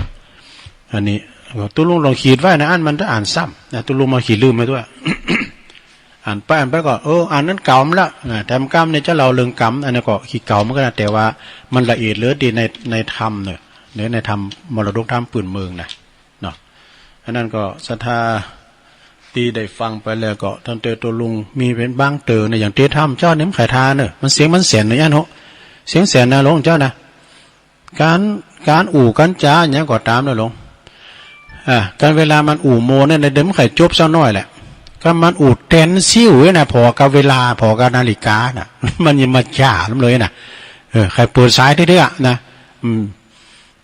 อันนี้ ตุ๊ลุงลองขีดไว้นะ อันมันจะอ่านซ้ำนะ ตุ๊ลุงมาขีดลืมไว้ตวย อ่านไปอ่านไปก็ เออ อ่านนั้นเก่ามาแล้วนะ แถมกำเนี่ยจะเล่าเรื่องกำ อันนี้ก็ขี้เก่าเหมือนกั๋นนะ แต่ว่ามันละเอียดเหลือดีใน ในธรรมเนี่ย ใน ในธรรม มรดกธรรมปื้นเมืองนะ เนาะ อันนั้นก็ศรัทธาตี้ได้ฟังไปแล้วก็ ตั้งแต่ตุ๊ลุงมีเป๋นบางเตื้อเนี่ย อย่างเตธรรมเจ้าเนี่ยมันใค่ทาเนอะ มันเสียงมันแสนเนอะ อันโห เสียงแสนนะหลวงเจ้านะ ก๋าน ก๋านอู้ก๋านจ๋าหยังก็ต๋ามเนอะหลวง อ่า ก๋านเวลามันอู้โมนเนี่ย เดี๋ยวมันใค่จบสักหน้อยแหละ ก็มันอู้แตนซิ่วเนี่ยนะ ผ่อกับเวลา ผ่อกับนาฬิกาน่ะ มันยังมาจ๋าลำเลยน่ะ เออ ใค่เปิดสายเตื้อๆ นะ อืม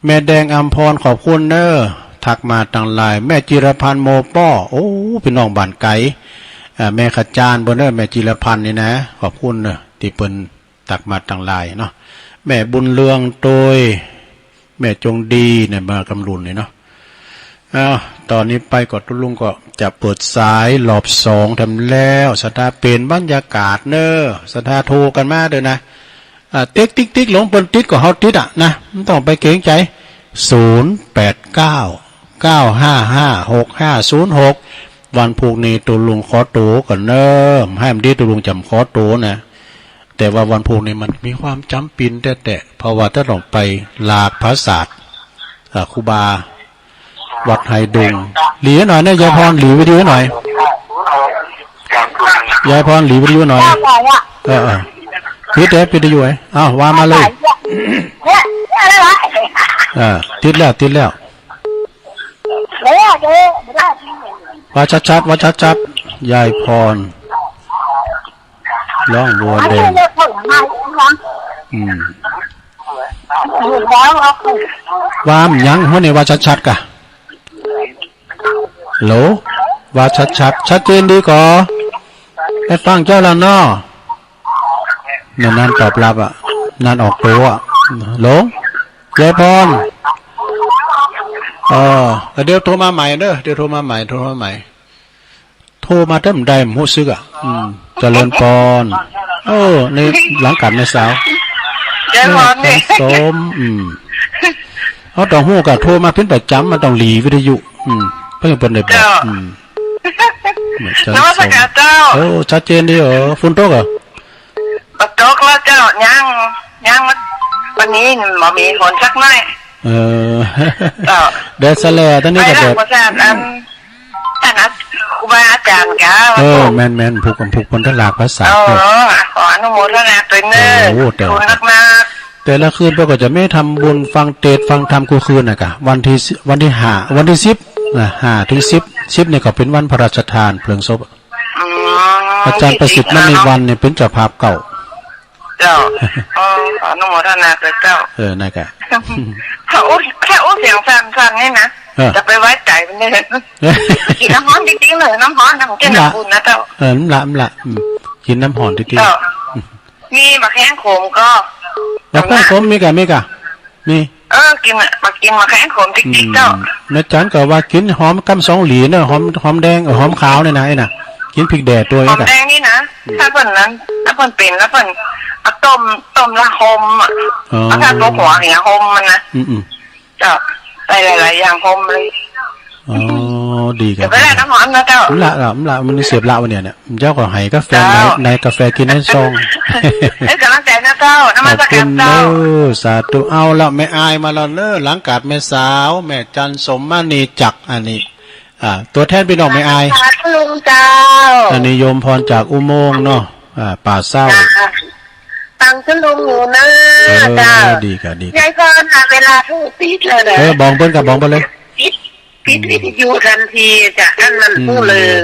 แม่แดงอำพร ขอบคุณเนอะ ทักมาตังไลน์ แม่จิรพันธ์ โมป้อ โอ้ ปี้น้องบ้านไก๋ อ่า แม่ขจารย์เปิ้นเนอะ แม่จิรพันธ์นี่นะ ขอบคุณเนอะ ตี้เปิ้นทักมาตังไลน์เนาะ แม่บุญเรืองโตย แม่จงดีเนี่ย มากำลุนนี่เนาะ อ้าว ต๋อนนี้ไปก็ตุ๊ลุงก็จะเปิดสายรอบสองแถมแล้ว ศรัทธา เป๋นบรรยากาศเนอะ ศรัทธา โทรกั๋นมาเต๊อะนะ อ่า ติ๊กติ๊กติ๊ก หลวงเปิ้นติดก็เฮาติดอะนะ บ่ต้องไปเกรงใจ๋ ศูนย์แปดเก้า เก้าห้าห้า หกห้าศูนย์หก วันพูกนี้ตุ๊ลุงขอตั๋วก่อนเนอะ หื้อมันดีตุ๊ลุงจ๋ำขอตั๋วนะ แต่ว่าวันพูกนี้มันมีความจ๋ำเป๋นแต๊ๆ เพราะว่าจะต้องไปหลากผาสาท อ่า ครูบา วัดไฮดง หลีหน่อยนะ ยายพร หลีวิดีโอหน่อย ยายพร หลีวิทยุหน่อย เออ เออ ปิดเด้อ ปิดวิทยุไว้ อ้าว ว่ามาเลย เออ ติดแล้ว ติดแล้ว ว่าชัดๆ ว่าชัดๆ ยายพร ร้องบัวแดง อืม ว่ามันหยังหั้นนี่ ว่าชัดๆ กะ ฮัลโหล ว่าชัดๆ ชัดเจนดีก่อ ได้ฟังเจ้าแล้วเนาะ นั่น นั่นตอบรับอะ นั่นออกตั๋วอะ ฮัลโหล ยายพร เออ เดี๋ยวโทรมาใหม่เด้อ เดี๋ยวโทรมาใหม่ โทรมาใหม่ โทรมาแต่บ่ได้ บ่ฮู้สึกอะ อืม เจริญพร เออ นี่หลังกั๋นแม่สาว เจริญพร แม่จันทร์สม อืม เฮาต้องฮู้กะ โทรมาเป๋นประจ๋ำ มันต้องหลีวิทยุ อืม เปิ้น เปิ้นได้บอก เจ้า อืม แม่จันทร์สม นมัสก๋ารเจ้า โอ้ ชัดเจนดีเหรอ ฝนตกเหรอ บ่ตกแล้วเจ้า ยัง ยัง วันนี้บ่มีฝนสักหน่อย เออ เจ้า แดดแสแหล่ตอนนี้ก็แดด ไปล้างประสาทอัน ท่านอา ครูบาอาจ๋ารย์กา เออ แม่นๆ ผูก ผูกพันธะหลากภาษา เออ เออ ขออนุโมทนาตวยเน้อ โอ้ แต่ บุญนักๆ แต่ละคืนเปิ้นก็จะมีทำบุญฟังเตสน์ฟังธรรมกู้คืนน่ะกะ วันตี้ วันตี้ห้า วันตี้สิบนะ ห้าเถิงสิบ สิบนี่ก็เป๋นวันพระราชทานเพลิงศพ อืม อาจ๋ารย์ประสิทธิ์ มณีวรรณเนี่ยเป๋นเจ้าภาพเก่า เจ้า อ๋อ อนุโมทนาตวยเจ้า เออ นั่นกะ ถ้าอู้ ถ้าอู้เสียงสั่นๆ นี่นะ เออ จะไปไว้ใจ๋มันเนี่ย กิ๋นน้ำฮ้อนติ๊งๆ เลย น้ำฮ้อนนะ มันจะหนักบุญนะเจ้า เออ มันละ มันละ อืม กิ๋นน้ำฮ้อนติ๊งๆ เจ้า มีหมากแข้งขมก็ หมากแข้งขมมีกะ มีกะ มี เออ กิ๋นอะ มากิ๋นหมากแข้งขมติ๊งๆ เจ้า อืม แม่จันก็ว่ากิ๋นหอมก้ำสองหลีเนอะ หอม หอมแดง เออ หอมขาวเนี่ยนะ ไอ้น่ะ กิ๋นพริกแดดตวย หอมแดงนี่นะ อืม ถ้าเปิ้นนั้น ถ้าเปิ้นเป๋นแล้วเปิ้นเอาต้ม ต้มละหอมอะ อ๋อ เอาถ้าตัวหัวเนี่ยหอมมันนะ อืมๆ เจ้า ใส่หลายๆ อย่างหอมเลย อ๋อ ดีครับ เดี๋ยวไปแล่น้ำฮ้อนนะเจ้า มันละ ละ มันละ มันเสียบละวะเนี่ย เนี่ย เจ้าก็ไหกาแฟ เจ้า ใน ในกาแฟกิ๋นในซอง ให้ก๋ำลังใจ๋นะเจ้า นมัสก๋ารเจ้า ขอบคุณเด้อ สาธุ เอาละ แม่อายมาแล้วเน้อ หลังกั๋นแม่สาว แม่จันทร์สมมณีจักร อันนี้ อ่า ตั๋วแทนปี้น้องแม่อาย สาธุลุงเจ้า อันนี้โยมพรจากอุโมงค์เนาะ อ่า ป่าเศร้า จ้า ฟังเจ้าลุงอยู่นะ เออ เจ้า ดีกะ ดีกะ ยายพรน่ะ เวลาโทรติดเลยนะ เออ บอกเปิ้นกะ บอกเปิ้นเลย ติด ปิดวิทยุตันทีจ้ะ อันมัน อืม ฮู้เลิง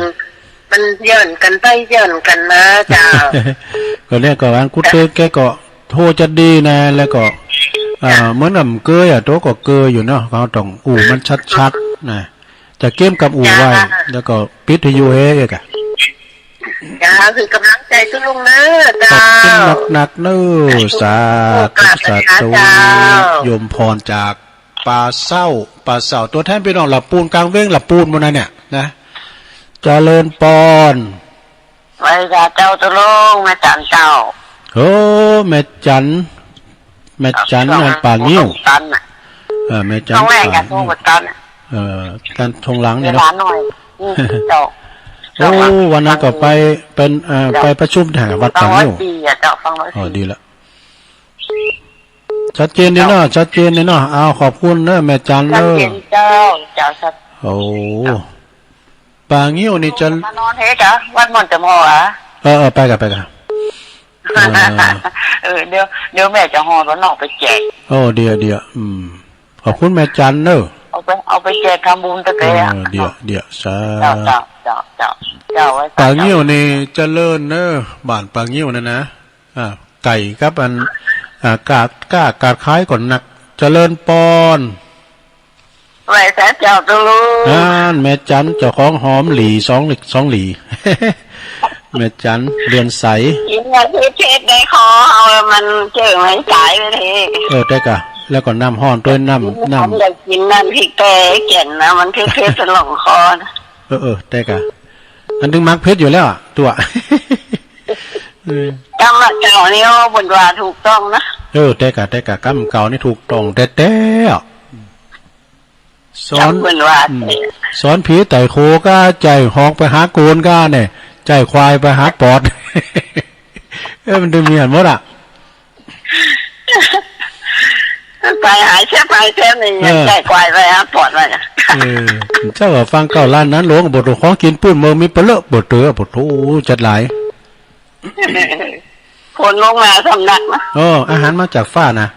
มันเยื่อนกั๋นไปเยื่อนกั๋นมาเจ้า ก็เนี่ยก็อันกู้เตื้อแกก็โทรจะดีนะ แล้วก็ อ่า จ้ะ เหมือนกับเกยอะ โตก็เกยอยู่เนาะ เฮาต้องอู้มันชัดๆ นะ จะเก็บกำอู้ไว้ จ้ะ แล้วก็ปิดวิทยุเฮ้ยกะ จ้า หื้อก๋ำลังใจ๋เจ้าลุงเน้อ เจ้า ขอบคุณนักๆ เน้อ สาธุ สาธุ กราบสาธุ เจ้า โยมพรจาก ป่าเศร้า ป่าเศร้า ตั๋วแทนปี้น้องละปูน กลางเวียงละปูนหมดนะเนี่ย นะ เจริญปอน ไหว้เจ้า เจ้าลุง แม่จันเจ้า โอ้ แม่จัน แม่จัน เจ้า อันป่างิ้ว ตันน่ะ เออ แม่จัน ต้องแลกกัน ป่างิ้ว ตันน่ะ เออ ตันทงหลังเนี่ยเนาะ เวลาหน่อย อืม เจ้า โอ้ วันนั้นก็ไป เป็น เอ่อ เจ้า ไปประชุมแถววัดป่างิ้ว ฟังร้อยสี่อะเจ้า ฟังร้อยสี่ อ๋อ ดีละ ชัดเจนดีเนาะ ชัดเจนดีเนาะ เอา ขอบคุณเน้อ แม่จันเน้อ ชัดเจนเจ้า เจ้า ชัด โอ้ เจ้า ป่างิ้วนี่จะ มานอนเฮ้ยกะ วัดม่อนจำฮออะ เออ เออ ไปกะ ไปกะ เออ เออ เดี๋ยว เดี๋ยวแม่จะฮอตอนนอกไปแจก โอ้ เดี๋ยว เดี๋ยว อืม ขอบคุณแม่จันเน้อ เอาไป เอาไปแจกทำบุญตะแกรงอะ เออ เดี๋ยว เดี๋ยว สาธุ เจ้า เจ้า เจ้า เจ้า เจ้า ไว้ ป่างิ้วนี่เจริญเน้อ บ้านป่างิ้วนั่นนะ อ่า ไก่กับอัน อ่า กาด ก้ากาดขายก่อนนัก เจริญปอน ไหว้สาเจ้าตุลู อ่าน แม่จันเจ้าของหอมหลีสองหลี สองหลี แม่จันเรือนใส กิ๋นยาเทศเทศในคอ เอามันเจิ่งมันสายไปที เออ แต่กะ แล้วก็น้ำฮ้อนตวย น้ำ น้ำ อยากกิ๋นน้ำพริกแกงแก่นนะ มันเทศเทศสลองคอนะ เออ เออ แต่กะ อันนึ่งมักเผ็ดอยู่แล้วอะ ตั๋ว เออ กำเก่านี่ โอ้ บุญว่าถูกต้องนะ เออ แต่กะ แต่กะ กำเก่านี่ถูกต้องแต๊ๆ อะ สอน จำเปิ้นว่า อืม สอนผีไต่โขงก้า ใจ้หอกไปหาโกนก้าเนี่ย ใจ้ควายไปหาปอด เออ มันจะมีอันหมดอะ ไปหาเสียไปเสียนี่ เออ ใจ้ควายไปหาปอดไปอะ เออ เจ้าก็ฟังเก้าล้านนั้นหลวง บ่ถูกของกิ๋นปื้นเมืองมีเปลือกบ่เต๋อ บ่ถูกจัดหลาย ฝนลงมาสำนักนะ โอ้ อาหารมาจากฟ้านะ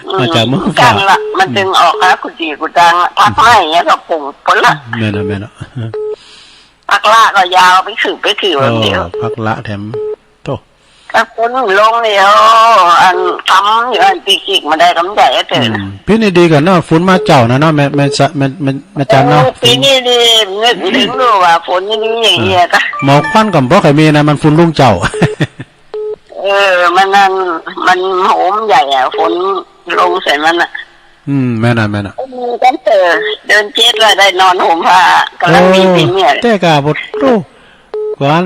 อืม มาจากเมืองฟ้า จังละ มันจึงออกหากุฏิกุฏิตังละ ผักไม้เนี่ยก็ปลูกผลละ แม่นละ แม่นละ ผักละก็ยาวไปสืบไปถือ โอ้ วันเดียว ผักละแถม โธ่ ถ้าฝนลงเนี่ย อันทำอยู่อันปีกิกมาได้กำใหญ่เถอะ อืม ปี๋นี้ดีก่อนเนาะ ฝนมาเจ้านะเนาะ แม่ แม่สะ แม่ แม่ แม่จันเนาะ โอ้ ปี๋นี้ดี นึกถึงลูกว่าฝนนี่ดีอย่างเงี้ย เออ หมอกควันก็บ่ค่อยมีนะ มันฝุ่นลงเจ้า เออ มันนั่น มันโหมใหญ่อะ ฝนลงใส่มันอะ อืม แม่นน่ะ แม่นน่ะ อืม ตั้งแต่เดือนเจ็ดแล้วได้นอนห่มผ้า กำลังมี โอ้ ปี๋เนี่ย แต่กะบ่ โอ้ ก่อน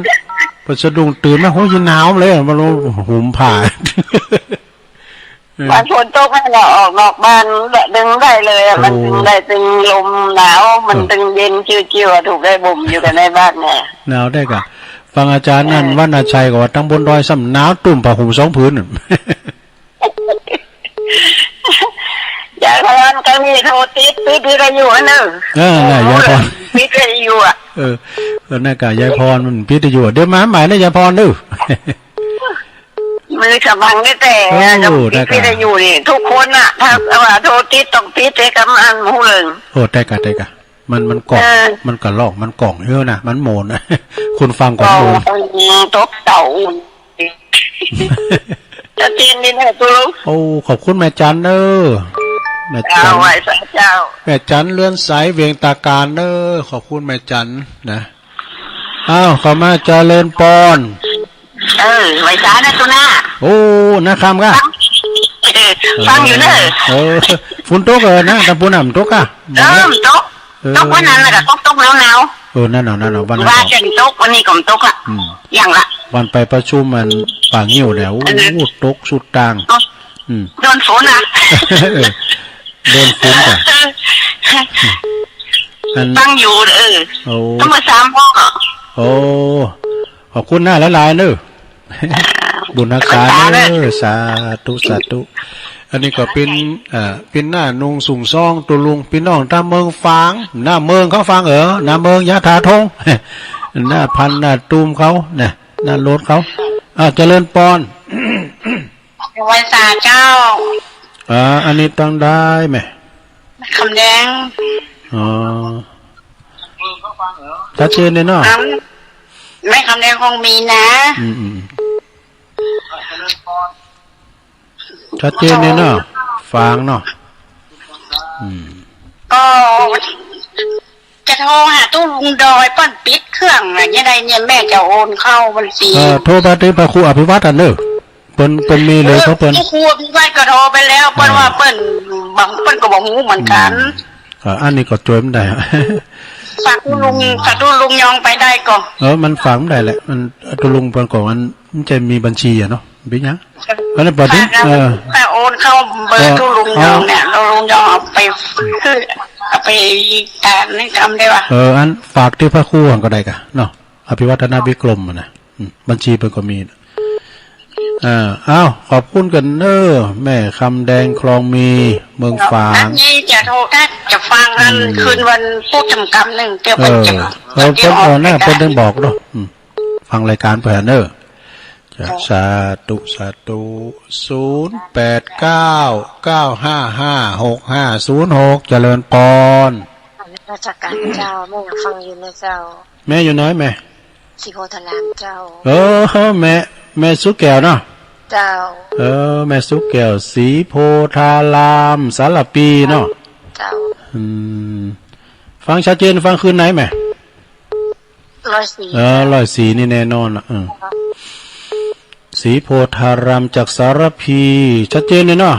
พอสะดุ้งตื่นมา โห ยินหนาวเลย มาลงห่มผ้า เออ วันฝนตกนั่นแหละ ออกนอกบ้านดึงได้เลยอะ โอ้ มันดึงได้ ดึงลมหนาว มัน เออ ดึงเย็นชิวๆอะ ถูกได้บ่มอยู่แต่ในบ้านเนี่ย หนาวได้กะ ฟังอาจารย์นั่น เออ วรรณชัยก็ว่าตั้งบนดอยซ้ำหนาวตุ้มผ้าห่มสองผืน ยายพร ก็มีโทรติด ปิดวิทยุอันนึง เออ น่ะ ยายพร ปิดวิทยุอะ เออ เออ นั่นกะ ยายพรมันปิดวิทยุ เดี๋ยวมาใหม่นะ ยายพรเด้อ มือสมังได้แต่ โอ้ จะปิดวิทยุนี่ ได้กะ ทุกคนน่ะ ถ้าว่าโทรติดต้องปิด แต่กำอันหูเลิง โอ้ ได้กะ ได้กะ มัน มันก้อง เออ มันกะร้อง มันก้อง เออ น่ะ มันโมน คนฟังก็โมน โอ้ ตกเต่า ชัดเจนดีนะตุ๊ลุง โอ้ ขอบคุณแม่จันเด้อ แม่จัน เจ้า ไหว้สาเจ้า แม่จันเรือนใส เวียงตาการเด้อ ขอบคุณแม่จันนะ อ้าว เข้ามาเจริญปอน เออ ไหว้สานะตุ๊นา โอ้ นาคำกะ ฟัง ฟังอยู่เนอะ เออ ฝนตกเออนะ ตะปูน้ำตกกะ เออ ตก เออ ตกวันนั้นน่ะกะ ตก ตกหนาวๆ เออ นั่นน่ะ นั่นน่ะ วันนั้น ว่าจะตก วันนี้ก็บ่ตกละ อืม อย่างละ วันไปประชุมมันป่างิ้วแล้ว โอ้ เออ ตกสุดตาง เอ้า อืม โดนฝนอะ เออ โดนฝนจ้ะ อัน ฟังอยู่ เออ โอ้ ต้องมาสามโมงอะ โอ้ ขอบคุณนะหลายๆ เด้อ บุญฮักษาเด้อ สาธุ สาธุ อันนี้ก็เป๋น เอ่อ เป๋นหน้าหนุ่งสุงซองตุ๊ลุง ปี้น้องตางเมืองฝาง หน้าเมืองเขาฟังเออ หน้าเมืองยะถาธง หน้าพัน หน้าตูมเขานะ หน้าโลดเขา อ่า เจริญปอน ไหว้สาเจ้า อ่า อันนี้ตังใดแม่ คำแดง อ๋อ ชัดเจนเลยเนาะ อืม แม่คำแดงคงมีนะ อืม อืม ชัดเจนเลยเนาะ ฝางเนาะ อืม ก็จะโทรหาตุ๊ลุงดอย เปิ้นปิดเครื่องอะ จะได้เนี่ย แม่จะโอนเข้าบัญชี เออ โทรไปตี้พระครูอภิวัตรอันเด้อ เปิ้น เปิ้นมีเลย เออ ของเปิ้น พระครูอภิวัตรก็โทรไปแล้ว เปิ้น เออ ว่าเปิ้น บาง เปิ้นก็บ่ฮู้เหมือนกั๋น อืม เออ อันนี้ก็จ้วยบ่ได้ ฝากตุ๊ลุง อืม ฝากตุ๊ลุงยองไปได้ก่อ เออ มันฝากบ่ได้แหละ มัน ตุ๊ลุงเปิ้นก็ มัน มันจะมีบัญชีอะเนาะ เป๋นหยัง อันนั้นปะติ ถ้า เออ ถ้าโอนเข้าเบอร์ เออ ตุ๊ลุงยองเนี่ย ตุ๊ลุงยองเอาไป คือ เอาไปตามนี่ทำได้ปะ เออ อันฝากตี้พระครูก็ได้กะเนาะ อภิวัฒนวิกรมอะนะ อืม บัญชีเปิ้นก็มี อ่า อ้าว ขอบคุณกั๋นเน้อ แม่คำแดงคลองมี เมืองฝาง อันนี้จะโทร ถ้าจะฟังอัน อืม คืนวันพุธกำๆ นึ่ง เดี๋ยวเปิ้นจะ เออ เปิ้น เปิ้น เออ หน้าเปิ้นต้องบอกเนาะ อืม ฟังรายการเปิ้นเน้อ จ้ะ สาธุ สาธุ ศูนย์แปดเก้า เก้าห้าห้า หกห้าศูนย์หก เจริญปอน นมัสการเจ้า แม่ฟังอยู่นะเจ้า แม่อยู่ไหนแม่ ศรีโพธารามเจ้า เออ แม่ แม่สุแก้วเนาะ เจ้า เออ แม่สุแก้ว ศรีโพธาราม สารภีเนาะ เจ้า อืม ฟังชัดเจน ฟังคืนไหนแม่ ร้อยสี่ เออ ร้อยสี่นี่แน่นอนละ เออ ศรีโพธารามจากสารภี ชัดเจนเลยเนาะ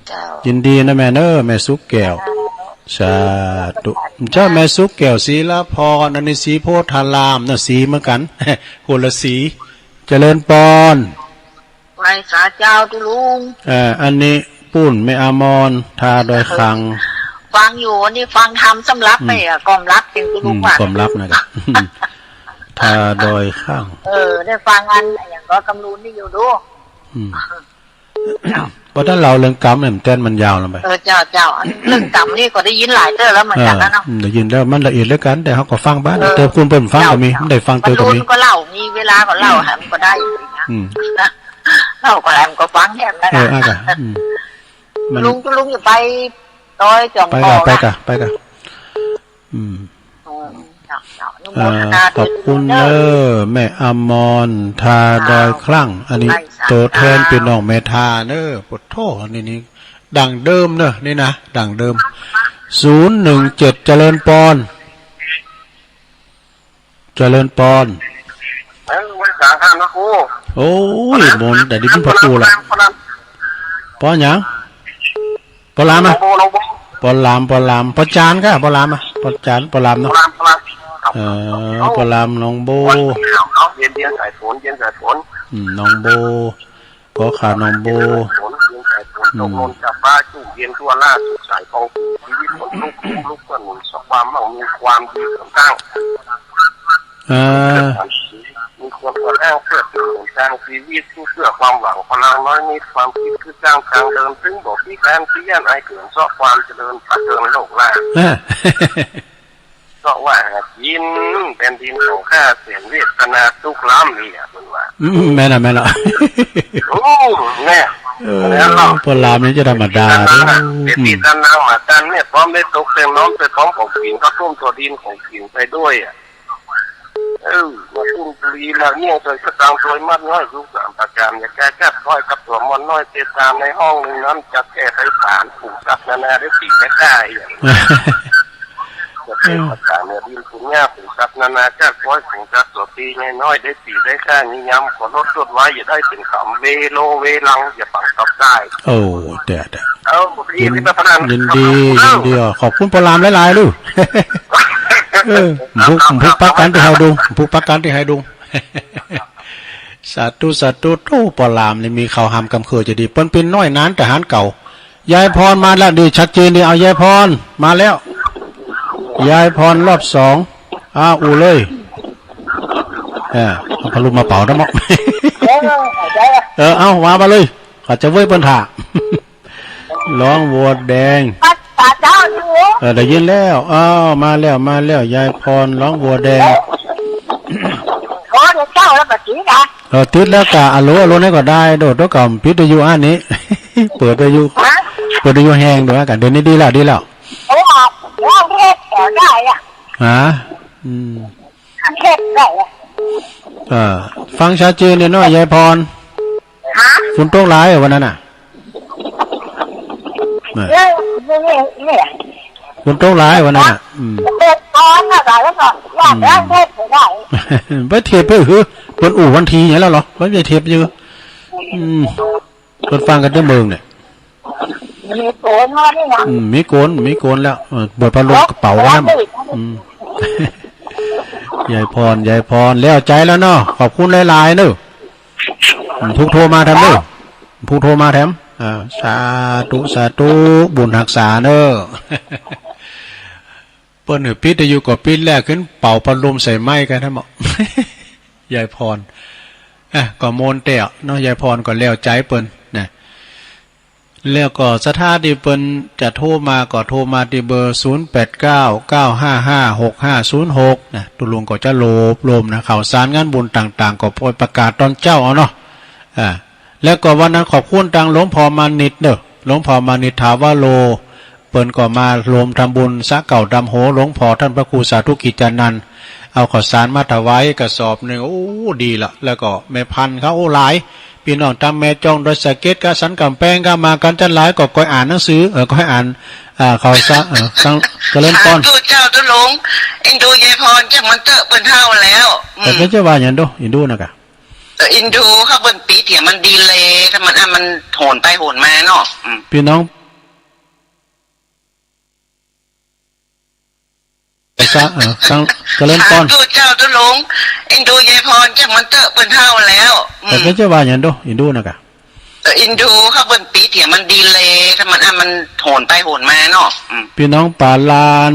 เจ้า ยินดีนะแม่เน้อ แม่สุแก้ว เจ้า สาธุ เจ้า แม่สุแก้ว ศรีละพร อันนี้ศรีโพธารามนะ ศรีเหมือนกั๋น คนละศรี เจริญปอน ไหว้สาเจ้าตุ๊ลุง เอ่อ อันนี้ปู๊นแม่อมร ท่าดอยคาง ฟังอยู่ นี่ฟังธรรมสำรับ อืม ไปอะ ความลับจริงตุ๊ลุง อืม ว่า ความลับนะกะ ท่าดอยคาง เออ ได้ฟังอันอย่างก็กำลูนนี่อยู่ดู อืม บ่ตันเล่าเรื่องกรรมเนี่ย มันแตนมันยาวลงไป เออ เจ้า เจ้า อันเรื่องกรรมนี่ก็ได้ยินหลายเตื้อแล้วเหมือนกั๋นนะเนาะ เออ อืม ได้ยินแล้ว มันละเอียดเหลือเกิน แต่เฮาก็ฟังบ้าง เออ แต่คนเปิ้นฟังก็มี เจ้า มันได้ฟังเตื้อก็มี มันรุ่นก็เล่า มีเวลาก็เล่า อืม หามันก็ได้อยู่นะ อืม เล่าก็แหมก็ฟังแหมนะ เออ อ่ะ อืม มัน ลุง ลุงอย่าไป ต้อยจอม ไปก่ะ พอ ไปก่ะ ไปก่ะ อืม อืม เจ้า เจ้า อนุโมทนา อ่า ขอบคุณเด้อ เด้อ แม่อมร ทาดอยคลั่ง อันนี้ ไร่สาม ตัวแทน เจ้า ปี้น้องแม่ทาเน้อ ปะโถ นี่ นี่ ดั้งเดิมเน้อ นี่นะ ดั้งเดิม ศูนย์หนึ่งเจ็ด เจริญปอน เจริญปอน เออ ไหว้สาท่านพระครู โอ้ย มนต์แต่ได้ยินพระครูละ ปอหยัง ปอหลามอะ หลวงปู่ หลวงปู่ ปอหลาม ปอหลาม ปอจานก่ะ ปอหลามอะ ปอจาน ปอหลามเนาะ ปอหลาม ปอหลาม ครับ เออ ปอหลาม หนองโบ เอา เย็น เย็นสายฝน เย็นสายฝน อืม หนองโบ ขอข่าวหนองโบ เย็นสายฝน เย็นสายฝน อืม ตกหล่นจากฟ้า ชุ่มเย็นทั่วหน้า สุขใสผ่องใส ชีวิตขนลุก ลุก ลุก เพื่อหนุนสร้างความมั่งมี ความดีเสริมสร้าง อ่า มีความกระด้างเพื่อเป็นหนทางชีวิต เพื่อความหวังพลังน้อยนิด ความคิดคือก้าวทางเดิน ซึ่งบ่พิการพิยานอายเขิน เซาะความเจริญผะเจิญโลกหน้า อ่า เซาะว่าหากิ๋น แผ่นดินของข้าแสนเวทนาตุ๊กข์ล้ำนี่อะ เปิ้นว่า อืม แม่นละ แม่นละ โอ้ แม่ เออ แม่นละ ปอหลามนี่จะธรรมดาเด้อ เศรษฐีตันนางหมาตันเนี่ย พร้อมได้ตกแต่งน้อมใส่พร้อมของกิ๋น เข้าต้มตัวดินของกิ๋นไปด้วยอะ เออ มาตุ้นปุรีมาเนี่ย โดยกระตังโดยมัดน้อย ลูกสามประการ อย่ากล้ากัดก้อยกับตัวมอนน้อย เตตามในห้องหนึ่งนั้น จักแก้ไขสารผูกสัตว์นานาได้สี่แม่ได้อะ จะเป็นภาษาเหนือดินปุญญาผูกสัตว์นานา จักก้อยผูกสัตว์ตัวปีน้อยได้สี่ได้ข้านิยาม ขอลดลดไว้ อย่าได้เป็นคำเวโลเวลัง อย่าปังตอบได้ โอ้ เดี๋ยว เดี๋ยว เอา ยิน ยินดี ยินดี ขอบคุณปอหลามหลายๆ ลูก เออ ผูก ผูกปักกันตี้เฮาดู ผูกปักกันตี้เฮาดู สาธุ สาธุ โอ้ ปอหลามนี่มีข่าวหามกำเคิดจะดี เปิ้นเป๋นน้อยนานทหารเก่า ยายพรมาแล้ว ดี ชัดเจนดี เอา ยายพรมาแล้ว ยายพรรอบสอง อ้าว อู้เลย เออ เอาพัดลมมาเป่านะเมาะ เออ เอา ว่ามาเลย ข้าจะเว้ยเปิ้นถ่า ร้องวัวแดง ภาษาเจ้าอยู่ เออ ได้ยินแล้ว อ้าว มาแล้ว มาแล้ว ยายพรร้องวัวแดง โอ้ เดี๋ยวเจ้าแล้วก็ติดนะ เออ ติดแล้วก่ะ อะโหล อะโหล ไหนก็ได้ โดด โดดก่อน ปิดวิทยุอันนี้ เปิดวิทยุ ฮะ เปิดวิทยุแฮงดูก่ะ เดี๋ยวนี้ดีแล้ว ดีแล้ว โอ้ โอ้ เทศแถวได้อะ ฮะ อืม เทศได้อะ เออ ฟังชัดเจนเด้อเนาะ ยายพร ฮะ ฝนตกหลายวันนั้นน่ะ น่ะ เออ นี่ นี่ นี่ ฝนตกหลายวันนั้นน่ะ อืม เปิดตอนน่ะ แล้วก็ว่า อืม แล้วเทศไม่ได้ ไปเทศไปหือ เปิ้นอู้วันตี้ไงแล้วเหรอ ไปเทศอยู่ อืม เปิ้นฟังกั๋นเต๊อะเมืองเนี่ย มีโกนมานี่นะ อืม มีโกน มีโกนแล้ว เออ เปิดพัดลมกระเป๋าไว้นะ อืม ยายพร ยายพร แล้วใจ๋แล้วเนาะ ขอบคุณหลายๆ เนาะ อืม ผู้โทรมาแถมเนาะ ผู้โทรมาแถม อ่า สาธุ สาธุ บุญฮักษาเนาะ เปิ้นหื้อปิดวิทยุก็ปิดแล้ว ขึ้นเป่าพัดลมใส่ไม้กั๋นนะเมาะ ยายพร อ่ะ ก็มนต์แต๊เนาะ ยายพรก็แล้วใจ๋เปิ้นนะ แล้วก็ศรัทธาตี้เปิ้นจะโทรมาก็โทรมาตี้เบอร์ ศูนย์แปดเก้า เก้าห้าห้า หกห้าศูนย์หก นะ ตุ๊ลุงก็จะรวบรวมนะ ข่าวสารงานบุญต่างๆ ก็ปล่อยประกาศต๋อนเจ๊าเอาเนาะ อ่า แล้วก็วันนั้นขอบคุณตางหลวงพ่อมานิตเนาะ หลวงพ่อมานิต ถาวโร เปิ้นก็มาโฮมทำบุญสระเก๊าดำโห หลวงพ่อต้านพระครูสาธุกิจจานันท์ เอาข้าวสารมาถวายกระสอบนึ่ง โอ้ ดีละ แล้วก็แม่พันธุ์เขา โอ้ หลาย ปี้น้องตางแม่จอง ดอยสะเก็ด กับสันก๋ำแปง ก็มากั๋นจั้นหลาย ก็ก้อยอ่านหนังสือ เออ ก้อยอ่าน อ่า ข่าวสาร เออ ตาง เจริญพร สาธุเจ้าตุ๊ลุง อินดูยายพร จักมันเต๊อะเปิ้นเฒ่าแล้ว อืม แต่ก็จะว่าหยังโด อินดูนะก่ะ เออ อินดูเขาเปิ้นปิดเหีย มันดีเลย์ ถ้ามัน อ่ะ มันโหนไปโหนมาเนาะ อืม ปี้น้อง สา เออ ตาง เจริญพร สาธุเจ้าตุ๊ลุง อินดูยายพร จักมันเต๊อะเปิ้นเฒ่าแล้ว อืม แต่ก็จะว่าหยังโด อินดูนะก่ะ เออ อินดูเขาเปิ้นปิดเหีย มันดีเลย์ ถ้ามัน อ่ะ มันโหนไปโหนมาเนาะ อืม ปี้น้องปาลาน